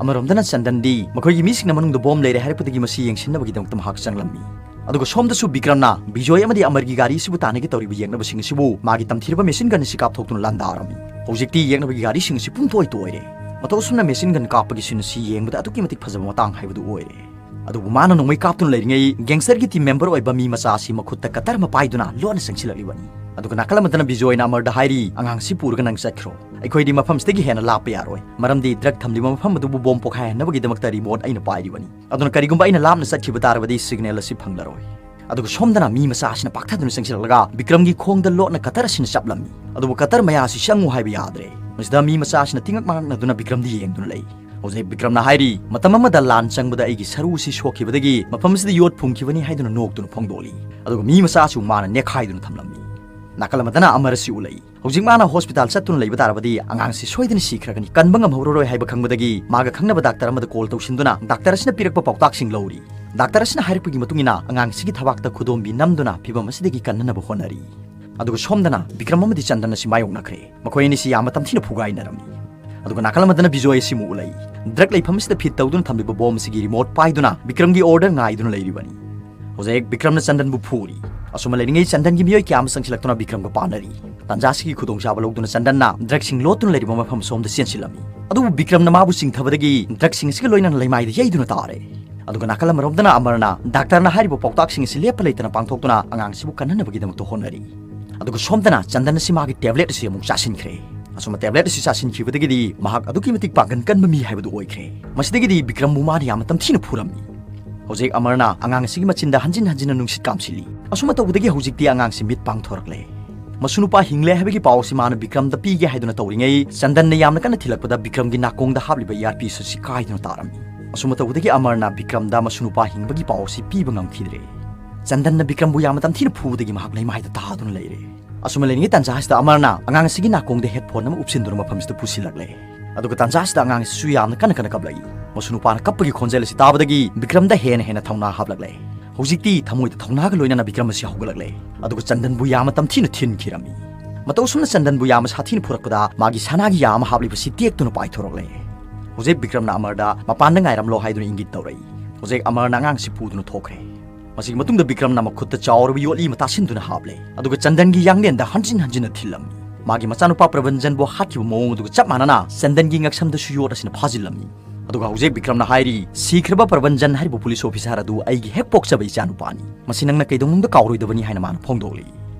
ꯑꯃꯔꯣꯝꯗꯅ ꯆꯟꯗꯟꯗꯤ ꯃꯈꯣꯏꯒꯤ ꯃꯤꯁꯤꯡꯅ ꯃꯅꯨꯡꯗ ꯕꯣꯝ ꯂꯩꯔꯦ ꯍꯥꯏꯔꯛꯄꯗꯒꯤ ꯃꯁꯤ ꯌꯦꯡꯁꯤꯟꯅꯕꯒꯤꯗꯃꯛꯇ ꯃꯍꯥꯛ ꯆꯪꯂꯝꯃꯤ꯫ ꯑꯗꯨꯒ ꯁꯣꯝꯗꯁꯨ ꯕꯤꯀ꯭ꯔꯝꯅ ꯕꯤꯖꯣꯏ ꯑꯃꯗꯤ ꯑꯃꯔꯒꯤ ꯒꯥꯔꯤ ꯑꯁꯤꯕꯨ ꯇꯥꯟꯅꯒꯦ ꯇꯧꯔꯤꯕ ꯌꯦꯡꯅꯕꯁꯤꯡ ꯑꯁꯤꯕꯨ ꯃꯥꯒꯤ ꯇꯝꯊꯤꯔꯕ ꯃꯦꯁꯤꯟ ꯒꯟ ꯑꯁꯤ ꯀꯥꯞꯊꯣꯛꯇꯨꯅ ꯂꯥꯟꯗꯥꯔꯝꯃꯤ꯫ ꯍꯧꯖꯤꯛꯇꯤ ꯌꯦꯛꯅꯕꯒꯤ ꯒꯥꯔꯤꯁꯤꯡ ꯑꯁꯤ ꯄꯨꯝꯇꯣꯏ ꯇꯣꯏꯔꯦ꯫ ꯃꯇꯧ ꯑꯁꯨꯝꯅ ꯃꯦꯁꯤꯟ ꯒꯟ ꯀꯥꯞꯄꯒꯤ ꯁꯤꯟ ꯑꯁꯤ ꯌꯦꯡꯕꯗ ꯑꯗꯨꯛꯀꯤ ꯃꯇꯤꯛ ꯐꯖꯕ ꯃꯇꯥꯡ ꯍꯥꯏꯕꯗꯨ ꯑꯣꯏꯔꯦ꯫ ꯑꯗꯨꯕꯨ ꯃꯥꯅ ꯅꯣꯡꯃꯩ ꯀꯥꯞꯇꯨꯅ ꯂꯩꯔꯤꯉꯩ ꯒꯦꯡꯁꯇꯔꯒꯤ ꯇꯤꯝ ꯃꯦꯝꯕꯔ ꯑꯣꯏꯕ ꯃꯤ ꯃꯆꯥ ꯑꯁꯤ ꯃꯈꯨꯠꯇ ꯀꯇꯔ ꯑꯃ ꯄꯥꯏꯗꯨꯅ ꯂꯣꯟꯅ ꯆꯪꯁꯤꯜꯂꯛꯂꯤꯕꯅꯤ꯫ ꯑꯗꯨꯒ ꯅꯥꯀꯜ ꯑꯃꯗꯅ ꯕꯤꯖꯣꯏꯅ ꯑꯃꯔꯗ ꯍꯥꯏꯔꯤ, "ꯑꯉꯥꯡꯁꯤ ꯄꯨꯔꯒ ꯅꯪ ꯆꯠꯈ꯭ꯔꯣ꯫ ꯑꯩꯈꯣꯏꯗꯤ ꯃꯐꯝꯁꯤꯗꯒꯤ ꯍꯦꯟꯅ ꯂꯥꯞꯄ ꯌꯥꯔꯣꯏ, ꯃꯔꯝꯗꯤ ꯗ꯭ꯔꯒ ꯊꯝꯂꯤꯕ ꯃꯐꯝ ꯑꯗꯨꯕꯨ ꯕꯣꯝ ꯄꯣꯈꯥꯏꯍꯟꯅꯕꯒꯤꯗꯃꯛꯇ ꯔꯤꯃꯣꯠ ꯑꯩꯅ ꯄꯥꯏꯔꯤꯕꯅꯤ꯫ ꯑꯗꯨꯅ ꯀꯔꯤꯒꯨꯝꯕ ꯑꯩꯅ ꯂꯥꯞꯅ ꯆꯠꯈꯤꯕ ꯇꯥꯔꯕꯗꯤ ꯁꯤꯒꯅꯦꯜ ꯑꯁꯤ ꯐꯪꯂꯔꯣꯏ"꯫ ꯑꯗꯨꯒ ꯁꯣꯝꯗꯅ ꯃꯤ ꯃꯆꯥ ꯑꯁꯤꯅ ꯄꯥꯛꯊꯗꯨꯅ ꯆꯪꯁꯤꯜꯂꯛꯂꯒ ꯕꯤꯀ꯭ꯔꯝꯒꯤ ꯈꯣꯡꯗ ꯂꯣꯠꯅ ꯀꯇꯔ ꯑꯁꯤꯅ ꯆꯞꯂꯝꯃꯤ꯫ ꯑꯗꯨꯕꯨ ꯀꯇꯔ ꯃꯌꯥ ꯑꯁꯤ ꯆꯪꯉꯨ ꯍꯥꯏꯕ ꯌꯥꯗ꯭ꯔꯦ꯫ ꯃꯁꯤꯗ ꯃꯤ ꯃꯆꯥ ꯑꯁꯤꯅ ꯇꯤꯡꯉꯛ ꯃꯥꯡꯉꯛꯅꯗꯨꯅ ꯕꯤꯀ꯭ꯔꯝꯗ ꯌꯦꯡꯗꯨꯅ ꯂꯩ꯫ ꯍꯧꯖꯤꯛ ꯕꯤꯀ꯭ꯔꯝꯅ ꯍꯥꯏꯔꯤ, "ꯃꯇꯝ ꯑꯃꯗ ꯂꯥꯟ ꯆꯪꯕꯗ ꯑꯩꯒꯤ ꯁꯔꯨ ꯑꯁꯤ ꯁꯣꯛꯈꯤꯕꯗꯒꯤ ꯃꯐꯝ ꯑꯁꯤꯗ ꯌꯣꯠ ꯐꯨꯝꯈꯤꯕꯅꯤ" ꯍꯥꯏꯗꯨꯅ ꯅꯣꯛꯇꯨꯅ ꯐꯣꯡꯗꯣꯛꯂꯤ꯫ ꯑꯗꯨꯒ ꯃꯤ ꯃꯆꯥꯁꯨ ꯃꯥꯅ ꯅꯦꯛꯈꯥꯏꯗꯨꯅ ꯊꯝꯂꯝꯃꯤ꯫ ꯅꯥꯀꯜ ꯑꯃꯗꯅ ꯑꯃꯔ ꯑꯁꯤ ꯎꯠꯂꯛꯏ꯫ ꯍꯧꯖꯤꯛ ꯃꯥꯅ ꯍꯣꯁꯄꯤꯇꯥꯜ ꯆꯠꯇꯨꯅ ꯂꯩꯕ ꯇꯥꯔꯕꯗꯤ ꯑꯉꯥꯡꯁꯤ ꯁꯣꯏꯗꯅ ꯁꯤꯈ꯭ꯔꯒꯅꯤ, ꯀꯟꯕ ꯉꯝꯍꯧꯔꯔꯣꯏ ꯍꯥꯏꯕ ꯈꯪꯕꯗꯒꯤ ꯃꯥꯒ ꯈꯪꯅꯕ ꯗꯥꯛꯇꯔ ꯑꯃꯗ ꯀꯣꯜ ꯇꯧꯁꯤꯟꯗꯨꯅ ꯗꯥꯛꯇꯔ ꯑꯁꯤꯅ ꯄꯤꯔꯛꯄ ꯄꯥꯎꯇꯥꯛꯁꯤꯡ ꯂꯧꯔꯤ꯫ ꯗꯥꯛꯇꯔ ꯑꯁꯤꯅ ꯍꯥꯏꯔꯛꯄꯒꯤ ꯃꯇꯨꯡ ꯏꯟꯅ ꯑꯉꯥꯡꯁꯤꯒꯤ ꯊꯕꯥꯛꯇ ꯈꯨꯗꯣꯝꯕꯤ ꯅꯝꯗꯨꯅ ꯐꯤꯚꯝ ꯑꯁꯤꯗꯒꯤ ꯀꯟꯅꯅꯕ ꯍꯣꯠꯅꯔꯤ꯫ ꯑꯗꯨꯒ ꯁꯣꯝꯗꯅ ꯕꯤꯀ꯭ꯔꯝ ꯑꯃꯗꯤ ꯆꯟꯗꯟ ꯑꯁꯤ ꯃꯥꯌꯣꯛꯅꯈ꯭ꯔꯦ꯫ ꯃꯈꯣꯏ ꯑꯅꯤꯁꯤ ꯌꯥꯝꯅ ꯇꯝꯊꯤꯅ ꯐꯨꯒꯥꯏꯅꯔꯝꯃꯤ꯫ ꯑꯗꯨꯒ ꯅꯥꯀꯜ ꯑꯃꯗꯅ ꯕꯤꯖꯣꯏ ꯑꯁꯤ ꯑꯃꯨꯛ ꯎꯠꯂꯛꯏ꯫ ꯗ꯭ꯔꯒ ꯂꯩꯐꯝ ꯑꯁꯤꯗ ꯐꯤꯠ ꯇꯧꯗꯨꯅ ꯊꯝꯂꯤꯕ ꯕꯣꯝ ꯑꯁꯤꯒꯤ ꯔꯤꯃꯣꯠ ꯄꯥꯏꯗꯨꯅ ꯕꯤꯀ꯭ꯔꯝꯒꯤ ꯑꯣꯔꯗꯔ ꯉꯥꯏꯗꯨꯅ ꯂꯩꯔꯤꯕꯅꯤ꯫ ꯍꯧꯖꯤꯛ ꯕꯤꯀ꯭ꯔꯝꯅ ꯆꯟꯗꯟꯕꯨ ꯐꯨꯔꯤ꯫ ꯑꯁꯨꯝꯅ ꯂꯩꯔꯤꯉꯩ ꯆꯟꯗꯟꯒꯤ ꯃꯤꯑꯣꯏ ꯀꯌꯥ ꯑꯃ ꯆꯪꯁꯤꯜꯂꯛꯇꯨꯅ ꯕꯤꯀ꯭ꯔꯝꯒ ꯄꯥꯟꯅꯔꯤ꯫ ꯇꯥꯟꯖꯥꯁꯤꯒꯤ ꯈꯨꯗꯣꯡꯆꯥꯕ ꯂꯧꯗꯨꯅ ꯆꯟꯗꯟꯅ ꯗ꯭ꯔꯒꯁꯤꯡ ꯂꯣꯠꯇꯨꯅ ꯂꯩꯔꯤꯕ ꯃꯐꯝ ꯑꯁꯣꯝꯗ ꯆꯦꯟꯁꯤꯜꯂꯝꯃꯤ꯫ ꯑꯗꯨꯕꯨ ꯕꯤꯀ꯭ꯔꯝꯅ ꯃꯥꯕꯨ ꯆꯤꯡꯊꯕꯗꯒꯤ ꯗ꯭ꯔꯒꯁꯤꯡ ꯑꯁꯤꯒ ꯂꯣꯏꯅꯅ ꯂꯩꯃꯥꯏꯗ ꯌꯩꯗꯨꯅ ꯇꯥꯔꯦ꯫ ꯑꯗꯨꯒ ꯅꯥꯀꯜ ꯑꯃꯔꯣꯝꯗꯅ ꯑꯃꯔꯅ ꯗꯥꯛꯇꯔꯅ ꯍꯥꯏꯔꯤꯕ ꯄꯥꯎꯇꯥꯛꯁꯤꯡ ꯑꯁꯤ ꯂꯦꯞꯄ ꯂꯩꯇꯅ ꯄꯥꯡꯊꯣꯛꯇꯨꯅ ꯑꯉꯥꯡꯁꯤꯕꯨ ꯀꯟꯅꯅꯕꯒꯤꯗꯃꯛꯇ ꯍꯣꯠꯅꯔꯤ꯫ ꯑꯗꯨꯒ ꯁꯣꯝꯗꯅ ꯆꯟꯗꯟ ꯑꯁꯤ ꯃꯥꯒꯤ ꯇꯦꯕ꯭ꯂꯦꯠ ꯑꯁꯤ ꯑꯃꯨꯛ ꯆꯥꯁꯤꯟꯈ꯭ꯔꯦ꯫ ꯑꯁꯨꯝꯅ ꯇꯦꯕ꯭ꯂꯦꯠ ꯑꯁꯤ ꯆꯥꯁꯤꯟꯈꯤꯕꯗꯒꯤꯗꯤ ꯃꯍꯥꯛ ꯑꯗꯨꯛꯀꯤ ꯃꯇꯤꯛ ꯄꯥꯡꯒꯟ ꯀꯟꯕ ꯃꯤ ꯍꯥꯏꯕꯗꯨ ꯑꯣꯏꯈ꯭ꯔꯦ꯫ ꯃꯁꯤꯗꯒꯤꯗꯤ ꯕꯤꯀ꯭ꯔꯝꯕꯨ ꯃꯥꯅ ꯌꯥꯝꯅ ꯇꯝꯊꯤꯅ ꯐꯨꯔꯝꯃꯤ꯫ ꯍꯧꯖꯤꯛ ꯑꯃꯔꯅ ꯑꯉꯥꯡ ꯑꯁꯤꯒꯤ ꯃꯆꯤꯟꯗ ꯍꯟꯖꯤꯟ ꯍꯟꯖꯤꯟꯅ ꯅꯨꯡꯁꯤꯠ ꯀꯥꯝꯁꯤꯜꯂꯤ꯫ ꯑꯁꯨꯝꯅ ꯇꯧꯕꯗꯒꯤ ꯍꯧꯖꯤꯛꯇꯤ ꯑꯉꯥꯡꯁꯤ ꯃꯤꯠ ꯄꯥꯡꯊꯣꯔꯛꯂꯦ꯫ ꯃꯁꯨ ꯅꯨꯄꯥ ꯍꯤꯡꯂꯦ ꯍꯥꯏꯕꯒꯤ ꯄꯥꯎ ꯑꯁꯤ ꯃꯥꯅ ꯕꯤꯀ꯭ꯔꯝꯗ ꯄꯤꯒꯦ ꯍꯥꯏꯗꯨꯅ ꯇꯧꯔꯤꯉꯩ, ꯆꯟꯗꯟꯅ ꯌꯥꯝꯅ ꯀꯟꯅ ꯊꯤꯜꯂꯛꯄꯗ ꯕꯤꯀ꯭ꯔꯝꯒꯤ ꯅꯥꯀꯣꯡꯗ ꯍꯥꯞꯂꯤꯕ ꯏꯌꯥꯔꯄꯤꯁ ꯑꯁꯤ ꯀꯥꯏꯗꯨꯅ ꯇꯥꯔꯝꯃꯤ꯫ ꯑꯁꯨꯝꯅ ꯇꯧꯕꯗꯒꯤ ꯑꯃꯔꯅ ꯕꯤꯀ꯭ꯔꯝꯗ ꯃꯁꯨ ꯅꯨꯄꯥ ꯍꯤꯡꯕꯒꯤ ꯄꯥꯎ ꯑꯁꯤ ꯄꯤꯕ ꯉꯝꯈꯤꯗ꯭ꯔꯦ꯫ ꯆꯟꯗꯟꯅ ꯕꯤꯀ꯭ꯔꯝꯕꯨ ꯌꯥꯝꯅ ꯇꯝꯊꯤꯅ ꯐꯨꯕꯗꯒꯤ ꯃꯍꯥꯛ ꯂꯩꯃꯥꯏꯗ ꯇꯥꯗꯨꯅ ꯂꯩꯔꯦ꯫ ꯑꯁꯨꯝꯅ ꯂꯩꯔꯤꯉꯩ ꯇꯥꯟꯖꯥ ꯑꯁꯤꯗ ꯑꯃꯔꯅ ꯑꯉꯥꯡ ꯑꯁꯤꯒꯤ ꯅꯥꯀꯣꯡꯗ ꯍꯦꯗꯐꯣꯟ ꯑꯃ ꯎꯞꯁꯤꯟꯗꯨꯅ ꯃꯐꯝꯁꯤꯗ ꯄꯨꯁꯤꯜꯂꯛꯂꯦ꯫ ꯑꯗꯨꯒ ꯇꯥꯟꯖꯥ ꯑꯁꯤꯗ ꯑꯉꯥꯡ ꯑꯁꯤꯁꯨ ꯌꯥꯝꯅ ꯀꯟꯅ ꯀꯟꯅ ꯀꯞꯂꯛꯏ꯫ ꯃꯁꯨ ꯅꯨꯄꯥꯅ ꯀꯞꯄꯒꯤ ꯈꯣꯟꯖꯦꯜ ꯑꯁꯤ ꯇꯥꯕꯗꯒꯤ ꯕꯤꯀ꯭ꯔꯝꯗ ꯍꯦꯟꯅ ꯍꯦꯟꯅ ꯊꯧꯅꯥ ꯍꯥꯞꯂꯛꯂꯦ꯫ ꯍꯧꯖꯤꯛꯇꯤ ꯊꯃꯣꯏꯗ ꯊꯧꯅꯥꯒ ꯂꯣꯏꯅꯅ ꯕꯤꯀ꯭ꯔꯝ ꯑꯁꯤ ꯍꯧꯒꯠꯂꯛꯂꯦ꯫ ꯑꯗꯨꯒ ꯆꯟꯗꯟꯕꯨ ꯌꯥꯝꯅ ꯇꯝꯊꯤꯅ ꯊꯤꯟꯈꯤꯔꯝꯃꯤ꯫ ꯃꯇꯧ ꯑꯁꯨꯝꯅ ꯆꯟꯗꯟꯕꯨ ꯌꯥꯝꯅ ꯁꯥꯊꯤꯅ ꯐꯨꯔꯛꯄꯗ ꯃꯥꯒꯤ ꯁꯅꯥꯒꯤ ꯌꯥ ꯑꯃ ꯍꯥꯞꯂꯤꯕꯁꯤ ꯇꯦꯛꯇꯨꯅ ꯄꯥꯏꯊꯣꯔꯛꯂꯦ꯫ ꯍꯧꯖꯤꯛ ꯕꯤꯀ꯭ꯔꯝꯅ ꯑꯃꯔꯗ ꯃꯄꯥꯟꯗ ꯉꯥꯏꯔꯝꯂꯣ ꯍꯥꯏꯗꯨꯅ ꯏꯪꯒꯤꯠ ꯇꯧꯔꯛꯏ꯫ ꯍꯧꯖꯤꯛ ꯑꯃꯔꯅ ꯑꯉꯥꯡꯁꯤ ꯄꯨꯗꯨꯅ ꯊꯣꯛꯈ꯭ꯔꯦ꯫ ꯃꯁꯤꯒꯤ ꯃꯇꯨꯡꯗ ꯕꯤꯀ꯭ꯔꯝꯅ ꯃꯈꯨꯠꯇ ꯆꯥꯎꯔꯕ ꯌꯣꯠꯂꯤ ꯑꯃ ꯇꯥꯁꯤꯟꯗꯨꯅ ꯍꯥꯞꯂꯦ, ꯑꯗꯨꯒ ꯆꯟꯗꯟꯒꯤ ꯌꯥꯡꯂꯦꯟꯗ ꯍꯟꯖꯤꯟ ꯍꯟꯖꯤꯟꯅ ꯊꯤꯜꯂꯝꯃꯤ꯫ ꯃꯥꯒꯤ ꯃꯆꯥꯅꯨꯄꯥ ꯄ꯭ꯔꯕꯟꯖꯟꯕꯨ ꯍꯥꯠꯈꯤꯕ ꯃꯑꯣꯡ ꯑꯗꯨꯒ ꯆꯞ ꯃꯥꯟꯅꯅ ꯆꯟꯗꯟꯒꯤ ꯉꯛꯁꯝꯗꯁꯨ ꯌꯣꯠ ꯑꯁꯤꯅ ꯐꯥꯖꯤꯜꯂꯝꯃꯤ꯫ ꯑꯗꯨꯒ ꯍꯧꯖꯤꯛ ꯕꯤꯀ꯭ꯔꯝꯅ ꯍꯥꯏꯔꯤ, "ꯁꯤꯈ꯭ꯔꯕ ꯄ꯭ꯔꯕꯟꯖꯟ ꯍꯥꯏꯔꯤꯕ ꯄꯨꯂꯤꯁ ꯑꯣꯐꯤꯁꯥꯔ ꯑꯗꯨ ꯑꯩꯒꯤ ꯍꯦꯛ ꯄꯣꯛꯆꯕ ꯏꯆꯥꯅꯨꯄꯥꯅꯤ꯫ ꯃꯁꯤ ꯅꯪꯅ ꯀꯩꯗꯧꯅꯨꯡꯗ ꯀꯥꯎꯔꯣꯏꯗꯕꯅꯤ" ꯍꯥꯏꯅ ꯃꯥꯅ ꯐꯣꯡꯗꯣꯛꯂꯤ꯫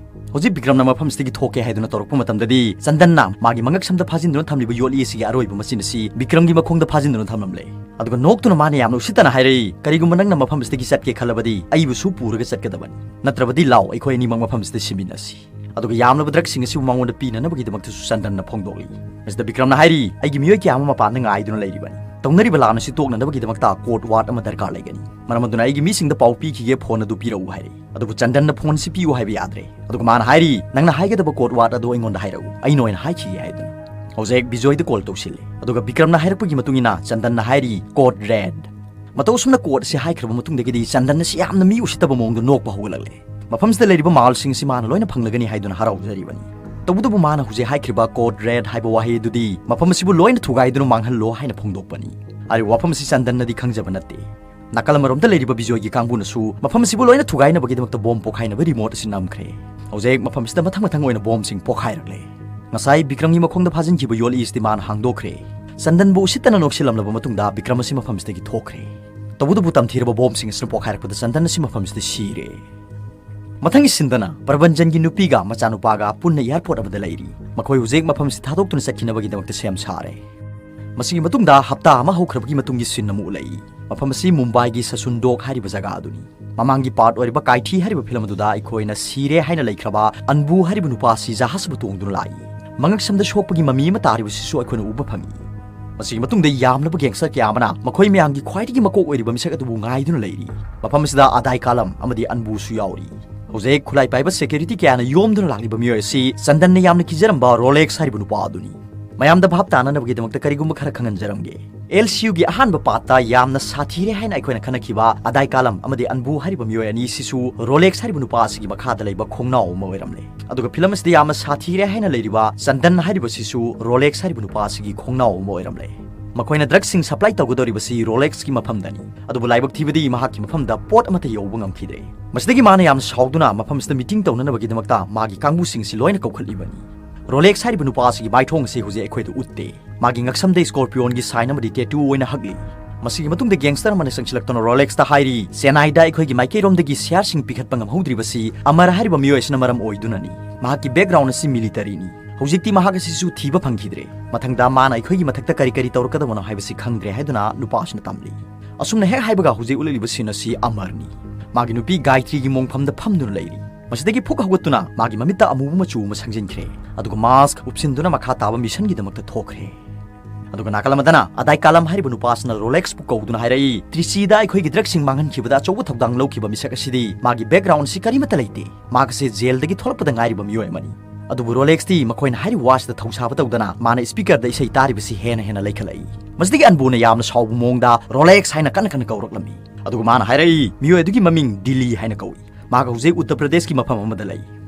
ꯍꯧꯖꯤꯛ ꯕꯤꯀ꯭ꯔꯝꯅ ꯃꯐꯝꯁꯤꯗꯒꯤ ꯊꯣꯛꯀꯦ ꯍꯥꯏꯗꯨꯅ ꯇꯧꯔꯛꯄ ꯃꯇꯝꯗꯗꯤ, ꯆꯟꯗꯟꯅ ꯃꯥꯒꯤ ꯃꯉꯛꯁꯝꯗ ꯐꯥꯖꯤꯟꯗꯨꯅ ꯊꯝꯂꯤꯕ ꯌꯣꯠꯂꯤ ꯑꯁꯤꯒꯤ ꯑꯔꯣꯏꯕ ꯃꯆꯤꯟ ꯑꯁꯤ ꯕꯤꯀ꯭ꯔꯝꯒꯤ ꯃꯈꯣꯡꯗ ꯐꯥꯖꯤꯟꯗꯨꯅ ꯊꯝꯂꯝꯂꯦ꯫ ꯑꯗꯨꯒ ꯅꯣꯛꯇꯨꯅ ꯃꯥꯅ ꯌꯥꯝꯅ ꯎꯁꯤꯠꯇꯅ ꯍꯥꯏꯔꯛꯏ, "ꯀꯔꯤꯒꯨꯝꯕ ꯅꯪꯅ ꯃꯐꯝꯁꯤꯗꯒꯤ ꯆꯠꯀꯦ ꯈꯜꯂꯕꯗꯤ ꯑꯩꯕꯨꯁꯨ ꯄꯨꯔꯒ ꯆꯠꯀꯗꯕꯅꯤ, ꯅꯠꯇ꯭ꯔꯕꯗꯤ ꯂꯥꯎ, ꯑꯩꯈꯣꯏ ꯑꯅꯤꯃꯛ ꯃꯐꯝꯁꯤꯗ ꯁꯤꯃꯤꯟꯅꯁꯤ꯫ ꯑꯗꯨꯒ ꯌꯥꯝꯂꯕ ꯗ꯭ꯔꯒꯁꯤꯡ ꯑꯁꯤꯕꯨ ꯃꯉꯣꯟꯗ ꯄꯤꯅꯅꯕꯒꯤꯗꯃꯛꯇꯁꯨ" ꯆꯟꯗꯟꯅ ꯐꯣꯡꯗꯣꯛꯂꯤ꯫ ꯃꯁꯤꯗ ꯕꯤꯀ꯭ꯔꯝꯅ ꯍꯥꯏꯔꯤ, "ꯑꯩꯒꯤ ꯃꯤꯑꯣꯏ ꯀꯌꯥ ꯑꯃ ꯃꯄꯥꯟꯗ ꯉꯥꯏꯗꯨꯅ ꯂꯩꯔꯤꯕꯅꯤ꯫ ꯇꯧꯅꯔꯤꯕ ꯂꯥꯟ ꯑꯁꯤ ꯇꯣꯛꯅꯅꯕꯒꯤꯗꯃꯛꯇ ꯀꯣꯔꯠ ꯋꯥꯔꯗ ꯑꯃ ꯗꯔꯀꯥꯔ ꯂꯩꯒꯅꯤ꯫ ꯃꯔꯝ ꯑꯗꯨꯅ ꯑꯩꯒꯤ ꯃꯤꯁꯤꯡꯗ ꯄꯥꯎ ꯄꯤꯈꯤꯒꯦ, ꯐꯣꯟ ꯑꯗꯨ ꯄꯤꯔꯛꯎ" ꯍꯥꯏꯔꯛꯏ꯫ ꯑꯗꯨꯕꯨ ꯆꯟꯗꯟꯅ ꯐꯣꯟ ꯑꯁꯤ ꯄꯤꯌꯨ ꯍꯥꯏꯕ ꯌꯥꯗ꯭ꯔꯦ꯫ ꯑꯗꯨꯒ ꯃꯥꯅ ꯍꯥꯏꯔꯤ, "ꯅꯪꯅ ꯍꯥꯏꯒꯗꯕ ꯀꯣꯔꯠ ꯋꯥꯔꯗ ꯑꯗꯨ ꯑꯩꯉꯣꯟꯗ ꯍꯥꯏꯔꯛꯎ, ꯑꯩꯅ ꯑꯣꯏꯅ ꯍꯥꯏꯈꯤꯒꯦ" ꯍꯥꯏꯗꯨꯅ꯫ ꯍꯧꯖꯤꯛ ꯕꯤꯖꯣꯏꯗ ꯀꯣꯜ ꯇꯧꯁꯤꯜꯂꯦ꯫ ꯑꯗꯨꯒ ꯕꯤꯀ꯭ꯔꯝꯅ ꯍꯥꯏꯔꯛꯄꯒꯤ ꯃꯇꯨꯡ ꯏꯟꯅ ꯆꯟꯗꯟꯅ ꯍꯥꯏꯔꯤ, "ꯀꯣꯔꯠ ꯔꯦꯗ"꯫ ꯃꯇꯧ ꯑꯁꯨꯝꯅ ꯀꯣꯔꯠ ꯑꯁꯤ ꯍꯥꯏꯈ꯭ꯔꯕ ꯃꯇꯨꯡꯗꯒꯤꯗꯤ ꯆꯟꯗꯟ ꯑꯁꯤ ꯌꯥꯝꯅ ꯃꯤ ꯎꯁꯤꯠꯇꯕ ꯃꯑꯣꯡꯗ ꯅꯣꯛꯄ ꯍꯧꯒꯠꯂꯛꯂꯦ꯫ ꯃꯐꯝꯁꯤꯗ ꯂꯩꯔꯤꯕ ꯃꯥꯜꯁꯤꯡ ꯑꯁꯤ ꯃꯥꯅ ꯂꯣꯏꯅ ꯐꯪꯂꯒꯅꯤ ꯍꯥꯏꯗꯨꯅ ꯍꯔꯥꯎꯖꯔꯤꯕꯅꯤ꯫ ꯇꯧꯕꯇꯕꯨ ꯃꯥꯅ ꯍꯧꯖꯤꯛ ꯍꯥꯏꯈ꯭ꯔꯤꯕ "ꯀꯣꯔꯠ ꯔꯦꯗ" ꯍꯥꯏꯕ ꯋꯥꯍꯩ ꯑꯗꯨꯗꯤ ꯃꯐꯝ ꯑꯁꯤꯕꯨ ꯂꯣꯏꯅ ꯊꯨꯒꯥꯏꯗꯨꯅ ꯃꯥꯡꯍꯜꯂꯣ ꯍꯥꯏꯅ ꯐꯣꯡꯗꯣꯛꯄꯅꯤ꯫ ꯍꯥꯏꯔꯤꯕ ꯋꯥꯐꯝ ꯑꯁꯤ ꯆꯟꯗꯟꯅꯗꯤ ꯈꯪꯖꯕ ꯅꯠꯇꯦ꯫ ꯅꯥꯀꯜ ꯑꯃꯔꯣꯝꯗ ꯂꯩꯔꯤꯕ ꯕꯤꯖꯣꯏꯒꯤ ꯀꯥꯡꯕꯨꯅꯁꯨ ꯃꯐꯝ ꯑꯁꯤꯕꯨ ꯂꯣꯏꯅ ꯊꯨꯒꯥꯏꯅꯕꯒꯤꯗꯃꯛꯇ ꯕꯣꯝ ꯄꯣꯈꯥꯏꯅꯕ ꯔꯤꯃꯣꯠ ꯑꯁꯤ ꯅꯝꯈ꯭ꯔꯦ꯫ ꯍꯧꯖꯤꯛ ꯃꯐꯝꯁꯤꯗ ꯃꯊꯪ ꯃꯊꯪ ꯑꯣꯏꯅ ꯕꯣꯝꯁꯤꯡ ꯄꯣꯈꯥꯏꯔꯛꯂꯦ꯫ ꯉꯁꯥꯏ ꯕꯤꯀ꯭ꯔꯝꯒꯤ ꯃꯈꯣꯡꯗ ꯐꯥꯖꯤꯟꯈꯤꯕ ꯌꯣꯠꯂꯤ ꯑꯁꯤꯗꯤ ꯃꯥꯅ ꯍꯥꯡꯗꯣꯛꯈ꯭ꯔꯦ꯫ ꯆꯟꯗꯟꯕꯨ ꯎꯁꯤꯠꯇꯅ ꯅꯣꯛꯁꯤꯜꯂꯝꯂꯕ ꯃꯇꯨꯡꯗ ꯕꯤꯀ꯭ꯔꯝ ꯑꯁꯤ ꯃꯐꯝꯁꯤꯗꯒꯤ ꯊꯣꯛꯈ꯭ꯔꯦ꯫ ꯇꯧꯕꯇꯕꯨ ꯇꯝꯊꯤꯔꯕ ꯕꯣꯝꯁꯤꯡ ꯑꯁꯤꯅ ꯄꯣꯈꯥꯏꯔꯛꯄꯗ ꯆꯟꯗꯟ ꯑꯁꯤ ꯃꯐꯝꯁꯤꯗ ꯁꯤꯔꯦ꯫ ꯃꯊꯪꯒꯤ ꯁꯤꯟꯗꯅ ꯄ꯭ꯔꯕꯟꯖꯟꯒꯤ ꯅꯨꯄꯤꯒ ꯃꯆꯥꯅꯨꯄꯥꯒ ꯄꯨꯟꯅ ꯑꯦꯌꯥꯔꯄꯣꯔꯠ ꯑꯃꯗ ꯂꯩꯔꯤ꯫ ꯃꯈꯣꯏ ꯍꯧꯖꯤꯛ ꯃꯐꯝꯁꯤ ꯊꯥꯗꯣꯛꯇꯨꯅ ꯆꯠꯈꯤꯅꯕꯒꯤꯗꯃꯛꯇ ꯁꯦꯝ ꯁꯥꯔꯦ꯫ ꯃꯁꯤꯒꯤ ꯃꯇꯨꯡꯗ ꯍꯞꯇꯥ ꯑꯃ ꯍꯧꯈ꯭ꯔꯕꯒꯤ ꯃꯇꯨꯡꯒꯤ ꯁꯤꯟ ꯑꯃ ꯎꯠꯂꯛꯏ꯫ ꯃꯐꯝ ꯑꯁꯤ ꯃꯨꯝꯕꯥꯏꯒꯤ ꯁꯁꯨꯟ ꯗꯣꯛ ꯍꯥꯏꯔꯤꯕ ꯖꯒꯥ ꯑꯗꯨꯅꯤ꯫ ꯃꯃꯥꯡꯒꯤ ꯄꯥꯔꯠ ꯑꯣꯏꯔꯤꯕ ꯀꯥꯏꯊꯤ ꯍꯥꯏꯔꯤꯕ ꯐꯤꯂꯝ ꯑꯗꯨꯗ ꯑꯩꯈꯣꯏꯅ ꯁꯤꯔꯦ ꯍꯥꯏꯅ ꯂꯩꯈ꯭ꯔꯕ ꯑꯟꯕꯨ ꯍꯥꯏꯔꯤꯕ ꯅꯨꯄꯥ ꯑꯁꯤ ꯖꯍꯥꯖ ꯑꯃ ꯇꯣꯡꯗꯨꯅ ꯂꯥꯛꯏ꯫ ꯃꯉꯛꯁꯝꯗ ꯁꯣꯛꯄꯒꯤ ꯃꯃꯤ ꯑꯃ ꯇꯥꯔꯤꯕꯁꯤꯁꯨ ꯑꯩꯈꯣꯏꯅ ꯎꯕ ꯐꯪꯏ꯫ ꯃꯁꯤꯒꯤ ꯃꯇꯨꯡꯗ ꯌꯥꯝꯂꯕ ꯒꯦꯡꯁꯇꯔ ꯀꯌꯥ ꯑꯃꯅ ꯃꯈꯣꯏ ꯃꯌꯥꯝꯒꯤ ꯈ꯭ꯋꯥꯏꯗꯒꯤ ꯃꯀꯣꯛ ꯑꯣꯏꯔꯤꯕ ꯃꯤꯁꯛ ꯑꯗꯨꯕꯨ ꯉꯥꯏꯗꯨꯅ ꯂꯩꯔꯤ꯫ ꯃꯐꯝ ꯑꯁꯤꯗ ꯑꯗꯥꯏ ꯀꯥꯂꯝ ꯑꯃꯗꯤ ꯑꯟꯕꯨꯁꯨ ꯌꯥꯎꯔꯤ꯫ ꯍꯧꯖꯤꯛ ꯈꯨꯠꯂꯥꯏ ꯄꯥꯏꯕ ꯁꯦꯀ꯭ꯌꯨꯔꯤꯇꯤ ꯀꯌꯥꯅ ꯌꯣꯝꯗꯨꯅ ꯂꯥꯛꯂꯤꯕ ꯃꯤꯑꯣꯏ ꯑꯁꯤ ꯆꯟꯗꯟꯅ ꯌꯥꯝꯅ ꯀꯤꯖꯔꯝꯕ ꯔꯣꯂꯦꯛꯁ ꯍꯥꯏꯔꯤꯕ ꯅꯨꯄꯥ ꯑꯗꯨꯅꯤ꯫ ꯃꯌꯥꯝꯗ ꯚꯥꯞ ꯇꯥꯅꯅꯕꯒꯤꯗꯃꯛꯇ ꯀꯔꯤꯒꯨꯝꯕ ꯈꯔ ꯈꯪꯍꯟꯖꯔꯝꯒꯦ꯫ ꯑꯦꯜ ꯁꯤ ꯌꯨꯒꯤ ꯑꯍꯥꯟꯕ ꯄꯥꯔꯠꯇ ꯌꯥꯝꯅ ꯁꯥꯊꯤꯔꯦ ꯍꯥꯏꯅ ꯑꯩꯈꯣꯏꯅ ꯈꯟꯅꯈꯤꯕ ꯑꯗꯥꯏ ꯀꯥꯂꯝ ꯑꯃꯗꯤ ꯑꯟꯕꯨ ꯍꯥꯏꯔꯤꯕ ꯃꯤꯑꯣꯏ ꯑꯅꯤ ꯁꯤꯁꯨ ꯔꯣꯂꯦꯛꯁ ꯍꯥꯏꯔꯤꯕ ꯅꯨꯄꯥ ꯑꯁꯤꯒꯤ ꯃꯈꯥꯗ ꯂꯩꯕ ꯈꯣꯡꯅꯥꯎ ꯑꯃ ꯑꯣꯏꯔꯝꯂꯦ꯫ ꯑꯗꯨꯒ ꯐꯤꯂꯝ ꯑꯁꯤꯗ ꯌꯥꯝꯅ ꯁꯥꯊꯤꯔꯦ ꯍꯥꯏꯅ ꯂꯩꯔꯤꯕ ꯆꯟꯗꯟ ꯍꯥꯏꯔꯤꯕ ꯁꯤꯁꯨ ꯔꯣꯂꯦꯛꯁ ꯍꯥꯏꯔꯤꯕ ꯅꯨꯄꯥ ꯑꯁꯤꯒꯤ ꯈꯣꯡꯅꯥꯎ ꯑꯃ ꯑꯣꯏꯔꯝꯂꯦ꯫ ꯃꯈꯣꯏꯅ ꯗ꯭ꯔꯒꯁꯤꯡ ꯁꯄ꯭ꯂꯥꯏ ꯇꯧꯒꯗꯧꯔꯤꯕꯁꯤ ꯔꯣꯂꯦꯛꯁꯀꯤ ꯃꯐꯝꯗꯅꯤ꯫ ꯑꯗꯨꯕꯨ ꯂꯥꯏꯕꯛ ꯊꯤꯕꯗꯤ ꯃꯍꯥꯛꯀꯤ ꯃꯐꯝꯗ ꯄꯣꯠ ꯑꯃꯠꯇ ꯌꯧꯕ ꯉꯝꯈꯤꯗ꯭ꯔꯦ꯫ ꯃꯁꯤꯗꯒꯤ ꯃꯥꯅ ꯌꯥꯝꯅ ꯁꯥꯎꯗꯨꯅ ꯃꯐꯝꯁꯤꯗ ꯃꯤꯇꯤꯡ ꯇꯧꯅꯅꯕꯒꯤꯗꯃꯛꯇ ꯃꯥꯒꯤ ꯀꯥꯡꯕꯨꯁꯤꯡꯁꯤ ꯂꯣꯏꯅ ꯀꯧꯈꯠꯂꯤꯕꯅꯤ꯫ ꯔꯣꯂꯦꯛꯁ ꯍꯥꯏꯔꯤꯕ ꯅꯨꯄꯥ ꯑꯁꯤꯒꯤ ꯃꯥꯏꯊꯣꯡ ꯑꯁꯤ ꯍꯧꯖꯤꯛ ꯑꯩꯈꯣꯏꯗ ꯎꯠꯇꯦ꯫ ꯃꯥꯒꯤ ꯉꯛꯁꯝꯗ ꯁ꯭ꯀꯣꯔꯄꯤꯌꯣꯟꯒꯤ ꯁꯥꯏꯟ ꯑꯃꯗꯤ ꯇꯦꯇꯨ ꯑꯣꯏꯅ ꯍꯛꯂꯤ꯫ ꯃꯁꯤꯒꯤ ꯃꯇꯨꯡꯗ ꯒꯦꯡꯁꯇꯔ ꯑꯃꯅ ꯆꯪꯁꯤꯜꯂꯛꯇꯨꯅ ꯔꯣꯂꯦꯛꯁꯇ ꯍꯥꯏꯔꯤ, "ꯆꯦꯟꯅꯥꯏꯗ ꯑꯩꯈꯣꯏꯒꯤ ꯃꯥꯏꯀꯩꯔꯣꯝꯗꯒꯤ ꯁꯤꯌꯥꯔꯁꯤꯡ ꯄꯤꯈꯠꯄ ꯉꯝꯍꯧꯗ꯭ꯔꯤꯕꯁꯤ ꯑꯃꯔ ꯍꯥꯏꯔꯤꯕ ꯃꯤꯑꯣꯏ ꯑꯁꯤꯅ ꯃꯔꯝ ꯑꯣꯏꯗꯨꯅꯅꯤ꯫ ꯃꯍꯥꯛꯀꯤ ꯕꯦꯛꯒ꯭ꯔꯥꯎꯟ ꯑꯁꯤ ꯃꯤꯂꯤꯇꯔꯤꯅꯤ꯫ ꯍꯧꯖꯤꯛꯇꯤ ꯃꯍꯥꯛ ꯑꯁꯤꯁꯨ ꯊꯤꯕ ꯐꯪꯈꯤꯗ꯭ꯔꯦ꯫ ꯃꯊꯪꯗ ꯃꯥꯅ ꯑꯩꯈꯣꯏꯒꯤ ꯃꯊꯛꯇ ꯀꯔꯤ ꯀꯔꯤ ꯇꯧꯔꯛꯀꯗꯕꯅꯣ ꯍꯥꯏꯕꯁꯤ ꯈꯪꯗ꯭ꯔꯦ" ꯍꯥꯏꯗꯨꯅ ꯅꯨꯄꯥ ꯑꯁꯤꯅ ꯇꯝꯂꯤ꯫ ꯑꯁꯨꯝꯅ ꯍꯦꯛ ꯍꯥꯏꯕꯒ ꯍꯧꯖꯤꯛ ꯎꯠꯂꯛꯂꯤꯕ ꯁꯤꯟ ꯑꯁꯤ ꯑꯃꯔꯅꯤ꯫ ꯃꯥꯒꯤ ꯅꯨꯄꯤ ꯒꯥꯌꯇ꯭ꯔꯤꯒꯤ ꯃꯣꯡꯐꯝꯗ ꯐꯝꯗꯨꯅ ꯂꯩꯔꯤ꯫ ꯃꯁꯤꯗꯒꯤ ꯐꯨꯛ ꯍꯧꯒꯠꯇꯨꯅ ꯃꯥꯒꯤ ꯃꯃꯤꯠꯇ ꯑꯃꯨꯕ ꯃꯆꯨ ꯑꯃ ꯁꯪꯖꯤꯟꯈ꯭ꯔꯦ꯫ ꯑꯗꯨꯒ ꯃꯥꯁꯛ ꯎꯞꯁꯤꯟꯗꯨꯅ ꯃꯈꯥ ꯇꯥꯕ ꯃꯤꯁꯟꯒꯤꯗꯃꯛꯇ ꯊꯣꯛꯈ꯭ꯔꯦ꯫ ꯑꯗꯨꯒ ꯅꯥꯀꯜ ꯑꯃꯗꯅ ꯑꯗꯥꯏ ꯀꯥꯂꯝ ꯍꯥꯏꯔꯤꯕ ꯅꯨꯄꯥ ꯑꯁꯤꯅ ꯔꯣꯂꯦꯛꯁꯄꯨ ꯀꯧꯗꯨꯅ ꯍꯥꯏꯔꯛꯏ, "ꯇ꯭ꯔꯤꯆꯤꯗ ꯑꯩꯈꯣꯏꯒꯤ ꯗ꯭ꯔꯒꯁꯤꯡ ꯃꯥꯡꯍꯟꯈꯤꯕꯗ ꯑꯆꯧꯕ ꯊꯧꯗꯥꯡ ꯂꯧꯈꯤꯕ ꯃꯤꯁꯛ ꯑꯁꯤꯗꯤ ꯃꯥꯒꯤ ꯕꯦꯛꯒ꯭ꯔꯥꯎꯟ ꯑꯁꯤ ꯀꯔꯤꯃꯠꯇ ꯂꯩꯇꯦ꯫ ꯃꯍꯥꯛ ꯑꯁꯤ ꯖꯦꯜꯗꯒꯤ ꯊꯣꯛꯂꯛꯄꯗ ꯉꯥꯏꯔꯤꯕ ꯃꯤꯑꯣꯏ ꯑꯃꯅꯤ"꯫ ꯑꯗꯨꯕꯨ ꯔꯣꯂꯦꯛꯁꯇꯤ ꯃꯈꯣꯏꯅ ꯍꯥꯏꯔꯤꯕ ꯋꯥꯁꯤꯗ ꯊꯧꯁꯥꯕ ꯇꯧꯗꯅ ꯃꯥꯅ ꯁ꯭ꯄꯤꯀꯔꯗ ꯏꯁꯩ ꯇꯥꯔꯤꯕꯁꯤ ꯍꯦꯟꯅ ꯍꯦꯟꯅ ꯂꯩꯈꯠꯂꯛꯏ꯫ ꯃꯁꯤꯗꯒꯤ ꯑꯟꯕꯨꯅ ꯌꯥꯝꯅ ꯁꯥꯎꯕ ꯃꯑꯣꯡꯗ "ꯔꯣꯂꯦꯛꯁ" ꯍꯥꯏꯅ ꯀꯟꯅ ꯀꯟꯅ ꯀꯧꯔꯛꯂꯝꯃꯤ꯫ ꯑꯗꯨꯒ ꯃꯥꯅ ꯍꯥꯏꯔꯛꯏ, "ꯃꯤꯑꯣꯏ ꯑꯗꯨꯒꯤ ꯃꯃꯤꯡ ꯗꯤꯂꯤ ꯍꯥꯏꯅ ꯀꯧꯏ꯫ ꯃꯍꯥꯛ ꯍꯧꯖꯤꯛ ꯎꯠꯇꯔ ꯄ꯭ꯔꯗꯦꯁꯀꯤ ꯃꯐꯝ ꯑꯃꯗ ꯂꯩ"꯫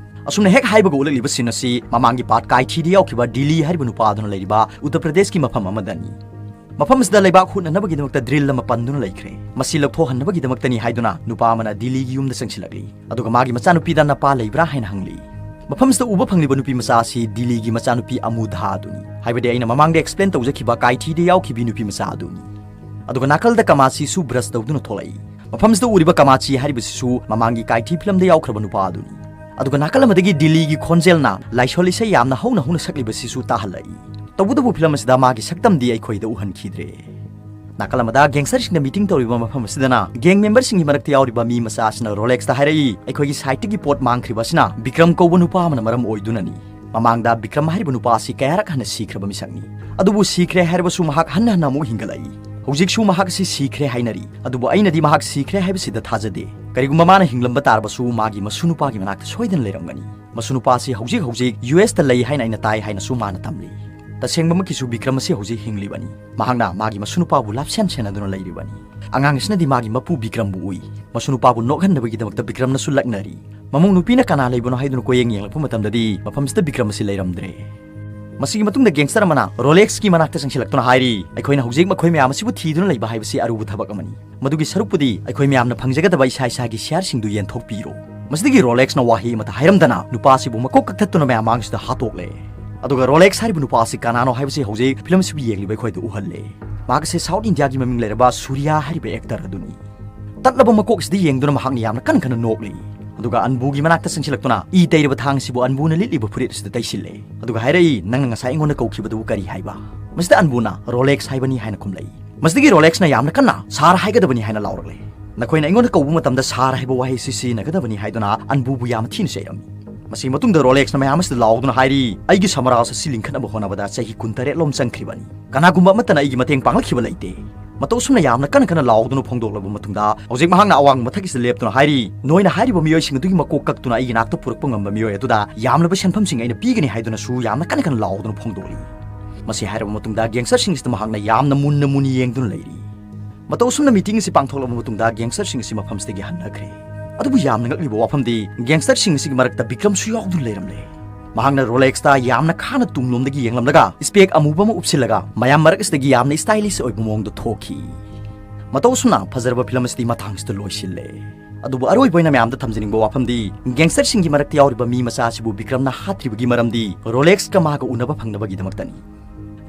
ꯑꯁꯨꯝꯅ ꯍꯦꯛ ꯍꯥꯏꯕꯒ ꯎꯠꯂꯛꯂꯤꯕ ꯁꯤꯟ ꯑꯁꯤ ꯃꯃꯥꯡꯒꯤ ꯄꯥꯔꯠ ꯀꯥꯏꯊꯤꯗ ꯌꯥꯎꯈꯤꯕ ꯗꯤꯂꯤ ꯍꯥꯏꯔꯤꯕ ꯅꯨꯄꯥ ꯑꯗꯨꯅ ꯂꯩꯔꯤꯕ ꯎꯠꯇꯔ ꯄ꯭ꯔꯗꯦꯁꯀꯤ ꯃꯐꯝ ꯑꯃꯗꯅꯤ꯫ ꯃꯐꯝ ꯑꯁꯤꯗ ꯂꯩꯕꯥꯛ ꯍꯨꯠꯅꯅꯕꯒꯤꯗꯃꯛꯇ ꯗ꯭ꯔꯤꯜ ꯑꯃ ꯄꯟꯗꯨꯅ ꯂꯩꯈ꯭ꯔꯦ꯫ ꯃꯁꯤ ꯂꯧꯊꯣꯛꯍꯟꯅꯕꯒꯤꯗꯃꯛꯇꯅꯤ ꯍꯥꯏꯗꯨꯅ ꯅꯨꯄꯥ ꯑꯃꯅ ꯗꯤꯂꯤꯒꯤ ꯌꯨꯝꯗ ꯆꯪꯁꯤꯜꯂꯛꯂꯤ꯫ ꯑꯗꯨꯒ ꯃꯥꯒꯤ ꯃꯆꯥꯅꯨꯄꯤꯗ ꯅꯄꯥ ꯂꯩꯕ꯭ꯔꯥ ꯍꯥꯏꯅ ꯍꯪꯂꯤ꯫ ꯃꯐꯝꯁꯤꯗ ꯎꯕ ꯐꯪꯂꯤꯕ ꯅꯨꯄꯤ ꯃꯆꯥ ꯑꯁꯤ ꯗꯤꯂꯤꯒꯤ ꯃꯆꯥꯅꯨꯄꯤ ꯑꯃꯨꯙꯥ ꯑꯗꯨꯅꯤ, ꯍꯥꯏꯕꯗꯤ ꯑꯩꯅ ꯃꯃꯥꯡꯗ ꯑꯦꯛꯁꯄ꯭ꯂꯦꯟ ꯇꯧꯖꯈꯤꯕ ꯀꯥꯏꯊꯤꯗ ꯌꯥꯎꯈꯤꯕꯤ ꯅꯨꯄꯤ ꯃꯆꯥ ꯑꯗꯨꯅꯤ꯫ ꯑꯗꯨꯒ ꯅꯥꯀꯜꯗ ꯀꯃꯥꯆꯤꯁꯨ ꯕ꯭ꯔꯁ ꯇꯧꯗꯨꯅ ꯊꯣꯛꯂꯛꯏ꯫ ꯃꯐꯝꯁꯤꯗ ꯎꯔꯤꯕ ꯀꯃꯥꯆꯤ ꯍꯥꯏꯔꯤꯕꯁꯤꯁꯨ ꯃꯃꯥꯡꯒꯤ ꯀꯥꯏꯊꯤ ꯐꯤꯂꯝꯗ ꯌꯥꯎꯈ꯭ꯔꯕ ꯅꯨꯄꯥ ꯑꯗꯨꯅꯤ꯫ ꯑꯗꯨꯒ ꯅꯥꯀꯜ ꯑꯃꯗꯒꯤ ꯗꯤꯂꯤꯒꯤ ꯈꯣꯟꯖꯦꯜꯅ ꯂꯥꯏꯁꯣꯜ ꯏꯁꯩ ꯌꯥꯝꯅ ꯍꯧꯅ ꯍꯧꯅ ꯁꯛꯂꯤꯕꯁꯤꯁꯨ ꯇꯥꯍꯜꯂꯛꯏ꯫ ꯇꯧꯕꯇꯕꯨ ꯐꯤꯂꯝ ꯑꯁꯤꯗ ꯃꯥꯒꯤ ꯁꯛꯇꯝꯗꯤ ꯑꯩꯈꯣꯏꯗ ꯎꯍꯟꯈꯤꯗ꯭ꯔꯦ꯫ ꯅꯥꯀꯜ ꯑꯃꯗ ꯒꯦꯡꯁꯇꯔꯁꯤꯡꯅ ꯃꯤꯇꯤꯡ ꯇꯧꯔꯤꯕ ꯃꯐꯝ ꯑꯁꯤꯗꯅ ꯒꯦꯡ ꯃꯦꯝꯕꯔꯁꯤꯡꯒꯤ ꯃꯔꯛꯇ ꯌꯥꯎꯔꯤꯕ ꯃꯤ ꯃꯆꯥ ꯑꯁꯤꯅ ꯔꯣꯂꯦꯛꯁꯇ ꯍꯥꯏꯔꯛꯏ, "ꯑꯩꯈꯣꯏꯒꯤ ꯁꯥꯏꯠꯇꯒꯤ ꯄꯣꯠ ꯃꯥꯡꯈ꯭ꯔꯤꯕ ꯑꯁꯤꯅ ꯕꯤꯀ꯭ꯔꯝ ꯀꯧꯕ ꯅꯨꯄꯥ ꯑꯃꯅ ꯃꯔꯝ ꯑꯣꯏꯗꯨꯅꯅꯤ꯫ ꯃꯃꯥꯡꯗ ꯕꯤꯀ꯭ꯔꯝ ꯍꯥꯏꯔꯤꯕ ꯅꯨꯄꯥ ꯑꯁꯤ ꯀꯌꯥꯔꯛ ꯍꯟꯅ ꯁꯤꯈ꯭ꯔꯕ ꯃꯤꯁꯛꯅꯤ꯫ ꯑꯗꯨꯕꯨ ꯁꯤꯈ꯭ꯔꯦ ꯍꯥꯏꯔꯕꯁꯨ ꯃꯍꯥꯛ ꯍꯟꯅ ꯍꯟꯅ ꯑꯃꯨꯛ ꯍꯤꯡꯒꯠꯂꯛꯏ꯫ ꯍꯧꯖꯤꯛꯁꯨ ꯃꯍꯥꯛ ꯑꯁꯤ ꯁꯤꯈ꯭ꯔꯦ ꯍꯥꯏꯅꯔꯤ, ꯑꯗꯨꯕꯨ ꯑꯩꯅꯗꯤ ꯃꯍꯥꯛ ꯁꯤꯈ꯭ꯔꯦ ꯍꯥꯏꯕꯁꯤꯗ ꯊꯥꯖꯗꯦ꯫ ꯀꯔꯤꯒꯨꯝꯕ ꯃꯥꯅ ꯍꯤꯡꯂꯝꯕ ꯇꯥꯔꯕꯁꯨ ꯃꯥꯒꯤ ꯃꯁꯨ ꯅꯨꯄꯥꯒꯤ ꯃꯅꯥꯛꯇ ꯁꯣꯏꯗꯅ ꯂꯩꯔꯝꯒꯅꯤ꯫ ꯃꯁꯨ ꯅꯨꯄꯥ ꯑꯁꯤ ꯍꯧꯖꯤꯛ ꯍꯧꯖꯤꯛ ꯌꯨ ꯑꯦꯁꯇ ꯂꯩ ꯍꯥꯏꯅ ꯑꯩꯅ ꯇꯥꯏ" ꯍꯥꯏꯅꯁꯨ ꯃꯥꯅ ꯇꯝꯂꯤ꯫ ꯇꯁꯦꯡꯕꯃꯛꯀꯤꯁꯨ ꯕꯤꯀ꯭ꯔꯝ ꯑꯁꯤ ꯍꯧꯖꯤꯛ ꯍꯤꯡꯂꯤꯕꯅꯤ꯫ ꯃꯍꯥꯛꯅ ꯃꯥꯒꯤ ꯃꯁꯨ ꯅꯨꯄꯥꯕꯨ ꯂꯥꯞꯁꯦꯟ ꯁꯦꯟꯅꯗꯨꯅ ꯂꯩꯔꯤꯕꯅꯤ꯫ ꯑꯉꯥꯡ ꯑꯁꯤꯅꯗꯤ ꯃꯥꯒꯤ ꯃꯄꯨ ꯕꯤꯀ꯭ꯔꯝꯕꯨ ꯎꯏ꯫ ꯃꯁꯨ ꯅꯨꯄꯥꯕꯨ ꯅꯣꯛꯍꯟꯅꯕꯒꯤꯗꯃꯛꯇ ꯕꯤꯀ꯭ꯔꯝꯅꯁꯨ ꯂꯛꯅꯔꯤ꯫ ꯃꯃꯧ ꯅꯨꯄꯤꯅ ꯀꯅꯥ ꯂꯩꯕꯅꯣ ꯍꯥꯏꯗꯨꯅ ꯀꯣꯏꯌꯦꯡ ꯌꯦꯡꯂꯛꯄ ꯃꯇꯝꯗꯗꯤ ꯃꯐꯝꯁꯤꯗ ꯕꯤꯀ꯭ꯔꯝ ꯑꯁꯤ ꯂꯩꯔꯝꯗ꯭ꯔꯦ꯫ ꯃꯁꯤꯒꯤ ꯃꯇꯨꯡꯗ gangster ꯑꯃꯅ ꯔꯣꯂꯦꯛꯁꯀꯤ ꯃꯅꯥꯛꯇ ꯆꯪꯁꯤꯜꯂꯛꯇꯨꯅ ꯍꯥꯏꯔꯤ, "ꯑꯩꯈꯣꯏꯅ ꯍꯧꯖꯤꯛ ꯃꯈꯣꯏ ꯃꯌꯥꯝ ꯑꯁꯤꯕꯨ ꯊꯤꯗꯨꯅ ꯂꯩꯕ ꯍꯥꯏꯕꯁꯤ ꯑꯔꯨꯕ ꯊꯕꯛ ꯑꯃꯅꯤ꯫ ꯃꯗꯨꯒꯤ ꯁꯔꯨꯛꯄꯨꯗꯤ ꯑꯩꯈꯣꯏ ꯃꯌꯥꯝꯅ ꯐꯪꯖꯒꯗꯕ ꯏꯁꯥ ꯏꯁꯥꯒꯤ ꯁꯤꯌꯥꯔꯁꯤꯡꯗꯨ ꯌꯦꯟꯊꯣꯛꯄꯤꯔꯣ꯫" ꯃꯁꯤꯗꯒꯤ ꯔꯣꯂꯦꯛꯁꯅ ꯋꯥꯍꯩ ꯑꯃꯠꯇ ꯍꯥꯏꯔꯝꯗꯅ ꯅꯨꯄꯥ ꯑꯁꯤꯕꯨ ꯃꯀꯣꯛ ꯀꯛꯊꯠꯇꯨꯅ ꯃꯌꯥꯝ ꯃꯥꯡꯁꯤꯗ ꯍꯥꯠꯇꯣꯛꯂꯦ꯫ ꯑꯗꯨꯒ ꯔꯣꯂꯦꯛꯁ ꯍꯥꯏꯔꯤꯕ ꯅꯨꯄꯥ ꯑꯁꯤ ꯀꯅꯥꯅꯣ ꯍꯥꯏꯕꯁꯤ ꯍꯧꯖꯤꯛ ꯐꯤꯂꯝ ꯑꯁꯤꯕꯨ ꯌꯦꯡꯂꯤꯕ ꯑꯩꯈꯣꯏꯗ ꯎꯍꯜꯂꯦ꯫ ꯃꯍꯥꯛ ꯑꯁꯤ ꯁꯥꯎꯠ ꯏꯟꯗꯤꯌꯥꯒꯤ ꯃꯃꯤꯡ ꯂꯩꯔꯕ ꯁꯨꯔꯤꯌꯥ ꯍꯥꯏꯔꯤꯕ ꯑꯦꯛꯇꯔ ꯑꯗꯨꯅꯤ꯫ ꯇꯠꯂꯕ ꯃꯀꯣꯛ ꯑꯁꯤꯗ ꯌꯦꯡꯗꯨꯅ ꯃꯍꯥꯛꯅ ꯌꯥꯝꯅ ꯀꯟꯅ ꯀꯟꯅ ꯅꯣꯛꯂꯤ꯫ ꯑꯗꯨꯒ ꯑꯟꯕꯨꯒꯤ ꯃꯅꯥꯛꯇ ꯆꯪꯁꯤꯜꯂꯛꯇꯨꯅ ꯏ ꯇꯩꯔꯕ ꯊꯥꯡ ꯑꯁꯤꯕꯨ ꯑꯟꯕꯨꯅ ꯂꯤꯠꯂꯤꯕ ꯐꯨꯔꯤꯠ ꯑꯁꯤꯗ ꯇꯩꯁꯤꯜꯂꯦ꯫ ꯑꯗꯨꯒ ꯍꯥꯏꯔꯛꯏ, "ꯅꯪꯅ ꯉꯁꯥꯏ ꯑꯩꯉꯣꯟꯗ ꯀꯧꯈꯤꯕꯗꯨꯕꯨ ꯀꯔꯤ ꯍꯥꯏꯕ?" ꯃꯁꯤꯗ ꯑꯟꯕꯨꯅ "ꯔꯣꯂꯦꯛꯁ ꯍꯥꯏꯕꯅꯤ" ꯍꯥꯏꯅ ꯈꯨꯝꯂꯛꯏ꯫ ꯃꯁꯤꯗꯒꯤ ꯔꯣꯂꯦꯛꯁꯅ ꯌꯥꯝꯅ ꯀꯟꯅ "ꯁꯥꯔ" ꯍꯥꯏꯒꯗꯕꯅꯤ ꯍꯥꯏꯅ ꯂꯥꯎꯔꯛꯂꯦ꯫ "ꯅꯈꯣꯏꯅ ꯑꯩꯉꯣꯟꯗ ꯀꯧꯕ ꯃꯇꯝꯗ ꯁꯥꯔ ꯍꯥꯏꯕ ꯋꯥꯍꯩ ꯑꯁꯤ ꯁꯤꯖꯤꯟꯅꯒꯗꯕꯅꯤ" ꯍꯥꯏꯗꯨꯅ ꯑꯟꯕꯨꯕꯨ ꯌꯥꯝꯅ ꯊꯤꯅ ꯆꯩꯔꯝꯃꯤ꯫ ꯃꯁꯤꯒꯤ ꯃꯇꯨꯡꯗ ꯔꯣꯂꯦꯛꯁꯅ ꯃꯌꯥꯝ ꯑꯁꯤꯗ ꯂꯥꯎꯗꯨꯅ ꯍꯥꯏꯔꯤ, "ꯑꯩꯒꯤ ꯁꯃꯔꯥꯖ ꯑꯁꯤ ꯂꯤꯡꯈꯠꯅꯕ ꯍꯣꯠꯅꯕꯗ ꯆꯍꯤ ꯀꯨꯟꯇꯔꯦꯠ ꯂꯣꯝ ꯆꯪꯈ꯭ꯔꯤꯕꯅꯤ꯫ ꯀꯅꯥꯒꯨꯝꯕ ꯑꯃꯠꯇꯅ ꯑꯩꯒꯤ ꯃꯇꯦꯡ ꯄꯥꯡꯂꯛꯈꯤꯕ ꯂꯩꯇꯦ꯫ ꯃꯇꯧ ꯑꯁꯨꯝꯅ ꯌꯥꯝꯅ ꯀꯟꯅ ꯀꯟꯅ ꯂꯥꯎꯗꯨꯅ ꯐꯣꯡꯗꯣꯛꯂꯕ ꯃꯇꯨꯡꯗ, ꯍꯧꯖꯤꯛ ꯃꯍꯥꯛꯅ ꯑꯋꯥꯡꯕ ꯃꯊꯛꯀꯤꯁꯤꯗ ꯂꯦꯞꯇꯨꯅ ꯍꯥꯏꯔꯤ, "ꯅꯣꯏꯅ ꯍꯥꯏꯔꯤꯕ ꯃꯤꯑꯣꯏꯁꯤꯡ ꯑꯗꯨꯒꯤ ꯃꯀꯣꯛ ꯀꯛꯇꯨꯅ ꯑꯩꯒꯤ ꯅꯥꯛꯇ ꯄꯨꯔꯛꯄ ꯉꯝꯕ ꯃꯤꯑꯣꯏ ꯑꯗꯨꯗ ꯌꯥꯝꯂꯕ ꯁꯦꯟꯐꯝꯁꯤꯡ ꯑꯩꯅ ꯄꯤꯒꯅꯤ" ꯍꯥꯏꯗꯨꯅꯁꯨ ꯌꯥꯝꯅ ꯀꯟꯅ ꯀꯟꯅ ꯂꯥꯎꯗꯨꯅ ꯐꯣꯡꯗꯣꯛꯂꯤ꯫ ꯃꯁꯤ ꯍꯥꯏꯔꯕ ꯃꯇꯨꯡꯗ gangsterꯁꯤꯡꯁꯤꯗ ꯃꯍꯥꯛꯅ ꯌꯥꯝꯅ ꯃꯨꯟꯅ ꯃꯨꯟꯅ ꯌꯦꯡꯗꯨꯅ ꯂꯩꯔꯤ꯫ ꯃꯇꯧ ꯑꯁꯨꯝꯅ meeting ꯑꯁꯤ ꯄꯥꯡꯊꯣꯛꯂꯕ ꯃꯇꯨꯡꯗ gangsterꯁꯤꯡ ꯑꯁꯤ ꯃꯐꯝꯁꯤꯗꯒꯤ ꯍꯟꯅꯈ꯭ꯔꯦ꯫ ꯑꯗꯨꯕꯨ ꯌꯥꯝꯅ ꯉꯛꯂꯤꯕ ꯋꯥꯐꯝꯗꯤ, gangsterꯁꯤꯡ ꯑꯁꯤꯒꯤ ꯃꯔꯛꯇ ꯕꯤꯀ꯭ꯔꯝꯁꯨ ꯌꯥꯎꯗꯨꯅ ꯂꯩꯔꯝꯂꯦ꯫ ꯃꯍꯥꯛꯅ ꯔꯣꯂꯦꯛꯁꯇ ꯌꯥꯝꯅ ꯈꯥꯅ ꯇꯨꯡꯂꯣꯝꯗꯒꯤ ꯌꯦꯡꯂꯝꯂꯒ spec ꯑꯃꯨꯕ ꯑꯃ ꯎꯞꯁꯤꯜꯂꯒ ꯃꯌꯥꯝ ꯃꯔꯛ ꯑꯁꯤꯗꯒꯤ ꯌꯥꯝꯅ stylish ꯑꯣꯏꯕ ꯃꯑꯣꯡꯗ ꯊꯣꯛꯈꯤ꯫ ꯃꯇꯧ ꯑꯁꯨꯝꯅ ꯐꯖꯔꯕ ꯐꯤꯂꯝ ꯑꯁꯤꯗꯤ ꯃꯇꯥꯡꯁꯤꯗ ꯂꯣꯏꯁꯤꯜꯂꯦ꯫ ꯑꯗꯨꯕꯨ ꯑꯔꯣꯏꯕ ꯑꯣꯏꯅ ꯃꯌꯥꯝꯗ ꯊꯝꯖꯅꯤꯡꯕ ꯋꯥꯐꯝꯗꯤ, gangsterꯁꯤꯡꯒꯤ ꯃꯔꯛꯇ ꯌꯥꯎꯔꯤꯕ ꯃꯤ ꯃꯆꯥ ꯑꯁꯤꯕꯨ ꯕꯤꯀ꯭ꯔꯝꯅ ꯍꯥꯠꯇ꯭ꯔꯤꯕꯒꯤ ꯃꯔꯝꯗꯤ ꯔꯣꯂꯦꯛꯁꯀ ꯃꯥꯒ ꯎꯅꯕ ꯐꯪꯅꯕꯒꯤꯗꯃꯛꯇꯅꯤ꯫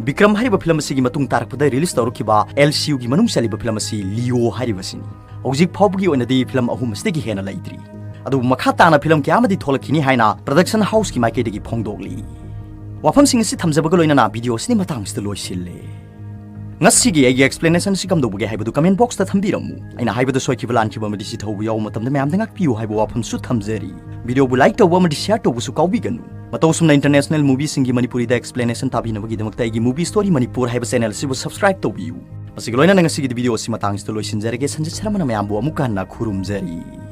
ꯕꯤꯀ꯭ꯔꯝ ꯍꯥꯏꯔꯤꯕ ꯐꯤꯂꯝ ꯑꯁꯤꯒꯤ ꯃꯇꯨꯡ ꯇꯥꯔꯛꯄꯗ release ꯇꯧꯔꯛꯈꯤꯕ ꯑꯦꯜ ꯁꯤ ꯌꯨꯒꯤ ꯃꯅꯨꯡ ꯆꯜꯂꯤꯕ ꯐꯤꯂꯝ ꯑꯁꯤ ꯂꯤꯑꯣ ꯍꯥꯏꯔꯤꯕꯁꯤꯅꯤ꯫ ꯍꯧꯖꯤꯛ ꯐꯥꯎꯕꯒꯤ ꯑꯣꯏꯅꯗꯤ ꯐꯤꯂꯝ ꯑꯍꯨꯝ ꯑꯁꯤꯗꯒꯤ ꯍꯦꯟꯅ ꯂꯩꯇ꯭ꯔꯤ꯫ ꯑꯗꯨꯕꯨ ꯃꯈꯥ ꯇꯥꯅ ꯐꯤꯂꯝ ꯀꯌꯥ ꯑꯃꯗꯤ ꯊꯣꯛꯂꯛꯈꯤꯅꯤ ꯍꯥꯏꯅ production houseꯀꯤ ꯃꯥꯏꯀꯩꯗꯒꯤ ꯐꯣꯡꯗꯣꯛꯂꯤ꯫ ꯋꯥꯐꯝꯁꯤꯡ ꯑꯁꯤ ꯊꯝꯖꯕꯒ ꯂꯣꯏꯅꯅ video ꯑꯁꯤꯗꯤ ꯃꯇꯥꯡꯁꯤꯗ ꯂꯣꯏꯁꯤꯜꯂꯦ꯫ ꯉꯁꯤꯒꯤ ꯑꯩꯒꯤ explanation ꯑꯁꯤ ꯀꯝꯗꯧꯕꯒꯦ ꯍꯥꯏꯕꯗꯨ comment boxꯇ ꯊꯝꯕꯤꯔꯝꯃꯨ꯫ ꯑꯩꯅ ꯍꯥꯏꯕꯗ ꯁꯣꯏꯈꯤꯕ ꯂꯥꯟꯈꯤꯕ ꯑꯃꯗꯤ ꯆꯤꯊꯍꯧꯕ ꯌꯥꯎꯕ ꯃꯇꯝꯗ ꯃꯌꯥꯝꯗ ꯉꯥꯛꯄꯤꯌꯨ ꯍꯥꯏꯕ ꯋꯥꯐꯝꯁꯨ ꯊꯝꯖꯔꯤ꯫ Videoꯕꯨ like ꯇꯧꯕ ꯑꯃꯗꯤ share ꯇꯧꯕꯁꯨ ꯀꯥꯎꯕꯤꯒꯅꯨ꯫ ꯃꯇꯧ ꯑꯁꯨꯝꯅ international movieꯁꯤꯡꯒꯤ ꯃꯅꯤꯄꯨꯔꯤꯗ explanation ꯇꯥꯕꯤꯅꯕꯒꯤꯗꯃꯛꯇ ꯑꯩꯒꯤ Movie Story Manipur ꯍꯥꯏꯕ channel ꯑꯁꯤꯕꯨ subscribe ꯇꯧꯕꯤꯌꯨ꯫ ꯃꯁꯤꯒꯤ ꯂꯣꯏꯅꯅ ꯉꯁꯤꯒꯤꯗꯤ video ꯑꯁꯤ ꯃꯇꯥꯡꯁꯤꯗ ꯂꯣꯏꯁꯤꯟꯖꯔꯒꯦ꯫ ꯁꯟꯖꯤꯠ ꯁꯔꯃꯅ ꯃꯌꯥꯝꯕꯨ ꯑꯃꯨꯛꯀ ꯍꯟꯅ ꯈꯨꯔꯨꯝꯖꯔꯤ꯫